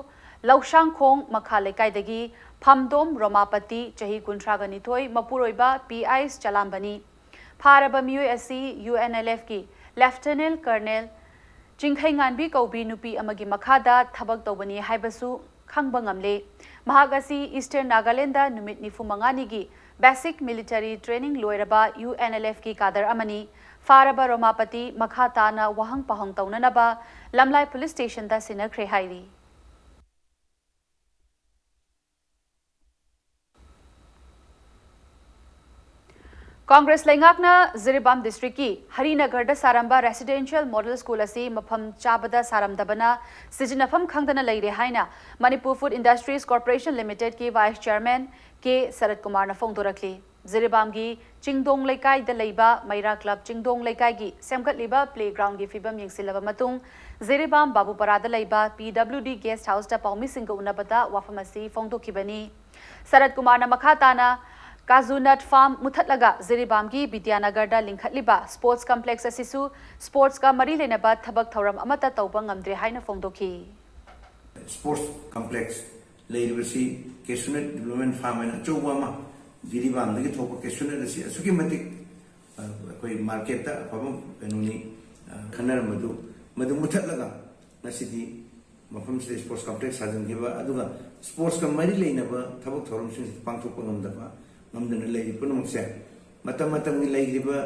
ꯂꯧꯁꯥꯡꯈꯣꯡ ꯃꯈꯥ ꯂꯩꯀꯥꯏꯗꯒꯤ ꯐꯝꯗꯣꯝ ꯔꯣꯃꯥꯄꯇꯤ, ꯆꯍꯤ ꯀꯨꯟꯊ꯭ꯔꯥꯒ ꯅꯤꯊꯣꯏ, ꯃꯄꯨꯔꯣꯏꯕ ꯄꯤ ꯑꯥꯏꯁ ꯆꯂꯥꯝꯕꯅꯤ꯫ ꯐꯥꯔꯕ ꯃꯤꯑꯣꯏ ꯑꯁꯤ ꯌꯨ ꯑꯦꯟ ꯑꯦꯜ ꯑꯦꯐꯀꯤ ꯂꯦꯐꯇꯤꯅꯦꯟ ꯀꯔꯅꯦꯜ ꯆꯤꯡꯈꯩꯉꯥꯟꯕꯤ ꯀꯧꯕꯤ ꯅꯨꯄꯤ ꯑꯃꯒꯤ ꯃꯈꯥꯗ ꯊꯕꯛ ꯇꯧꯕꯅꯤ ꯍꯥꯏꯕꯁꯨ ꯈꯪꯕ ꯉꯝꯂꯦ꯫ ꯃꯍꯥꯛ ꯑꯁꯤ ꯏꯁꯇꯔꯟ ꯅꯥꯒꯥꯂꯦꯟꯗ ꯅꯨꯃꯤꯠ ꯅꯤꯐꯨ ꯃꯉꯥꯅꯤꯒꯤ ꯕꯦꯁꯤꯛ ꯃꯤꯂꯤꯇꯔꯤ ꯇ꯭ꯔꯦꯅꯤꯡ ꯂꯣꯏꯔꯕ ꯌꯨ ꯑꯦꯟ ꯑꯦꯜ ꯑꯦꯐꯀꯤ ꯀꯥꯗꯔ ꯑꯃꯅꯤ꯫ ꯐꯥꯔꯕ ꯔꯣꯃꯥꯄꯇꯤ ꯃꯈꯥ ꯇꯥꯅ ꯋꯥꯍꯪ ꯄꯥꯎꯍꯪ ꯇꯧꯅꯅꯕ ꯂꯝꯂꯥꯏ ꯄꯨꯂꯤꯁ ꯁ꯭ꯇꯦꯁꯟꯗ ꯁꯤꯟꯅꯈ꯭ꯔꯦ ꯍꯥꯏꯔꯤ꯫ ꯀꯣꯡꯒ꯭ꯔꯦꯁ ꯂꯩꯉꯥꯛꯅ ꯖꯤꯔꯤꯕꯥꯝ ꯗꯤꯁꯇ꯭ꯔꯤꯛꯀꯤ ꯍꯔꯤꯅꯒꯔꯗ ꯁꯥꯔꯝꯕ ꯔꯦꯁꯤꯗꯦꯟꯁꯤꯌꯦꯜ ꯃꯣꯗꯦꯜ ꯁ꯭ꯀꯨꯜ ꯑꯁꯤ ꯃꯐꯝ ꯆꯥꯕꯗ ꯁꯥꯔꯝꯗꯕꯅ ꯁꯤꯖꯤꯟꯅꯐꯝ ꯈꯪꯗꯅ ꯂꯩꯔꯦ ꯍꯥꯏꯅ ꯃꯅꯤꯄꯨꯔ ꯐꯨꯗ ꯏꯟꯗꯁꯇ꯭ꯔꯤꯁ ꯀꯣꯔꯄꯣꯔꯦꯁꯟ ꯂꯤꯃꯤꯇꯦꯗꯀꯤ ꯚꯥꯏꯁ ꯆꯤꯌꯔꯃꯦꯟ ꯀꯦ ꯁꯔꯠ ꯀꯨꯃꯥꯔꯅ ꯐꯣꯡꯗꯣꯔꯛꯂꯤ꯫ ꯖꯤꯔꯤꯕꯥꯝꯒꯤ ꯆꯤꯡꯗꯣꯡ ꯂꯩꯀꯥꯏꯗ ꯂꯩꯕ ꯃꯩꯔꯥ ꯀ꯭ꯂꯕ ꯆꯤꯡꯗꯣꯡ ꯂꯩꯀꯥꯏꯒꯤ ꯁꯦꯝꯒꯠꯂꯤꯕ ꯄ꯭ꯂꯦꯒ꯭ꯔꯥꯎꯟꯒꯤ ꯐꯤꯕꯝ ꯌꯦꯡꯁꯤꯜꯂꯕ ꯃꯇꯨꯡ, ꯖꯤꯔꯤꯕꯥꯝ ꯕꯥꯕꯨꯄꯔꯥꯗ ꯂꯩꯕ ꯄꯤ ꯗꯕ꯭ꯂꯤꯎ ꯗꯤ ꯒꯦꯁ ꯍꯥꯎꯁꯇ ꯄꯥꯎꯃꯤꯁꯤꯡꯒ ꯎꯅꯕꯗ ꯋꯥꯐꯝ ꯑꯁꯤ ꯐꯣꯡꯗꯣꯛꯈꯤꯕꯅꯤ꯫ ꯁꯔꯠ ꯀꯨꯃꯥꯔꯅ ꯃꯈꯥ ꯇꯥꯅ, ꯀꯥꯖꯨ ꯅꯠ ꯐꯥꯔꯝ ꯃꯨꯊꯠꯂꯒ ꯖꯤꯔꯤꯕꯥꯝꯒꯤ ꯕꯤꯗ꯭ꯌꯥꯅꯒꯔꯗ ꯂꯤꯡꯈꯠꯂꯤꯕ ꯁ꯭ꯄꯣꯔꯠꯁ ꯀꯝꯄ꯭ꯂꯦꯛꯁ ꯑꯁꯤꯁꯨ ꯁ꯭ꯄꯣꯔꯠꯁꯀ ꯃꯔꯤ ꯂꯩꯅꯕ ꯊꯕꯛ ꯊꯧꯔꯝ ꯑꯃꯠꯇ ꯇꯧꯕ ꯉꯝꯗ꯭ꯔꯦ ꯍꯥꯏꯅ ꯐꯣꯡꯗꯣꯛꯈꯤ꯫ ꯁ꯭ꯄꯣꯔꯠꯁ ꯀꯝꯄ꯭ꯂꯦꯛꯁ ꯂꯩꯔꯤꯕꯁꯤ ꯀꯦꯁꯨꯅꯠ ꯗꯤꯕ꯭ꯂꯞꯃꯦꯟ ꯐꯥꯔꯝ ꯍꯥꯏꯅ ꯑꯆꯧꯕ ꯑꯃ, ꯖꯤꯔꯤꯕꯥꯝꯗꯒꯤ ꯊꯣꯛꯄ ꯀꯦꯁꯨꯅꯠ ꯑꯁꯤ ꯑꯁꯨꯛꯀꯤ ꯃꯇꯤꯛ, ꯑ, ꯑꯩꯈꯣꯏ ꯃꯥꯔꯀꯦꯠꯇ ꯑꯐꯕ ꯀꯩꯅꯣꯅꯤ, ꯑ, ꯈꯟꯅꯔꯝꯕꯗꯨ ꯃꯗꯨ ꯃꯨꯊꯠꯂꯒ ꯉꯁꯤꯗꯤ ꯃꯐꯝꯁꯤꯗ ꯁ꯭ꯄꯣꯔꯠꯁ ꯀꯝꯄ꯭ꯂꯦꯛꯁ ꯁꯥꯖꯤꯟꯈꯤꯕ, ꯑꯗꯨꯒ ꯁ꯭ꯄꯣꯔꯠꯁꯀ ꯃꯔꯤ ꯂꯩꯅꯕ ꯊꯕꯛ ꯊꯧꯔꯝꯁꯤꯡꯁꯤ ꯄꯥꯡꯊꯣꯛꯄ ꯉꯝꯗꯕ, ꯉꯝꯗꯅ ꯂꯩꯔꯤ ꯄꯨꯝꯅꯃꯛꯁꯦ ꯃꯇꯝ ꯃꯇꯝꯒꯤ ꯂꯩꯔꯤꯕ,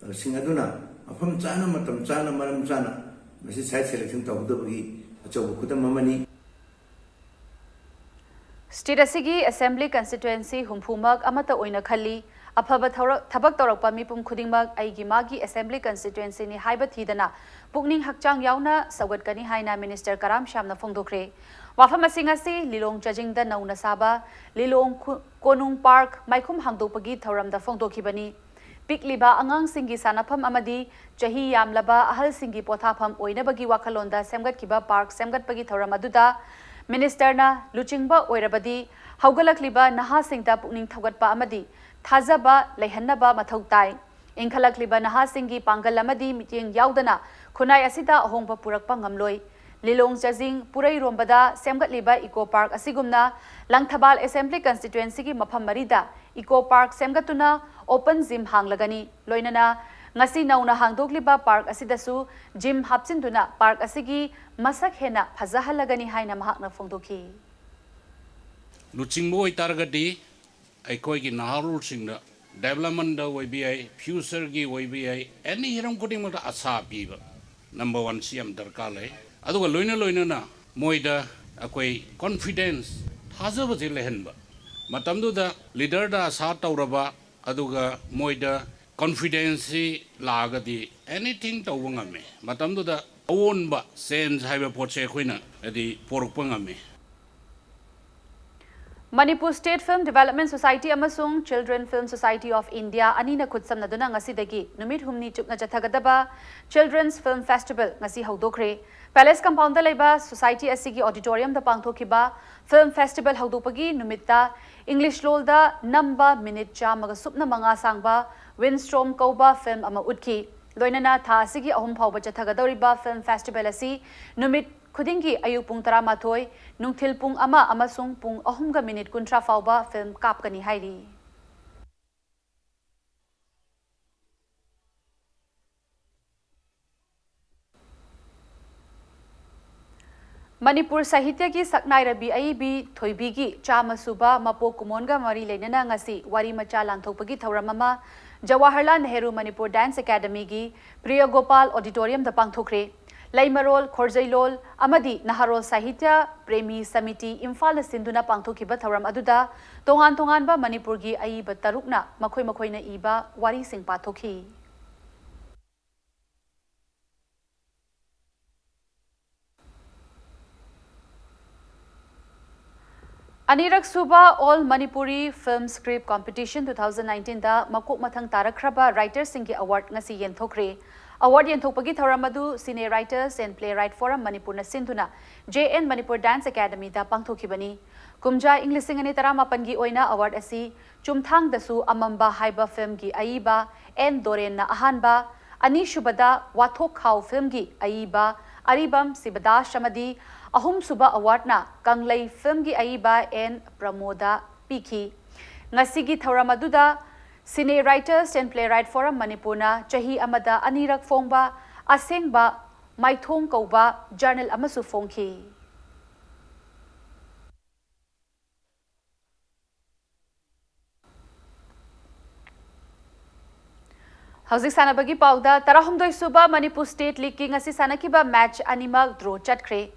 ꯑ, ꯁꯤꯡ ꯑꯗꯨꯅ ꯃꯐꯝ ꯆꯥꯅ, ꯃꯇꯝ ꯆꯥꯅ, ꯃꯔꯝ ꯆꯥꯅ ꯃꯁꯤ ꯁꯥꯏꯠ ꯁꯦꯂꯦꯛꯁꯟ ꯇꯧꯒꯗꯕꯒꯤ ꯑꯆꯧꯕ ꯈꯨꯗꯝ ꯑꯃꯅꯤ꯫ ꯁ꯭ꯇꯦꯠ ꯑꯁꯤꯒꯤ ꯑꯦꯁꯦꯝꯕ꯭ꯂꯤ ꯀꯟꯁꯇꯤꯇ꯭ꯋꯦꯟꯁꯤ ꯍꯨꯝꯐꯨꯃꯛ ꯑꯃꯠꯇ ꯑꯣꯏꯅ ꯈꯜꯂꯤ꯫ ꯑꯐꯕ ꯊꯧꯔ-, ꯊꯕꯛ ꯇꯧꯔꯛꯄ ꯃꯤꯄꯨꯝ ꯈꯨꯗꯤꯡꯃꯛ ꯑꯩꯒꯤ ꯃꯥꯒꯤ ꯑꯦꯁꯦꯝꯕ꯭ꯂꯤ ꯀꯟꯁꯇꯤꯇ꯭ꯋꯦꯟꯁꯤꯅꯤ ꯍꯥꯏꯕ ꯊꯤꯗꯅ ꯄꯨꯛꯅꯤꯡ ꯍꯛꯆꯥꯡ ꯌꯥꯎꯅ ꯁꯧꯒꯠꯀꯅꯤ ꯍꯥꯏꯅ ꯃꯤꯅꯤꯁꯇꯔ ꯀꯔꯥꯝ ꯁ꯭ꯌꯥꯝꯅ ꯐꯣꯡꯗꯣꯛꯈ꯭ꯔꯦ꯫ ꯋꯥꯐꯝ ꯑꯁꯤ ꯉꯁꯤ ꯂꯤꯂꯣꯡ ꯆꯥꯖꯤꯡꯗ ꯅꯧꯅ ꯁꯥꯕ ꯂꯤꯂꯣꯡ ꯈꯨ-, ꯀꯣꯅꯨꯡ ꯄꯥꯔꯛ ꯃꯥꯏꯈꯨꯝ ꯍꯥꯡꯗꯣꯛꯄꯒꯤ ꯊꯧꯔꯝꯗ ꯐꯣꯡꯗꯣꯛꯈꯤꯕꯅꯤ꯫ ꯄꯤꯛꯂꯤꯕ ꯑꯉꯥꯡꯁꯤꯡꯒꯤ ꯁꯥꯟꯅꯐꯝ ꯑꯃꯗꯤ ꯆꯍꯤ ꯌꯥꯝꯂꯕ ꯑꯍꯜꯁꯤꯡꯒꯤ ꯄꯣꯊꯥꯐꯝ ꯑꯣꯏꯅꯕꯒꯤ ꯋꯥꯈꯜꯂꯣꯟꯗ ꯁꯦꯝꯒꯠꯈꯤꯕ ꯄꯥꯔꯛ ꯁꯦꯝꯒꯠꯄꯒꯤ ꯊꯧꯔꯝ ꯑꯗꯨꯗ ꯃꯤꯅꯤꯁꯇꯔꯅ ꯂꯨꯆꯤꯡꯕ ꯑꯣꯏꯔꯕꯗꯤ ꯍꯧꯒꯠꯂꯛꯂꯤꯕ ꯅꯍꯥꯁꯤꯡꯗ ꯄꯨꯛꯅꯤꯡ ꯊꯧꯒꯠꯄ ꯑꯃꯗꯤ ꯊꯥꯖꯕ ꯂꯩꯍꯟꯅꯕ ꯃꯊꯧ ꯇꯥꯏ꯫ ꯏꯟꯈꯠꯂꯛꯂꯤꯕ ꯅꯍꯥꯁꯤꯡꯒꯤ ꯄꯥꯡꯒꯜ ꯑꯃꯗꯤ ꯃꯤꯠꯌꯦꯡ ꯌꯥꯎꯗꯅ ꯈꯨꯟꯅꯥꯏ ꯑꯁꯤꯗ ꯑꯍꯣꯡꯕ ꯄꯨꯔꯛꯄ ꯉꯝꯂꯣꯏ꯫ ꯂꯤꯂꯣꯡ ꯆꯥꯖꯤꯡ ꯄꯨꯔꯩꯔꯣꯝꯕꯗ ꯁꯦꯝꯒꯠꯂꯤꯕ ꯏꯀꯣ ꯄꯥꯔꯛ ꯑꯁꯤꯒꯨꯝꯅ ꯂꯪꯊꯕꯥꯜ ꯑꯦꯁꯦꯝꯕ꯭ꯂꯤ ꯀꯟꯁꯇꯤꯇ꯭ꯋꯦꯟꯁꯤꯒꯤ ꯃꯐꯝ ꯃꯔꯤꯗ ꯏꯀꯣ ꯄꯥꯔꯛ ꯁꯦꯝꯒꯠꯇꯨꯅ ꯑꯣꯄꯟ ꯖꯤꯝ ꯍꯥꯡꯂꯒꯅꯤ꯫ ꯂꯣꯏꯅꯅ ꯉꯁꯤ ꯅꯧꯅ ꯍꯥꯡꯗꯣꯛꯂꯤꯕ ꯄꯥꯔꯛ ꯑꯁꯤꯗꯁꯨ ꯖꯤꯝ ꯍꯥꯞꯆꯤꯟꯗꯨꯅ ꯄꯥꯔꯛ ꯑꯁꯤꯒꯤ ꯃꯁꯛ ꯍꯦꯟꯅ ꯐꯖꯍꯜꯂꯒꯅꯤ ꯍꯥꯏꯅ ꯃꯍꯥꯛꯅ ꯐꯣꯡꯗꯣꯛꯈꯤ꯫ ꯂꯨꯆꯤꯡꯕ ꯑꯣꯏꯇꯥꯔꯒꯗꯤ ꯑꯩꯈꯣꯏꯒꯤ ꯅꯍꯥꯔꯣꯜꯁꯤꯡꯗ ꯗꯦꯕꯂꯞꯃꯦꯟꯗ ꯑꯣꯏꯕ ꯌꯥꯏ, ꯐ꯭ꯌꯨꯆꯔꯒꯤ ꯑꯣꯏꯕ ꯌꯥꯏ, ꯑꯦꯅꯤ ꯍꯤꯔꯝ ꯈꯨꯗꯤꯡꯃꯛꯇ ꯑꯁꯥ ꯄꯤꯕ ꯅꯝꯕꯔ ꯋꯥꯟ ꯁꯤ ꯌꯥꯝ ꯗꯔꯀꯥꯔ ꯂꯩ꯫ ꯑꯗꯨꯒ ꯂꯣꯏꯅ ꯂꯣꯏꯅꯅ ꯃꯣꯏꯗ ꯑꯩꯈꯣꯏ ꯀꯣꯟꯐꯤꯗꯦꯟꯁ, ꯊꯥꯖꯕꯁꯦ ꯂꯩꯍꯟꯕ꯫ ꯃꯇꯝꯗꯨꯗ ꯂꯤꯗꯔꯗ ꯑꯁꯥ ꯇꯧꯔꯕ ꯑꯗꯨꯒ ꯃꯣꯏꯗ ꯀꯣꯟꯐꯤꯗꯦꯟꯁꯁꯤ ꯂꯥꯛꯑꯒꯗꯤ ꯑꯦꯅꯤꯊꯤꯡ ꯇꯧꯕ ꯉꯝꯃꯤ꯫ ꯃꯇꯝꯗꯨꯗ ꯑꯑꯣꯟꯕ ꯆꯦꯟꯖ ꯍꯥꯏꯕ ꯄꯣꯠꯁꯦ ꯑꯩꯈꯣꯏꯅ ꯍꯥꯏꯗꯤ ꯄꯣꯔꯛꯄ ꯉꯝꯃꯤ꯫ Manipur state film development society ꯑꯃꯁꯨꯡ children film society of India ꯑꯅꯤꯅ ꯈꯨꯠꯁꯝꯅꯗꯨꯅ ꯉꯁꯤꯗꯒꯤ ꯅꯨꯃꯤꯠ ꯍꯨꯝꯅꯤ ꯆꯨꯞꯅ ꯆꯠꯊꯒꯗꯕ ꯆꯤꯜꯗ꯭ꯔꯦꯟꯁ ꯐꯤꯜꯝ ꯐꯦꯁꯇꯤꯚꯦꯜ ꯉꯁꯤ ꯍꯧꯗꯣꯛꯈ꯭ꯔꯦ꯫ ꯄꯦꯂꯦꯁ ꯀꯝꯄꯥꯎꯟꯗ ꯂꯩꯕ ꯁꯣꯁꯥꯏꯇꯤ ꯑꯁꯤꯒꯤ ꯑꯣꯗꯤꯇꯣꯔꯤꯌꯝꯗ ꯄꯥꯡꯊꯣꯛꯈꯤꯕ ꯐꯤꯜꯝ ꯐꯦꯁꯇꯤꯚꯦꯜ ꯍꯧꯗꯣꯛꯄꯒꯤ ꯅꯨꯃꯤꯠꯇ ꯏꯪꯂꯤꯁ ꯂꯣꯜꯗ ꯅꯝꯕ ꯃꯤꯅꯤꯠ ꯆꯥꯝꯃꯒ ꯁꯨꯞꯅ ꯃꯉꯥ ꯁꯥꯡꯕ ꯋꯤꯟꯁ꯭ꯇꯣꯔꯝ ꯀꯧꯕ ꯐꯤꯜꯝ ꯑꯃ ꯎꯠꯈꯤ꯫ ꯂꯣꯏꯅꯅ ꯊꯥ ꯑꯁꯤꯒꯤ ꯑꯍꯨꯝ ꯐꯥꯎꯕ ꯆꯠꯊꯒꯗꯧꯔꯤꯕ ꯐꯤꯜꯝ ꯐꯦꯁꯇꯤꯚꯦꯜ ꯑꯁꯤ ꯅꯨꯃꯤꯠ ꯈꯨꯗꯤꯡꯒꯤ ꯑꯌꯨꯛ ꯄꯨꯡ ꯇꯔꯥꯃꯥꯊꯣꯏ, ꯅꯨꯡꯊꯤꯜ ꯄꯨꯡ ꯑꯃ ꯑꯃꯁꯨꯡ ꯄꯨꯡ ꯑꯍꯨꯝꯒ ꯃꯤꯅꯤꯠ ꯀꯨꯟꯊ꯭ꯔꯥ ꯐꯥꯎꯕ ꯐꯤꯜꯝ ꯀꯥꯞꯀꯅꯤ ꯍꯥꯏꯔꯤ꯫ ꯃꯅꯤꯄꯨꯔ ꯁꯥꯍꯤꯇ꯭ꯌꯒꯤ ꯁꯛꯅꯥꯏꯔꯕꯤ ꯑꯏꯕꯤ ꯊꯣꯏꯕꯤꯒꯤ ꯆꯥꯝꯃ ꯁꯨꯕ ꯃꯄꯣꯛ ꯀꯨꯝꯑꯣꯟꯒ ꯃꯔꯤ ꯂꯩꯅꯅ ꯉꯁꯤ ꯋꯥꯔꯤ ꯃꯆꯥ ꯂꯥꯟꯊꯣꯛꯄꯒꯤ ꯊꯧꯔꯝ ꯑꯃ ꯖꯋꯥꯍꯔꯂꯥꯜ ꯅꯦꯍꯔꯨ ꯃꯅꯤꯄꯨꯔ ꯗꯥꯟꯁ ꯑꯦꯀꯥꯗꯃꯤꯒꯤ ꯄ꯭ꯔꯤꯌꯒꯣꯄꯥꯜ ꯑꯣꯗꯤꯇꯣꯔꯤꯌꯝꯗ ꯄꯥꯡꯊꯣꯛꯈ꯭ꯔꯦ꯫ ꯂꯩꯃꯔꯣꯜ, ꯈꯣꯔꯖꯩꯂꯣꯜ ꯑꯃꯗꯤ ꯅꯍꯥꯔꯣꯜ ꯁꯥꯍꯤꯇ꯭ꯌ ꯄ꯭ꯔꯦꯃꯤ ꯁꯃꯤꯇꯤ ꯏꯝꯐꯥꯜꯅ ꯁꯤꯟꯗꯨꯅ ꯄꯥꯡꯊꯣꯛꯈꯤꯕ ꯊꯧꯔꯝ ꯑꯗꯨꯗ ꯇꯣꯉꯥꯟ ꯇꯣꯉꯥꯟꯕ ꯃꯅꯤꯄꯨꯔꯒꯤ ꯑꯏꯕ ꯇꯔꯨꯛꯅ ꯃꯈꯣꯏ ꯃꯈꯣꯏꯅ ꯏꯕ ꯋꯥꯔꯤꯁꯤꯡ ꯄꯥꯊꯣꯛꯈꯤ꯫ ꯑꯅꯤꯔꯛ ꯁꯨꯕ All Manipuri Film Script Competition two thousand nineteenꯗ ꯃꯀꯣꯛ ꯃꯊꯪ ꯇꯥꯔꯛꯈ꯭ꯔꯕ ꯔꯥꯏꯇꯔꯁꯤꯡꯒꯤ ꯑꯦꯋꯥꯔꯗ ꯉꯁꯤ ꯌꯦꯟꯊꯣꯛꯈ꯭ꯔꯦ꯫ ꯑꯦꯋꯥꯔꯗ ꯌꯦꯟꯊꯣꯛꯄꯒꯤ ꯊꯧꯔꯝ ꯑꯗꯨ Cine Writers and Playwright Forum ꯃꯅꯤꯄꯨꯔꯅ ꯁꯤꯟꯗꯨꯅ J N Manipur Dance Academyꯗ ꯄꯥꯡꯊꯣꯛꯈꯤꯕꯅꯤ꯫ ꯀꯨꯝꯖꯥ ꯏꯪ ꯂꯤꯁꯤꯡ ꯑꯅꯤ ꯇꯔꯥꯃꯥꯄꯟꯒꯤ ꯑꯣꯏꯅ ꯑꯦꯋꯥꯔꯗ ꯑꯁꯤ ꯆꯨꯝꯊꯥꯡꯗꯁꯨ ꯑꯃꯝꯕ ꯍꯥꯏꯕ ꯐꯤꯜꯝꯒꯤ ꯑꯏꯕ ꯑꯦꯟ ꯗꯣꯔꯦꯟꯅ ꯑꯍꯥꯟꯕ, ꯑꯅꯤꯁꯨꯕꯗ ꯋꯥꯊꯣꯛꯈꯥꯎ ꯐꯤꯜꯝꯒꯤ ꯑꯏꯕ ꯑꯔꯤꯕꯝ ꯁꯤꯕꯗꯥꯁ ꯑꯃꯗꯤ ꯑꯍꯨꯝꯁꯨꯕ ꯑꯦꯋꯥꯔꯗꯅ ꯀꯪꯂꯩ ꯐꯤꯜꯝꯒꯤ ꯑꯏꯕ ꯑꯦꯟ ꯄ꯭ꯔꯃꯣꯗ ꯄꯤꯈꯤ꯫ ꯉꯁꯤꯒꯤ ꯊꯧꯔꯝ ꯑꯗꯨꯗ Cine Writers and Playwright Forum ꯃꯅꯤꯄꯨꯔꯅ ꯆꯍꯤ ꯑꯃꯗ ꯑꯅꯤꯔꯛ ꯐꯣꯡꯕ ꯑꯁꯦꯡꯕ ꯃꯥꯏꯊꯣꯡ ꯀꯧꯕ ꯖꯔꯅꯦꯜ ꯑꯃꯁꯨ ꯐꯣꯡꯈꯤ꯫ ꯍꯧꯖꯤꯛ ꯁꯥꯟꯅꯕꯒꯤ ꯄꯥꯎꯗ, ꯇꯔꯥꯍꯨꯝꯗꯣꯏ ꯁꯨꯕ ꯃꯅꯤꯄꯨꯔ ꯁ꯭ꯇꯦꯠ ꯂꯤꯒꯀꯤ ꯉꯁꯤ ꯁꯥꯟꯅꯈꯤꯕ ꯃꯦꯆ ꯑꯅꯤꯃꯛ ꯗ꯭ꯔꯣ ꯆꯠꯈ꯭ꯔꯦ꯫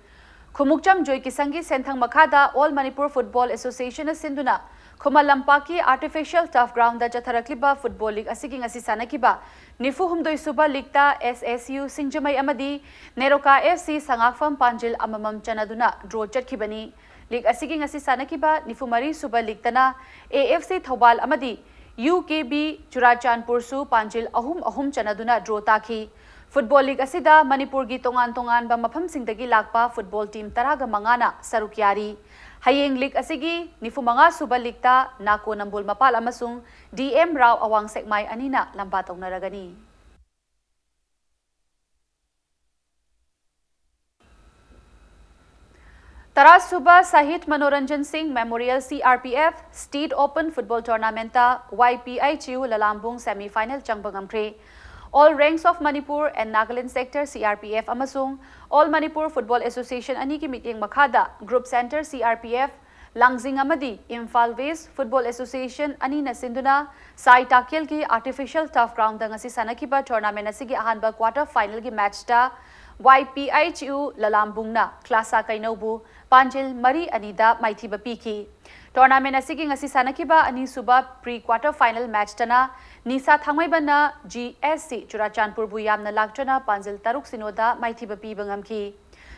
ꯈꯨꯃꯨꯛꯆꯝ ꯖꯣꯏꯀꯤꯁꯟꯒꯤ ꯁꯦꯟꯊꯪ ꯃꯈꯥꯗ All Manipur Football Associationꯅ ꯁꯤꯟꯗꯨꯅ ꯈꯨꯃꯟ ꯂꯝꯄꯥꯛꯀꯤ Artificial Turf Groundꯗ ꯆꯠꯊꯔꯛꯂꯤꯕ Football League ꯑꯁꯤꯒꯤ ꯉꯁꯤ ꯁꯥꯟꯅꯈꯤꯕ ꯅꯤꯐꯨ ꯍꯨꯝꯗꯣꯏ ꯁꯨꯕ Leagueꯇ S S U ꯁꯤꯡꯖꯃꯩ ꯑꯃꯗꯤ ꯅꯦꯔꯣꯀꯥ F C ꯁꯉꯥꯛꯐꯝ ꯄꯥꯟꯖꯤꯜ ꯑꯃꯃꯝ ꯆꯟꯅꯗꯨꯅ draw ꯆꯠꯈꯤꯕꯅꯤ꯫ League ꯑꯁꯤꯒꯤ ꯉꯁꯤ ꯁꯥꯟꯅꯈꯤꯕ ꯅꯤꯐꯨ ꯃꯔꯤ ꯁꯨꯕ Leagueꯇꯅ A F C ꯊꯧꯕꯥꯜ ꯑꯃꯗꯤ U K B ꯆꯨꯔꯥꯆꯥꯟꯄꯨꯔꯁꯨ ꯄꯥꯟꯖꯤꯜ ꯑꯍꯨꯝ ꯑꯍꯨꯝ ꯆꯟꯅꯗꯨꯅ draw ꯇꯥꯈꯤ꯫ Football League ꯑꯁꯤꯗ ꯃꯅꯤꯄꯨꯔꯒꯤ ꯇꯣꯉꯥꯟ ꯇꯣꯉꯥꯟꯕ ꯃꯐꯝꯁꯤꯡꯗꯒꯤ ꯂꯥꯛꯄ football team ꯇꯔꯥꯒ ꯃꯉꯥꯅ ꯁꯔꯨꯛ ꯌꯥꯔꯤ꯫ ꯍꯌꯦꯡ league ꯑꯁꯤꯒꯤ ꯅꯤꯐꯨ ꯃꯉꯥ ꯁꯨꯕ Leagueꯇ ꯅꯥꯀꯣ ꯅꯝꯕꯣꯜ ꯃꯄꯥꯜ ꯑꯃꯁꯨꯡ D M ꯔꯥꯎ ꯑꯋꯥꯡ ꯁꯦꯛꯃꯥꯏ ꯑꯅꯤꯅ ꯂꯝꯕꯥ ꯇꯧꯅꯔꯒꯅꯤ꯫ ꯇꯔꯥ ꯁꯨꯕ ꯁꯍꯤꯗ ꯃꯅꯣꯔꯟꯖꯟ ꯁꯤꯡ Memorial C R P F State Open Football Tournamentꯇ Y P H U ꯂꯂꯥꯝꯕꯨꯡ semi final ꯆꯪꯕ ꯉꯝꯈ꯭ꯔꯦ꯫ All Ranks of Manipur and Nagaland Sector C R P F ꯑꯃꯁꯨꯡ All Manipur Football Association ꯑꯅꯤꯒꯤ ꯃꯤꯠꯌꯦꯡ ꯃꯈꯥꯗ Group Center C R P F, ꯂꯥꯡꯖꯤꯡ ꯑꯃꯗꯤ Imphal West Football Association ꯑꯅꯤꯅ ꯁꯤꯟꯗꯨꯅ ꯁꯥꯏ ꯇꯥꯛꯀꯦꯜꯒꯤ Artificial Turf Groundꯗ ꯉꯁꯤ ꯁꯥꯟꯅꯈꯤꯕ tournament ꯑꯁꯤꯒꯤ ꯑꯍꯥꯟꯕ quarter finalꯒꯤ matchꯇ Y P H U ꯂꯂꯥꯝꯕꯨꯡꯅ ꯀ꯭ꯂꯥꯁꯥ ꯀꯩꯅꯧꯕꯨ ꯄꯥꯟꯖꯤꯜ ꯃꯔꯤ ꯑꯅꯤꯗ ꯃꯥꯏꯊꯤꯕ ꯄꯤꯈꯤ꯫ Tournament ꯑꯁꯤꯒꯤ ꯉꯁꯤ ꯁꯥꯟꯅꯈꯤꯕ ꯑꯅꯤꯁꯨꯕ pre quarter final matchꯇꯅ ꯅꯤꯁꯥ ꯊꯥꯡꯃꯩꯕꯟꯅ G S C ꯆꯨꯔꯥꯆꯥꯟꯄꯨꯔꯕꯨ ꯌꯥꯝꯅ ꯂꯥꯛꯆꯅ ꯄꯥꯟꯖꯤꯜ ꯇꯔꯨꯛ ꯁꯤꯅꯣꯗ ꯃꯥꯏꯊꯤꯕ ꯄꯤꯕ ꯉꯝꯈꯤ꯫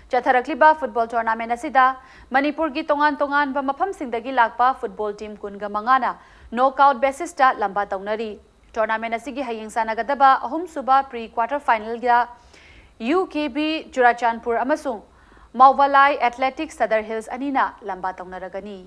ꯆꯠꯊꯔꯛꯂꯤꯕ football tournament ꯑꯁꯤꯗ ꯃꯅꯤꯄꯨꯔꯒꯤ ꯇꯣꯉꯥꯟ ꯇꯣꯉꯥꯟꯕ ꯃꯐꯝꯁꯤꯡꯗꯒꯤ ꯂꯥꯛꯄ football team ꯀꯨꯟꯒ ꯃꯉꯥꯅ knockout basisꯇ ꯂꯝꯕꯥ ꯇꯧꯅꯔꯤ꯫ Tournament ꯑꯁꯤꯒꯤ ꯍꯌꯦꯡ ꯁꯥꯟꯅꯒꯗꯕ ꯑꯍꯨꯝꯁꯨꯕ pre quarter finalꯗ U K B Churachandpur ꯑꯃꯁꯨꯡ ꯃꯥꯎꯕꯂꯥꯏ Athletic Sadar Hills ꯑꯅꯤꯅ ꯂꯝꯕꯥ ꯇꯧꯅꯔꯒꯅꯤ꯫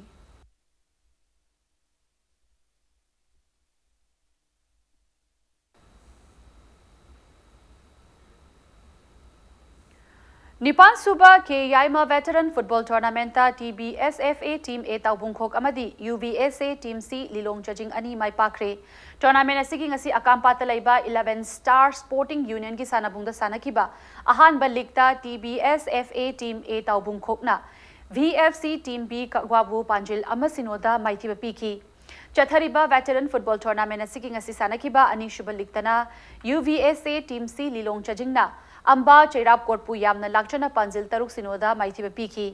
ꯅꯤꯄꯥꯟ ꯁꯨꯕ ꯀꯦ ꯌꯥꯏꯃ Veteran Football Tournamentꯇ T B S F A Team A ꯇꯥꯎꯕꯨꯡꯈꯣꯛ ꯑꯃꯗꯤ U V S A Team C ꯂꯤꯂꯣꯡ ꯆꯥꯖꯤꯡ ꯑꯅꯤ ꯃꯥꯏ ꯄꯥꯛꯈ꯭ꯔꯦ꯫ Tournament ꯑꯁꯤꯒꯤ ꯉꯁꯤ ꯑꯀꯥꯝꯄꯥꯠꯇ ꯂꯩꯕ Eleven Star Sporting Unionꯒꯤ ꯁꯥꯟꯅꯕꯨꯡꯗ ꯁꯥꯟꯅꯈꯤꯕ ꯑꯍꯥꯟꯕ leagueꯇ T B S F A Team A ꯇꯥꯎꯕꯨꯡꯈꯣꯛꯅ V F C Team B ꯀꯛꯋꯥꯕꯨ ꯄꯥꯟꯖꯤꯜ ꯑꯃ ꯁꯤꯅꯣꯗ ꯃꯥꯏꯊꯤꯕ ꯄꯤꯈꯤ꯫ ꯆꯠꯊꯔꯤꯕ Veteran Football Tournament ꯑꯁꯤꯒꯤ ꯉꯁꯤ ꯁꯥꯟꯅꯈꯤꯕ ꯑꯅꯤꯁꯨꯕ leagueꯇꯅ U V S A Team C ꯂꯤꯂꯣꯡ ꯆꯥꯖꯤꯡꯅ ꯑꯝꯕꯥ ꯆꯩꯔꯥꯞ ꯀꯣꯔꯠꯄꯨ ꯌꯥꯝꯅ ꯂꯥꯛꯆꯅ ꯄꯥꯟꯖꯤꯜ ꯇꯔꯨꯛ ꯁꯤꯅꯣꯗ ꯃꯥꯏꯊꯤꯕ ꯄꯤꯈꯤ꯫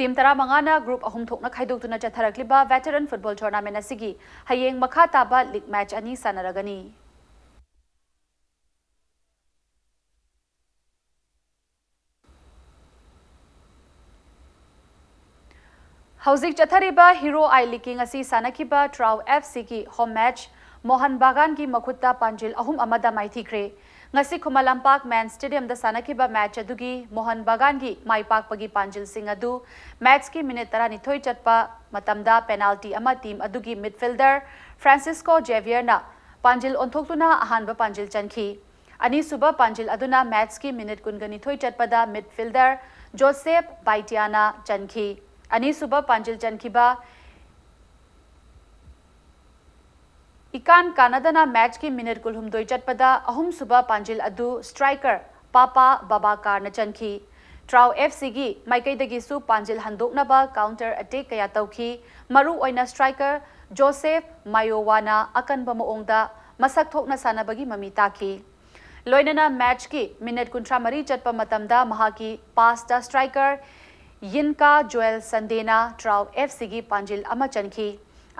ꯇꯤꯝ ꯇꯔꯥꯃꯉꯥꯅ ꯒ꯭ꯔꯨꯞ ꯑꯍꯨꯝ ꯊꯣꯛꯅ ꯈꯥꯏꯗꯣꯛꯇꯨꯅ ꯆꯠꯊꯔꯛꯂꯤꯕ ꯚꯦꯇꯔꯟ ꯐꯨꯠꯕꯣꯜ ꯇꯣꯔꯅꯥꯃꯦꯟ ꯑꯁꯤꯒꯤ ꯍꯌꯦꯡ ꯃꯈꯥ ꯇꯥꯕ ꯂꯤꯒ ꯃꯦꯆ ꯑꯅꯤ ꯁꯥꯟꯅꯔꯒꯅꯤ꯫ ꯍꯧꯖꯤꯛ ꯆꯠꯊꯔꯤꯕ ꯍꯤꯔꯣ ꯑꯥꯏ ꯂꯤꯒꯀꯤ ꯉꯁꯤ ꯁꯥꯟꯅꯈꯤꯕ ꯇ꯭ꯔꯥꯎ ꯑꯦꯐ ꯁꯤꯒꯤ ꯍꯣꯝ ꯃꯦꯆ ꯃꯣꯍꯟ ꯕꯒꯥꯟꯒꯤ ꯃꯈꯨꯠꯇ ꯄꯥꯟꯖꯤꯜ ꯑꯍꯨꯝ ꯑꯃꯗ ꯃꯥꯏꯊꯤꯈ꯭ꯔꯦ꯫ ꯉꯁꯤ ꯈꯨꯃꯟ ꯂꯝꯄꯥꯛ ꯃꯦꯟ ꯁ꯭ꯇꯦꯗꯤꯌꯝꯗ ꯁꯥꯟꯅꯈꯤꯕ ꯃꯦꯆ ꯑꯗꯨꯒꯤ ꯃꯣꯍꯟ ꯕꯒꯥꯟꯒꯤ ꯃꯥꯏ ꯄꯥꯛꯄꯒꯤ ꯄꯥꯟꯖꯤꯜꯁꯤꯡ ꯑꯗꯨ ꯃꯦꯆꯀꯤ ꯃꯤꯅꯤꯠ ꯇꯔꯥꯅꯤꯊꯣꯏ ꯆꯠꯄ ꯃꯇꯝꯗ ꯄꯦꯅꯥꯜꯇꯤ ꯑꯃ ꯇꯤꯝ ꯑꯗꯨꯒꯤ ꯃꯤꯗꯐꯤꯜꯗꯔ ꯐ꯭ꯔꯥꯟꯁꯤꯁꯀꯣ ꯖꯦꯚꯤꯌꯔꯅ ꯄꯥꯟꯖꯤꯜ ꯑꯣꯟꯊꯣꯛꯇꯨꯅ ꯑꯍꯥꯟꯕ ꯄꯥꯟꯖꯤꯜ ꯆꯟꯈꯤ꯫ ꯑꯅꯤꯁꯨꯕ ꯄꯥꯟꯖꯤꯜ ꯑꯗꯨꯅ ꯃꯦꯆꯀꯤ ꯃꯤꯅꯤꯠ ꯀꯨꯟꯒ ꯅꯤꯊꯣꯏ ꯆꯠꯄꯗ ꯃꯤꯗꯐꯤꯜꯗꯔ ꯖꯣꯁꯦꯐ ꯕꯥꯏꯇꯤꯌꯥꯅ ꯆꯟꯈꯤ꯫ ꯑꯅꯤꯁꯨꯕ ꯄꯥꯟꯖꯤꯜ ꯆꯟꯈꯤꯕ ꯏꯀꯥꯟ ꯀꯥꯟꯅꯗꯅ ꯃꯦꯆꯀꯤ ꯃꯤꯅꯤꯠ ꯀꯨꯟꯍꯨꯝꯗꯣꯏ ꯆꯠꯄꯗ ꯑꯍꯨꯝꯁꯨꯕ ꯄꯥꯟꯖꯤꯜ ꯑꯗꯨ ꯁ꯭ꯇ꯭ꯔꯥꯏꯀꯔ ꯄꯥꯄꯥ ꯕꯕꯥꯀꯥꯔꯅ ꯆꯟꯈꯤ꯫ ꯇ꯭ꯔꯥꯎ ꯑꯦꯐ ꯁꯤꯒꯤ ꯃꯥꯏꯀꯩꯗꯒꯤꯁꯨ ꯄꯥꯟꯖꯤꯜ ꯍꯟꯗꯣꯛꯅꯕ ꯀꯥꯎꯟꯇꯔ ꯑꯦꯇꯦꯛ ꯀꯌꯥ ꯇꯧꯈꯤ꯫ ꯃꯔꯨ ꯑꯣꯏꯅ ꯁ꯭ꯇ꯭ꯔꯥꯏꯀꯔ ꯖꯣꯁꯦꯐ ꯃꯥꯌꯣꯋꯥꯅ ꯑꯀꯟꯕ ꯃꯑꯣꯡꯗ ꯃꯁꯛ ꯊꯣꯛꯅ ꯁꯥꯟꯅꯕꯒꯤ ꯃꯃꯤ ꯇꯥꯈꯤ꯫ ꯂꯣꯏꯅꯅ ꯃꯦꯆꯀꯤ ꯃꯤꯅꯤꯠ ꯀꯨꯟꯊ꯭ꯔꯥ ꯃꯔꯤ ꯆꯠꯄ ꯃꯇꯝꯗ ꯃꯍꯥꯛꯀꯤ ꯄꯥꯁꯇ ꯁ꯭ꯇ꯭ꯔꯥꯏꯀꯔ ꯌꯤꯟꯀꯥ ꯖꯣꯌꯦꯜ ꯁꯟꯗꯦꯅ ꯇ꯭ꯔꯥꯎ ꯑꯦꯐ ꯁꯤꯒꯤ ꯄꯥꯟꯖꯤꯜ ꯑꯃ ꯆꯟꯈꯤ꯫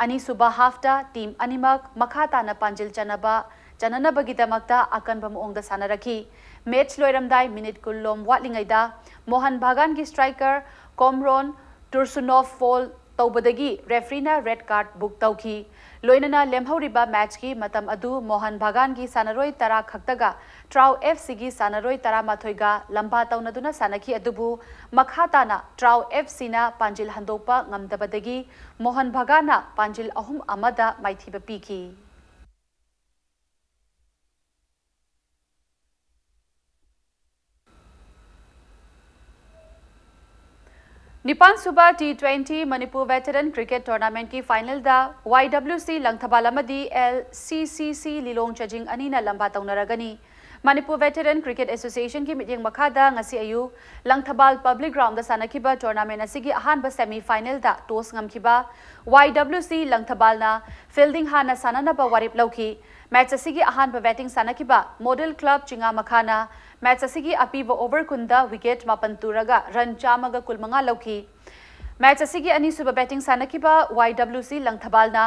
ꯑꯅꯤꯁꯨꯕ ꯍꯥꯐꯇ ꯇꯤꯝ ꯑꯅꯤꯃꯛ ꯃꯈꯥ ꯇꯥꯅ ꯄꯥꯟꯖꯤꯜ ꯆꯟꯅꯕ, ꯆꯟꯅꯅꯕꯒꯤꯗꯃꯛꯇ ꯑꯀꯟꯕ ꯃꯑꯣꯡꯗ ꯁꯥꯟꯅꯔꯛꯈꯤ꯫ ꯃꯦꯆ ꯂꯣꯏꯔꯝꯗꯥꯏ ꯃꯤꯅꯤꯠ ꯀꯨꯟ ꯂꯣꯝ ꯋꯥꯠꯂꯤꯉꯩꯗ ꯃꯣꯍꯟ ꯕꯒꯥꯟꯒꯤ ꯁ꯭ꯇ꯭ꯔꯥꯏꯀꯔ ꯀꯣꯝꯔꯣꯟ ꯇꯨꯔꯁꯨꯅꯣꯚ ꯐꯣꯜ ꯇꯧꯕꯗꯒꯤ ꯔꯦꯐ꯭ꯔꯤꯅ ꯔꯦꯗ ꯀꯥꯔꯗ ꯕꯨꯛ ꯇꯧꯈꯤ꯫ ꯂꯣꯏꯅꯅ ꯂꯦꯝꯍꯧꯔꯤꯕ ꯃꯦꯆꯀꯤ ꯃꯇꯝ ꯑꯗꯨ ꯃꯣꯍꯟ ꯕꯒꯥꯟꯒꯤ ꯁꯥꯟꯅꯔꯣꯏ ꯇꯔꯥ ꯈꯛꯇꯒ ꯇ꯭ꯔꯥꯎ ꯑꯦꯐ ꯁꯤꯒꯤ ꯁꯥꯟꯅꯔꯣꯏ ꯇꯔꯥꯃꯥꯊꯣꯏꯒ ꯂꯝꯕꯥ ꯇꯧꯅꯗꯨꯅ ꯁꯥꯟꯅꯈꯤ꯫ ꯑꯗꯨꯕꯨ ꯃꯈꯥ ꯇꯥꯅ ꯇ꯭ꯔꯥꯎ ꯑꯦꯐ ꯁꯤꯅ ꯄꯥꯟꯖꯤꯜ ꯍꯟꯗꯣꯛꯄ ꯉꯝꯗꯕꯗꯒꯤ ꯃꯣꯍꯟ ꯕꯒꯥꯟꯅ ꯄꯥꯟꯖꯤꯜ ꯑꯍꯨꯝ ꯑꯃꯗ ꯃꯥꯏꯊꯤꯕ ꯄꯤꯈꯤ꯫ ꯅꯤꯄꯥꯟꯁꯨꯕ ꯇꯤ ꯇ꯭ꯋꯦꯟꯇꯤ ꯃꯅꯤꯄꯨꯔ ꯚꯦꯇꯔꯟ ꯀ꯭ꯔꯤꯀꯦꯠ ꯇꯣꯔꯅꯥꯃꯦꯟꯠꯀꯤ ꯐꯥꯏꯅꯦꯜꯗ ꯋꯥꯏ ꯗꯕ꯭ꯂꯤꯎ ꯁꯤ ꯂꯪꯊꯕꯥꯜ ꯑꯃꯗꯤ ꯑꯦꯜ ꯁꯤ ꯁꯤ ꯁꯤ ꯂꯤꯂꯣꯡ ꯆꯥꯖꯤꯡ ꯑꯅꯤꯅ ꯂꯝꯕꯥ ꯇꯧꯅꯔꯒꯅꯤ꯫ ꯃꯅꯤꯄꯨꯔ ꯚꯦꯇꯔꯟ ꯀ꯭ꯔꯤꯀꯦꯠ ꯑꯦꯁꯣꯁꯤꯌꯦꯁꯟꯒꯤ ꯃꯤꯠꯌꯦꯡ ꯃꯈꯥꯗ ꯉꯁꯤ ꯑꯌꯨꯛ ꯂꯪꯊꯕꯥꯜ ꯄꯕ꯭ꯂꯤꯛ ꯒ꯭ꯔꯥꯎꯟꯗ ꯁꯥꯟꯅꯈꯤꯕ ꯇꯣꯔꯅꯥꯃꯦꯟꯠ ꯑꯁꯤꯒꯤ ꯑꯍꯥꯟꯕ ꯁꯦꯃꯤ ꯐꯥꯏꯅꯦꯜꯗ ꯇꯣꯁ ꯉꯝꯈꯤꯕ ꯋꯥꯏ ꯗꯕ꯭ꯂꯤꯎ ꯁꯤ ꯂꯪꯊꯕꯥꯜꯅ ꯐꯤꯜꯗꯤꯡ ꯍꯥꯟꯅ ꯁꯥꯟꯅꯅꯕ ꯋꯥꯔꯦꯞ ꯂꯧꯈꯤ꯫ ꯃꯦꯆ ꯑꯁꯤꯒꯤ ꯑꯍꯥꯟꯕ ꯕꯦꯇꯤꯡ ꯁꯥꯟꯅꯈꯤꯕ ꯃꯣꯗꯦꯜ ꯀ꯭ꯂꯕ ꯆꯤꯉꯥꯃꯈꯥꯅ ꯃꯦꯆ ꯑꯁꯤꯒꯤ ꯑꯄꯤꯕ ꯑꯣꯚꯔ ꯀꯨꯟꯗ ꯋꯤꯀꯦꯠ ꯃꯥꯄꯟ ꯇꯨꯔꯒ ꯔꯟ ꯆꯥꯝꯃꯒ ꯀꯨꯟꯃꯉꯥ ꯂꯧꯈꯤ꯫ ꯃꯦꯆ ꯑꯁꯤꯒꯤ ꯑꯅꯤꯁꯨꯕ ꯕꯦꯇꯤꯡ ꯁꯥꯟꯅꯈꯤꯕ ꯋꯥꯏ ꯗꯕ꯭ꯂꯤꯎ ꯁꯤ ꯂꯪꯊꯕꯥꯜꯅ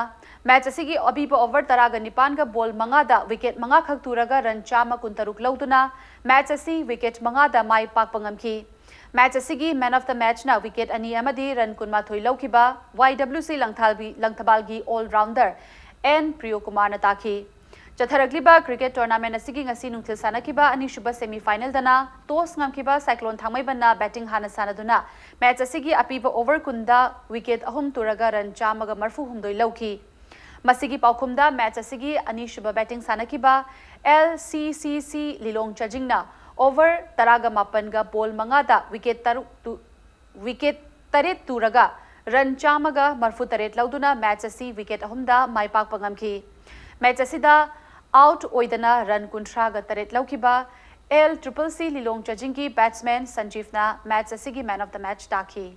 ꯃꯦꯆ ꯑꯁꯤꯒꯤ ꯑꯄꯤꯕ ꯑꯣꯚꯔ ꯇꯔꯥꯒ ꯅꯤꯄꯥꯟꯒ ꯕꯣꯜ ꯃꯉꯥꯗ ꯋꯤꯀꯦꯠ ꯃꯉꯥꯈꯛ ꯇꯨꯔꯒ ꯔꯟ ꯆꯥꯝꯃ ꯀꯨꯟꯇꯔꯨꯛ ꯂꯧꯗꯨꯅ ꯃꯦꯆ ꯑꯁꯤ ꯋꯤꯀꯦꯠ ꯃꯉꯥꯗ ꯃꯥꯏ ꯄꯥꯛꯄ ꯉꯝꯈꯤ꯫ ꯃꯦꯆ ꯑꯁꯤꯒꯤ ꯃꯦꯟ ꯑꯣꯐ ꯗ ꯃꯦꯆꯅ ꯋꯤꯀꯦꯠ ꯑꯅꯤ ꯑꯃꯗꯤ ꯔꯟ ꯀꯨꯟꯃꯥꯊꯣꯏ ꯂꯧꯈꯤꯕ ꯋꯥꯏ ꯗꯕ꯭ꯂꯤꯎ ꯁꯤ ꯂꯪꯊꯥꯜꯕꯤ-, ꯂꯪꯊꯕꯥꯜꯒꯤ ꯑꯣꯜ ꯔꯥꯎꯟꯗꯔ ꯑꯦꯟ ꯄ꯭ꯔꯤꯌꯣꯀꯨꯃꯥꯔꯅ ꯇꯥꯈꯤ꯫ ꯆꯠꯊꯔꯛꯂꯤꯕ ꯀ꯭ꯔꯤꯀꯦꯠ ꯇꯣꯔꯅꯥꯃꯦꯟ ꯑꯁꯤꯒꯤ ꯉꯁꯤ ꯅꯨꯡꯊꯤꯜ ꯁꯥꯟꯅꯈꯤꯕ ꯑꯅꯤꯁꯨꯕ ꯁꯦꯃꯤ ꯐꯥꯏꯅꯦꯜꯗꯅ ꯇꯣꯁ ꯉꯝꯈꯤꯕ ꯁꯥꯏꯀ꯭ꯂꯣꯟ ꯊꯥꯡꯃꯩꯕꯟꯅ ꯕꯦꯇꯤꯡ ꯍꯥꯟꯅ ꯁꯥꯟꯅꯗꯨꯅ ꯃꯦꯆ ꯑꯁꯤꯒꯤ ꯑꯄꯤꯕ ꯑꯣꯚꯔ ꯀꯨꯟꯗ ꯋꯤꯀꯦꯠ ꯑꯍꯨꯝ ꯇꯨꯔꯒ ꯔꯟ ꯆꯥꯝꯃꯒ ꯃꯔꯐꯨ ꯍꯨꯝꯗꯣꯏ ꯂꯧꯈꯤ꯫ ꯃꯁꯤꯒꯤ ꯄꯥꯎꯈꯨꯝꯗ ꯃꯦꯆ ꯑꯁꯤꯒꯤ ꯑꯅꯤꯁꯨꯕ ꯕꯦꯇꯤꯡ ꯁꯥꯟꯅꯈꯤꯕ ꯑꯦꯜ ꯁꯤ ꯁꯤ ꯁꯤ ꯂꯤꯂꯣꯡ ꯆꯥꯖꯤꯡꯅ ꯑꯣꯚꯔ ꯇꯔꯥꯒ ꯃꯥꯄꯟꯒ ꯕꯣꯜ ꯃꯉꯥꯗ ꯋꯤꯀꯦꯠ ꯇꯔꯨꯛ ꯇꯨ-, ꯋꯤꯀꯦꯠ ꯇꯔꯦꯠ ꯇꯨꯔꯒ ꯔꯟ ꯆꯥꯝꯃꯒ ꯃꯔꯐꯨ ꯇꯔꯦꯠ ꯂꯧꯗꯨꯅ ꯃꯦꯆ ꯑꯁꯤ ꯋꯤꯀꯦꯠ ꯑꯍꯨꯝꯗ ꯃꯥꯏ ꯄꯥꯛꯄ ꯉꯝꯈꯤ꯫ ꯃꯦꯆ ꯑꯁꯤꯗ ꯑꯥꯎꯠ ꯑꯣꯏꯗꯅ ꯔꯟ ꯀꯨꯟꯊ꯭ꯔꯥꯒ ꯇꯔꯦꯠ ꯂꯧꯈꯤꯕ ꯑꯦꯜ ꯇ꯭ꯔꯤꯄꯜ ꯁꯤ ꯂꯤꯂꯣꯡ ꯆꯥꯖꯤꯡꯒꯤ ꯕꯦꯠꯁꯃꯦꯟ ꯁꯟꯖꯤꯞꯅ ꯃꯦꯆ ꯑꯁꯤꯒꯤ ꯃꯦꯟ ꯑꯣꯐ ꯗ ꯃꯦꯆ ꯇꯥꯈꯤ꯫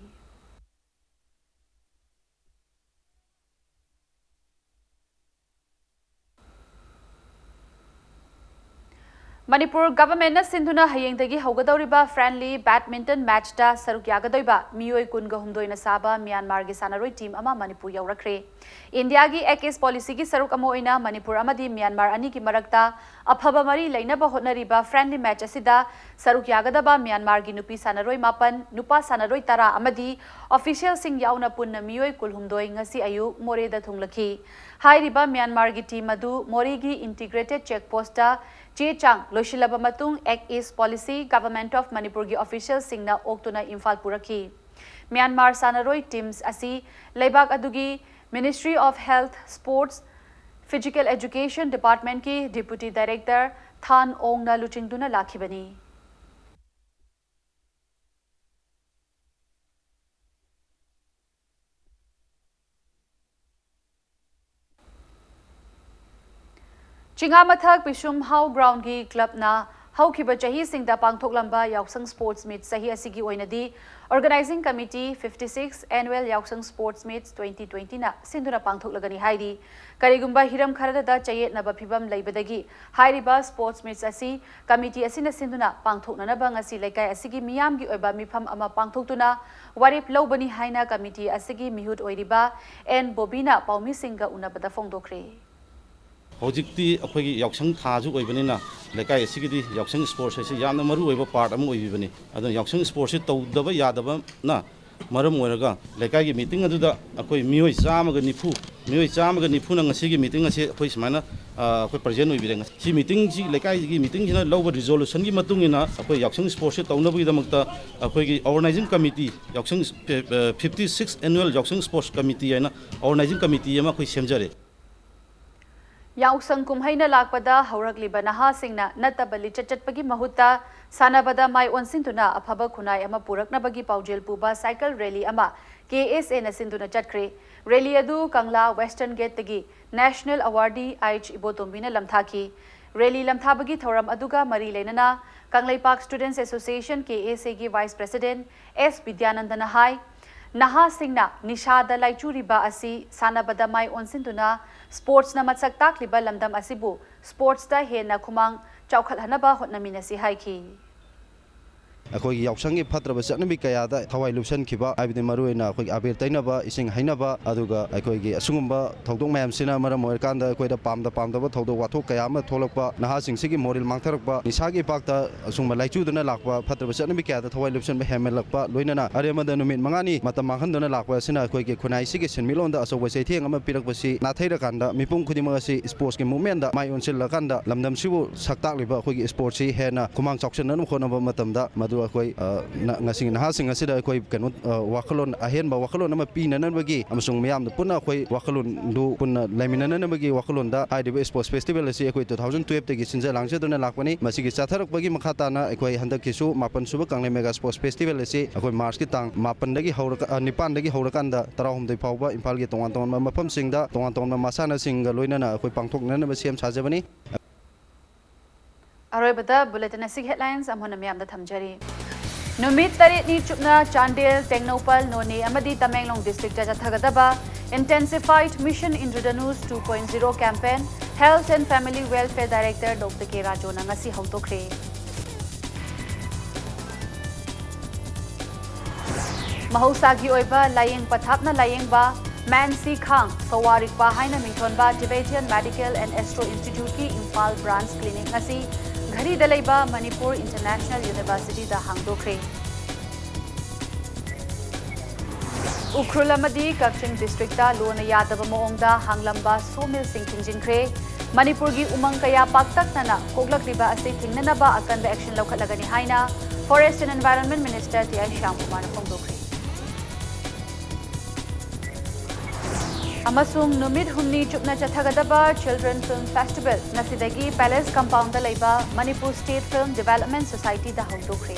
ꯃꯅꯤꯄꯨꯔ ꯒꯚꯔꯟꯃꯦꯟꯠꯅ ꯁꯤꯟꯗꯨꯅ ꯍꯌꯦꯡꯗꯒꯤ ꯍꯧꯒꯗꯧꯔꯤꯕ ꯐ꯭ꯔꯦꯟꯂꯤ ꯕꯦꯗꯃꯤꯟꯇꯟ ꯃꯦꯆꯇ ꯁꯔꯨꯛ ꯌꯥꯒꯗꯧꯔꯤꯕ ꯃꯤꯑꯣꯏ ꯀꯨꯟꯒ ꯍꯨꯝꯗꯣꯏꯅ ꯁꯥꯕ ꯃ꯭ꯌꯥꯟꯃꯥꯔꯒꯤ ꯁꯥꯟꯅꯔꯣꯏ ꯇꯤꯝ ꯑꯃ ꯃꯅꯤꯄꯨꯔ ꯌꯧꯔꯛꯈ꯭ꯔꯦ꯫ ꯏꯟꯗꯤꯌꯥꯒꯤ ꯑꯦꯛ ꯏꯁ ꯄꯣꯂꯤꯁꯤꯒꯤ ꯁꯔꯨꯛ ꯑꯃ ꯑꯣꯏꯅ ꯃꯅꯤꯄꯨꯔ ꯑꯃꯗꯤ ꯃ꯭ꯌꯥꯟꯃꯥꯔ ꯑꯅꯤꯒꯤ ꯃꯔꯛꯇ ꯑꯐꯕ ꯃꯔꯤ ꯂꯩꯅꯕ ꯍꯣꯠꯅꯔꯤꯕ ꯐ꯭ꯔꯦꯟꯂꯤ ꯃꯦꯆ ꯑꯁꯤꯗ ꯁꯔꯨꯛ ꯌꯥꯒꯗꯕ ꯃ꯭ꯌꯥꯟꯃꯥꯔꯒꯤ ꯅꯨꯄꯤ ꯁꯥꯟꯅꯔꯣꯏ ꯃꯥꯄꯟ, ꯅꯨꯄꯥ ꯁꯥꯟꯅꯔꯣꯏ ꯇꯔꯥ ꯑꯃꯗꯤ ꯑꯣꯐꯤꯁꯤꯌꯦꯜꯁꯤꯡ ꯌꯥꯎꯅ ꯄꯨꯟꯅ ꯃꯤꯑꯣꯏ ꯀꯨꯟꯍꯨꯝꯗꯣꯏ ꯉꯁꯤ ꯑꯌꯨꯛ ꯃꯣꯔꯦꯗ ꯊꯨꯡꯂꯈꯤ꯫ ꯍꯥꯏꯔꯤꯕ ꯃ꯭ꯌꯥꯟꯃꯥꯔꯒꯤ ꯇꯤꯝ ꯑꯗꯨ ꯃꯣꯔꯦꯒꯤ ꯏꯟꯇꯤꯒ꯭ꯔꯦꯇꯦꯗ ꯆꯦꯛ ꯄꯣꯁꯇ ꯆꯦ ꯆꯥꯡ ꯂꯣꯏꯁꯤꯜꯂꯕ ꯃꯇꯨꯡ, ꯑꯦꯛ ꯏꯁ ꯄꯣꯂꯤꯁꯤ, ꯒꯚꯔꯟꯃꯦꯟꯠ ꯑꯣꯐ ꯃꯅꯤꯄꯨꯔꯒꯤ ꯑꯣꯐꯤꯁꯤꯌꯦꯜꯁꯤꯡꯅ ꯑꯣꯛꯇꯨꯅ ꯏꯝꯐꯥꯜ ꯄꯨꯔꯛꯈꯤ꯫ ꯃ꯭ꯌꯥꯟꯃꯥꯔ ꯁꯥꯟꯅꯔꯣꯏ ꯇꯤꯝꯁ ꯑꯁꯤ ꯂꯩꯕꯥꯛ ꯑꯗꯨꯒꯤ ministry of health, sports, physical education ꯗꯤꯄꯥꯔꯠꯃꯦꯟꯠꯀꯤ ꯗꯤꯄꯨꯇꯤ ꯗꯥꯏꯔꯦꯛꯇꯔ ꯊꯥꯟ ꯑꯣꯡꯅ ꯂꯨꯆꯤꯡꯗꯨꯅ ꯂꯥꯛꯈꯤꯕꯅꯤ꯫ ꯆꯤꯉꯥꯃꯊꯛ ꯄꯤꯁꯨꯝꯍꯥꯎ ꯒ꯭ꯔꯥꯎꯟꯒꯤ ꯀ꯭ꯂꯕꯅ ꯍꯧꯈꯤꯕ ꯆꯍꯤꯁꯤꯡꯗ ꯄꯥꯡꯊꯣꯛꯂꯝꯕ ꯌꯥꯎꯁꯪ Sports Meet ꯆꯍꯤ ꯑꯁꯤꯒꯤ ꯑꯣꯏꯅꯗꯤ Organising Committee fifty six Annual Yaosang Sports Meet twenty twenty ꯅ ꯁꯤꯟꯗꯨꯅ ꯄꯥꯡꯊꯣꯛꯂꯒꯅꯤ ꯍꯥꯏꯔꯤ꯫ ꯀꯔꯤꯒꯨꯝꯕ ꯍꯤꯔꯝ ꯈꯔꯗ ꯆꯌꯦꯠꯅꯕ ꯐꯤꯚꯝ ꯂꯩꯕꯗꯒꯤ ꯍꯥꯏꯔꯤꯕ Sports Meet ꯑꯁꯤ committee ꯑꯁꯤꯅ ꯁꯤꯟꯗꯨꯅ ꯄꯥꯡꯊꯣꯛꯅꯅꯕ ꯉꯁꯤ ꯂꯩꯀꯥꯏ ꯑꯁꯤꯒꯤ ꯃꯤꯌꯥꯝꯒꯤ ꯑꯣꯏꯕ ꯃꯤꯐꯝ ꯑꯃ ꯄꯥꯡꯊꯣꯛꯇꯨꯅ ꯋꯥꯔꯦꯞ ꯂꯧꯕꯅꯤ ꯍꯥꯏꯅ committee ꯑꯁꯤꯒꯤ ꯃꯤꯍꯨꯠ ꯑꯣꯏꯔꯤꯕ ꯑꯦꯟ ꯕꯣꯕꯤꯅ ꯄꯥꯎꯃꯤꯁꯤꯡꯒ ꯎꯅꯕꯗ ꯐꯣꯡꯗꯣꯛꯈ꯭ꯔꯦ꯫ ꯍꯧꯖꯤꯛꯇꯤ ꯑꯩꯈꯣꯏꯒꯤ ꯌꯥꯎꯁꯪ ꯊꯥꯁꯨ ꯑꯣꯏꯕꯅꯤꯅ ꯂꯩꯀꯥꯏ ꯑꯁꯤꯒꯤꯗꯤ ꯌꯥꯎꯁꯪ Sports ꯍꯥꯏꯁꯤ ꯌꯥꯝꯅ ꯃꯔꯨ ꯑꯣꯏꯕ part ꯑꯃ ꯑꯣꯏꯕꯤꯕꯅꯤ꯫ ꯑꯗꯨꯅ ꯌꯥꯎꯁꯪ Sports ꯁꯤ ꯇꯧꯗꯕ ꯌꯥꯗꯕꯅ ꯃꯔꯝ ꯑꯣꯏꯔꯒ ꯂꯩꯀꯥꯏꯒꯤ meeting ꯑꯗꯨꯗ ꯑꯩꯈꯣꯏ ꯃꯤꯑꯣꯏ ꯆꯥꯝꯃꯒ ꯅꯤꯐꯨ, ꯃꯤꯑꯣꯏ ꯆꯥꯝꯃꯒ ꯅꯤꯐꯨꯅ ꯉꯁꯤꯒꯤ meeting ꯑꯁꯤ ꯑꯩꯈꯣꯏ ꯁꯨꯃꯥꯏꯅ, ꯑ, ꯑꯩꯈꯣꯏ present ꯑꯣꯏꯕꯤꯔꯦ꯫ ꯁꯤ meeting ꯁꯤ, ꯂꯩꯀꯥꯏꯒꯤ meeting ꯁꯤꯅ ꯂꯧꯕ resolution ꯒꯤ ꯃꯇꯨꯡ ꯏꯟꯅ ꯑꯩꯈꯣꯏ ꯌꯥꯎꯁꯪ Sports ꯁꯤ ꯇꯧꯅꯕꯒꯤꯗꯃꯛꯇ ꯑꯩꯈꯣꯏꯒꯤ Organising Committee, ꯌꯥꯎꯁꯪ, ꯑ, fifty six Annual Yaosang Sports Committee ꯍꯥꯏꯅ Organising Committee ꯑꯃ ꯑꯩꯈꯣꯏ ꯁꯦꯝꯖꯔꯦ꯫ ꯌꯥꯎꯁꯪ ꯀꯨꯝꯍꯩꯅ ꯂꯥꯛꯄꯗ ꯍꯧꯔꯛꯂꯤꯕ ꯅꯍꯥꯁꯤꯡꯅ ꯅꯠꯇꯕ ꯂꯤꯆꯠ ꯆꯠꯄꯒꯤ ꯃꯍꯨꯠꯇ ꯁꯥꯟꯅꯕꯗ ꯃꯥꯏ ꯑꯣꯟꯁꯤꯟꯗꯨꯅ ꯑꯐꯕ ꯈꯨꯟꯅꯥꯏ ꯑꯃ ꯄꯨꯔꯛꯅꯕꯒꯤ ꯄꯥꯎꯖꯦꯜ ꯄꯨꯕ cycle rally ꯑꯃ K S A ꯅ ꯁꯤꯟꯗꯨꯅ ꯆꯠꯈ꯭ꯔꯦ꯫ Rally ꯑꯗꯨ ꯀꯪꯂꯥ Western Gate ꯇꯒꯤ National Awardee H ꯏꯕꯣꯇꯣꯝꯕꯤꯅ ꯂꯝꯊꯥꯈꯤ꯫ Rally ꯂꯝꯊꯥꯕꯒꯤ ꯊꯧꯔꯝ ꯑꯗꯨꯒ ꯃꯔꯤ ꯂꯩꯅꯅ Kangleipak Students Association, K S A ꯒꯤ Vice President S ꯕꯤꯗ꯭ꯌꯥꯅꯟꯗꯅ ꯍꯥꯏ, ꯅꯍꯥꯁꯤꯡꯅ ꯅꯤꯁꯥꯗ ꯂꯥꯏꯆꯨꯔꯤꯕ ꯑꯁꯤ ꯁꯥꯟꯅꯕꯗ ꯃꯥꯏ ꯑꯣꯟꯁꯤꯟꯗꯨꯅ Sports ꯅ ꯃꯁꯛ ꯇꯥꯛꯂꯤꯕ ꯂꯝꯗꯝ ꯑꯁꯤꯕꯨ Sports ꯇ ꯍꯦꯟꯅ ꯈꯨꯃꯥꯡ ꯆꯥꯎꯈꯠꯍꯟꯅꯕ ꯍꯣꯠꯅꯃꯤꯟꯅꯁꯤ ꯍꯥꯏꯈꯤ꯫ ꯑꯩꯈꯣꯏꯒꯤ ꯌꯥꯎꯁꯪꯒꯤ ꯐꯠꯇ꯭ꯔꯕ ꯆꯠꯅꯕꯤ ꯀꯌꯥꯗ ꯊꯋꯥꯏ ꯂꯨꯞꯁꯟꯈꯤꯕ, ꯍꯥꯏꯕꯗꯤ ꯃꯔꯨꯑꯣꯏꯅ ꯑꯩꯈꯣꯏꯒꯤ ꯑꯕꯦꯔ ꯇꯩꯅꯕ, ꯏꯁꯤꯡ ꯍꯩꯅꯕ, ꯑꯗꯨꯒ ꯑꯩꯈꯣꯏꯒꯤ ꯑꯁꯤꯒꯨꯝꯕ ꯊꯧꯗꯣꯛ ꯃꯌꯥꯝꯁꯤꯅ ꯃꯔꯝ ꯑꯣꯏꯔꯀꯥꯟꯗ ꯑꯩꯈꯣꯏꯗ ꯄꯥꯝꯗ ꯄꯥꯝꯗꯕ ꯊꯧꯗꯣꯛ ꯋꯥꯊꯣꯛ ꯀꯌꯥ ꯑꯃ ꯊꯣꯛꯂꯛꯄ, ꯅꯍꯥꯁꯤꯡꯁꯤꯒꯤ moral ꯃꯥꯡꯊꯔꯛꯄ, ꯅꯤꯁꯥꯒꯤ ꯏꯄꯥꯛꯇ ꯑꯁꯨꯝꯕ ꯂꯥꯏꯆꯨꯗꯨꯅ ꯂꯥꯛꯄ ꯐꯠꯇ꯭ꯔꯕ ꯆꯠꯅꯕꯤ ꯀꯌꯥꯗ ꯊꯋꯥꯏ ꯂꯨꯞꯁꯟꯕ ꯍꯦꯟꯃꯜꯂꯛꯄ, ꯂꯣꯏꯅꯅ ꯑꯔꯦꯝꯕꯗ ꯅꯨꯃꯤꯠ ꯃꯉꯥꯅꯤ ꯃꯇꯝ ꯃꯥꯡꯍꯟꯗꯨꯅ ꯂꯥꯛꯄ ꯑꯁꯤꯅ ꯑꯩꯈꯣꯏꯒꯤ ꯈꯨꯟꯅꯥꯏꯁꯤꯒꯤ ꯁꯦꯟꯃꯤꯠꯂꯣꯟꯗ ꯑꯆꯧꯕ ꯆꯩꯊꯦꯡ ꯑꯃ ꯄꯤꯔꯛꯄꯁꯤ ꯅꯥꯊꯩꯔꯀꯥꯟꯗ ꯃꯤꯄꯨꯝ ꯈꯨꯗꯤꯡꯃꯛ ꯑꯁꯤ Sports ꯀꯤ movement ꯗ ꯃꯥꯏ ꯑꯣꯟꯁꯤꯜꯂꯀꯥꯟꯗ ꯂꯝꯗꯝꯁꯤꯕꯨ ꯁꯛ ꯇꯥꯛꯂꯤꯕ ꯑꯩꯈꯣꯏꯒꯤ Sports ꯁꯤ ꯍꯦꯟꯅ ꯈꯨꯃꯥꯡ ꯆꯥꯎꯁꯤꯟꯅꯅꯕ ꯍꯣꯠꯅꯕ ꯃꯇꯝꯗ ꯃꯗꯨ ꯑꯩꯈꯣꯏ, ꯑ, ꯅ-, ꯉꯁꯤꯒꯤ ꯅꯍꯥꯁꯤꯡ ꯑꯁꯤꯗ ꯑꯩꯈꯣꯏ ꯀꯩꯅꯣ, ꯑ, ꯋꯥꯈꯜꯂꯣꯟ, ꯑꯍꯦꯟꯕ ꯋꯥꯈꯜꯂꯣꯟ ꯑꯃ ꯄꯤꯅꯅꯕꯒꯤ ꯑꯃꯁꯨꯡ ꯃꯤꯌꯥꯝꯗ ꯄꯨꯟꯅ ꯑꯩꯈꯣꯏ ꯋꯥꯈꯜꯂꯣꯟꯗꯨ ꯄꯨꯟꯅ ꯂꯩꯃꯤꯟꯅꯅꯕꯒꯤ ꯋꯥꯈꯜꯂꯣꯟꯗ ꯍꯥꯏꯔꯤꯕ Sports Festival ꯑꯁꯤ ꯑꯩꯈꯣꯏ two thousand twelve ꯇꯒꯤ ꯁꯤꯟꯖ ꯂꯥꯡꯖꯗꯨꯅ ꯂꯥꯛꯄꯅꯤ꯫ ꯃꯁꯤꯒꯤ ꯆꯠꯊꯔꯛꯄꯒꯤ ꯃꯈꯥ ꯇꯥꯅ ꯑꯩꯈꯣꯏ ꯍꯟꯗꯛꯀꯤꯁꯨ ꯃꯥꯄꯟ ꯁꯨꯕ ꯀꯪꯂꯩ Mega Sports Festival ꯑꯁꯤ ꯑꯩꯈꯣꯏ March ꯀꯤ ꯇꯥꯡ ꯃꯥꯄꯟꯗꯒꯤ ꯍꯧꯔꯒ, ꯑ, ꯅꯤꯄꯥꯟꯗꯒꯤ ꯍꯧꯔꯀꯥꯟꯗ ꯇꯔꯥꯍꯨꯝꯗꯣꯏ ꯐꯥꯎꯕ ꯏꯝꯐꯥꯜꯒꯤ ꯇꯣꯉꯥꯟ ꯇꯣꯉꯥꯟꯕ ꯃꯐꯝꯁꯤꯡꯗ ꯇꯣꯉꯥꯟ ꯇꯣꯉꯥꯟꯕ ꯃꯁꯥꯟꯅꯁꯤꯡꯒ ꯂꯣꯏꯅꯅ ꯑꯩꯈꯣꯏ ꯄꯥꯡꯊꯣꯛꯅꯅꯕ ꯁꯦꯝ ꯁꯥꯖꯕꯅꯤ꯫ ꯑꯔꯣꯏꯕꯗ bulletin ꯑꯁꯤꯒꯤ headlines ꯑꯃꯨꯛ ꯍꯟꯅ ꯃꯌꯥꯝꯗ ꯊꯝꯖꯔꯤ꯫ ꯅꯨꯃꯤꯠ ꯇꯔꯦꯠꯅꯤ ꯆꯨꯞꯅ ꯆꯥꯟꯗꯦꯜ, ꯇꯦꯡꯅꯧꯄꯜ, ꯅꯣꯅꯦ ꯑꯃꯗꯤ ꯇꯃꯦꯡꯂꯣꯡ districtꯇ ꯆꯠꯊꯒꯗꯕ Intensified Mission Indradhanush two point zero campaign Health and Family Welfare Director Doctor K ꯔꯥꯖꯣꯅ ꯉꯁꯤ ꯍꯧꯗꯣꯛꯈ꯭ꯔꯦ꯫ ꯃꯍꯧꯁꯥꯒꯤ ꯑꯣꯏꯕ ꯂꯥꯏꯌꯦꯡ ꯄꯊꯥꯞꯅ ꯂꯥꯏꯌꯦꯡꯕ ꯃꯦꯟꯁꯤ ꯈꯥꯡ ꯁꯣꯋꯥ ꯔꯤꯛꯄꯥ ꯍꯥꯏꯅ ꯃꯤꯡꯊꯣꯟꯕ Tibetan Medical and Astro Instituteꯀꯤ Imphal branch clinic ꯉꯁꯤ ꯘꯔꯤꯗ ꯂꯩꯕ ꯃꯅꯤꯄꯨꯔ International Universityꯗ ꯍꯥꯡꯗꯣꯛꯈ꯭ꯔꯦ꯫ ꯎꯈ꯭ꯔꯨꯜ ꯑꯃꯗꯤ ꯀꯛꯆꯤꯡ districtꯇ ꯂꯣꯅ ꯌꯥꯗꯕ ꯃꯑꯣꯡꯗ ꯍꯥꯡꯂꯝꯕ sawmillꯁꯤꯡ ꯊꯤꯡꯖꯤꯟꯈ꯭ꯔꯦ꯫ ꯃꯅꯤꯄꯨꯔꯒꯤ ꯎꯃꯪ ꯀꯌꯥ ꯄꯥꯛꯇꯛꯅꯅ ꯀꯣꯛꯂꯛꯂꯤꯕ ꯑꯁꯤ ꯊꯤꯡꯅꯅꯕ ꯑꯀꯟꯕ action ꯂꯧꯈꯠꯂꯒꯅꯤ ꯍꯥꯏꯅ Forest and Environment Minister T I ꯁ꯭ꯌꯥꯝꯀꯨꯃꯥꯔꯅ ꯐꯣꯡꯗꯣꯛꯈ꯭ꯔꯦ꯫ ꯑꯃꯁꯨꯡ ꯅꯨꯃꯤꯠ ꯍꯨꯝꯅꯤ ꯆꯨꯞꯅ ꯆꯠꯊꯒꯗꯕ Children Film Festival ꯉꯁꯤꯗꯒꯤ Palace Compoundꯗ ꯂꯩꯕ Manipur State Film Development Societyꯗ ꯍꯧꯗꯣꯛꯈ꯭ꯔꯦ꯫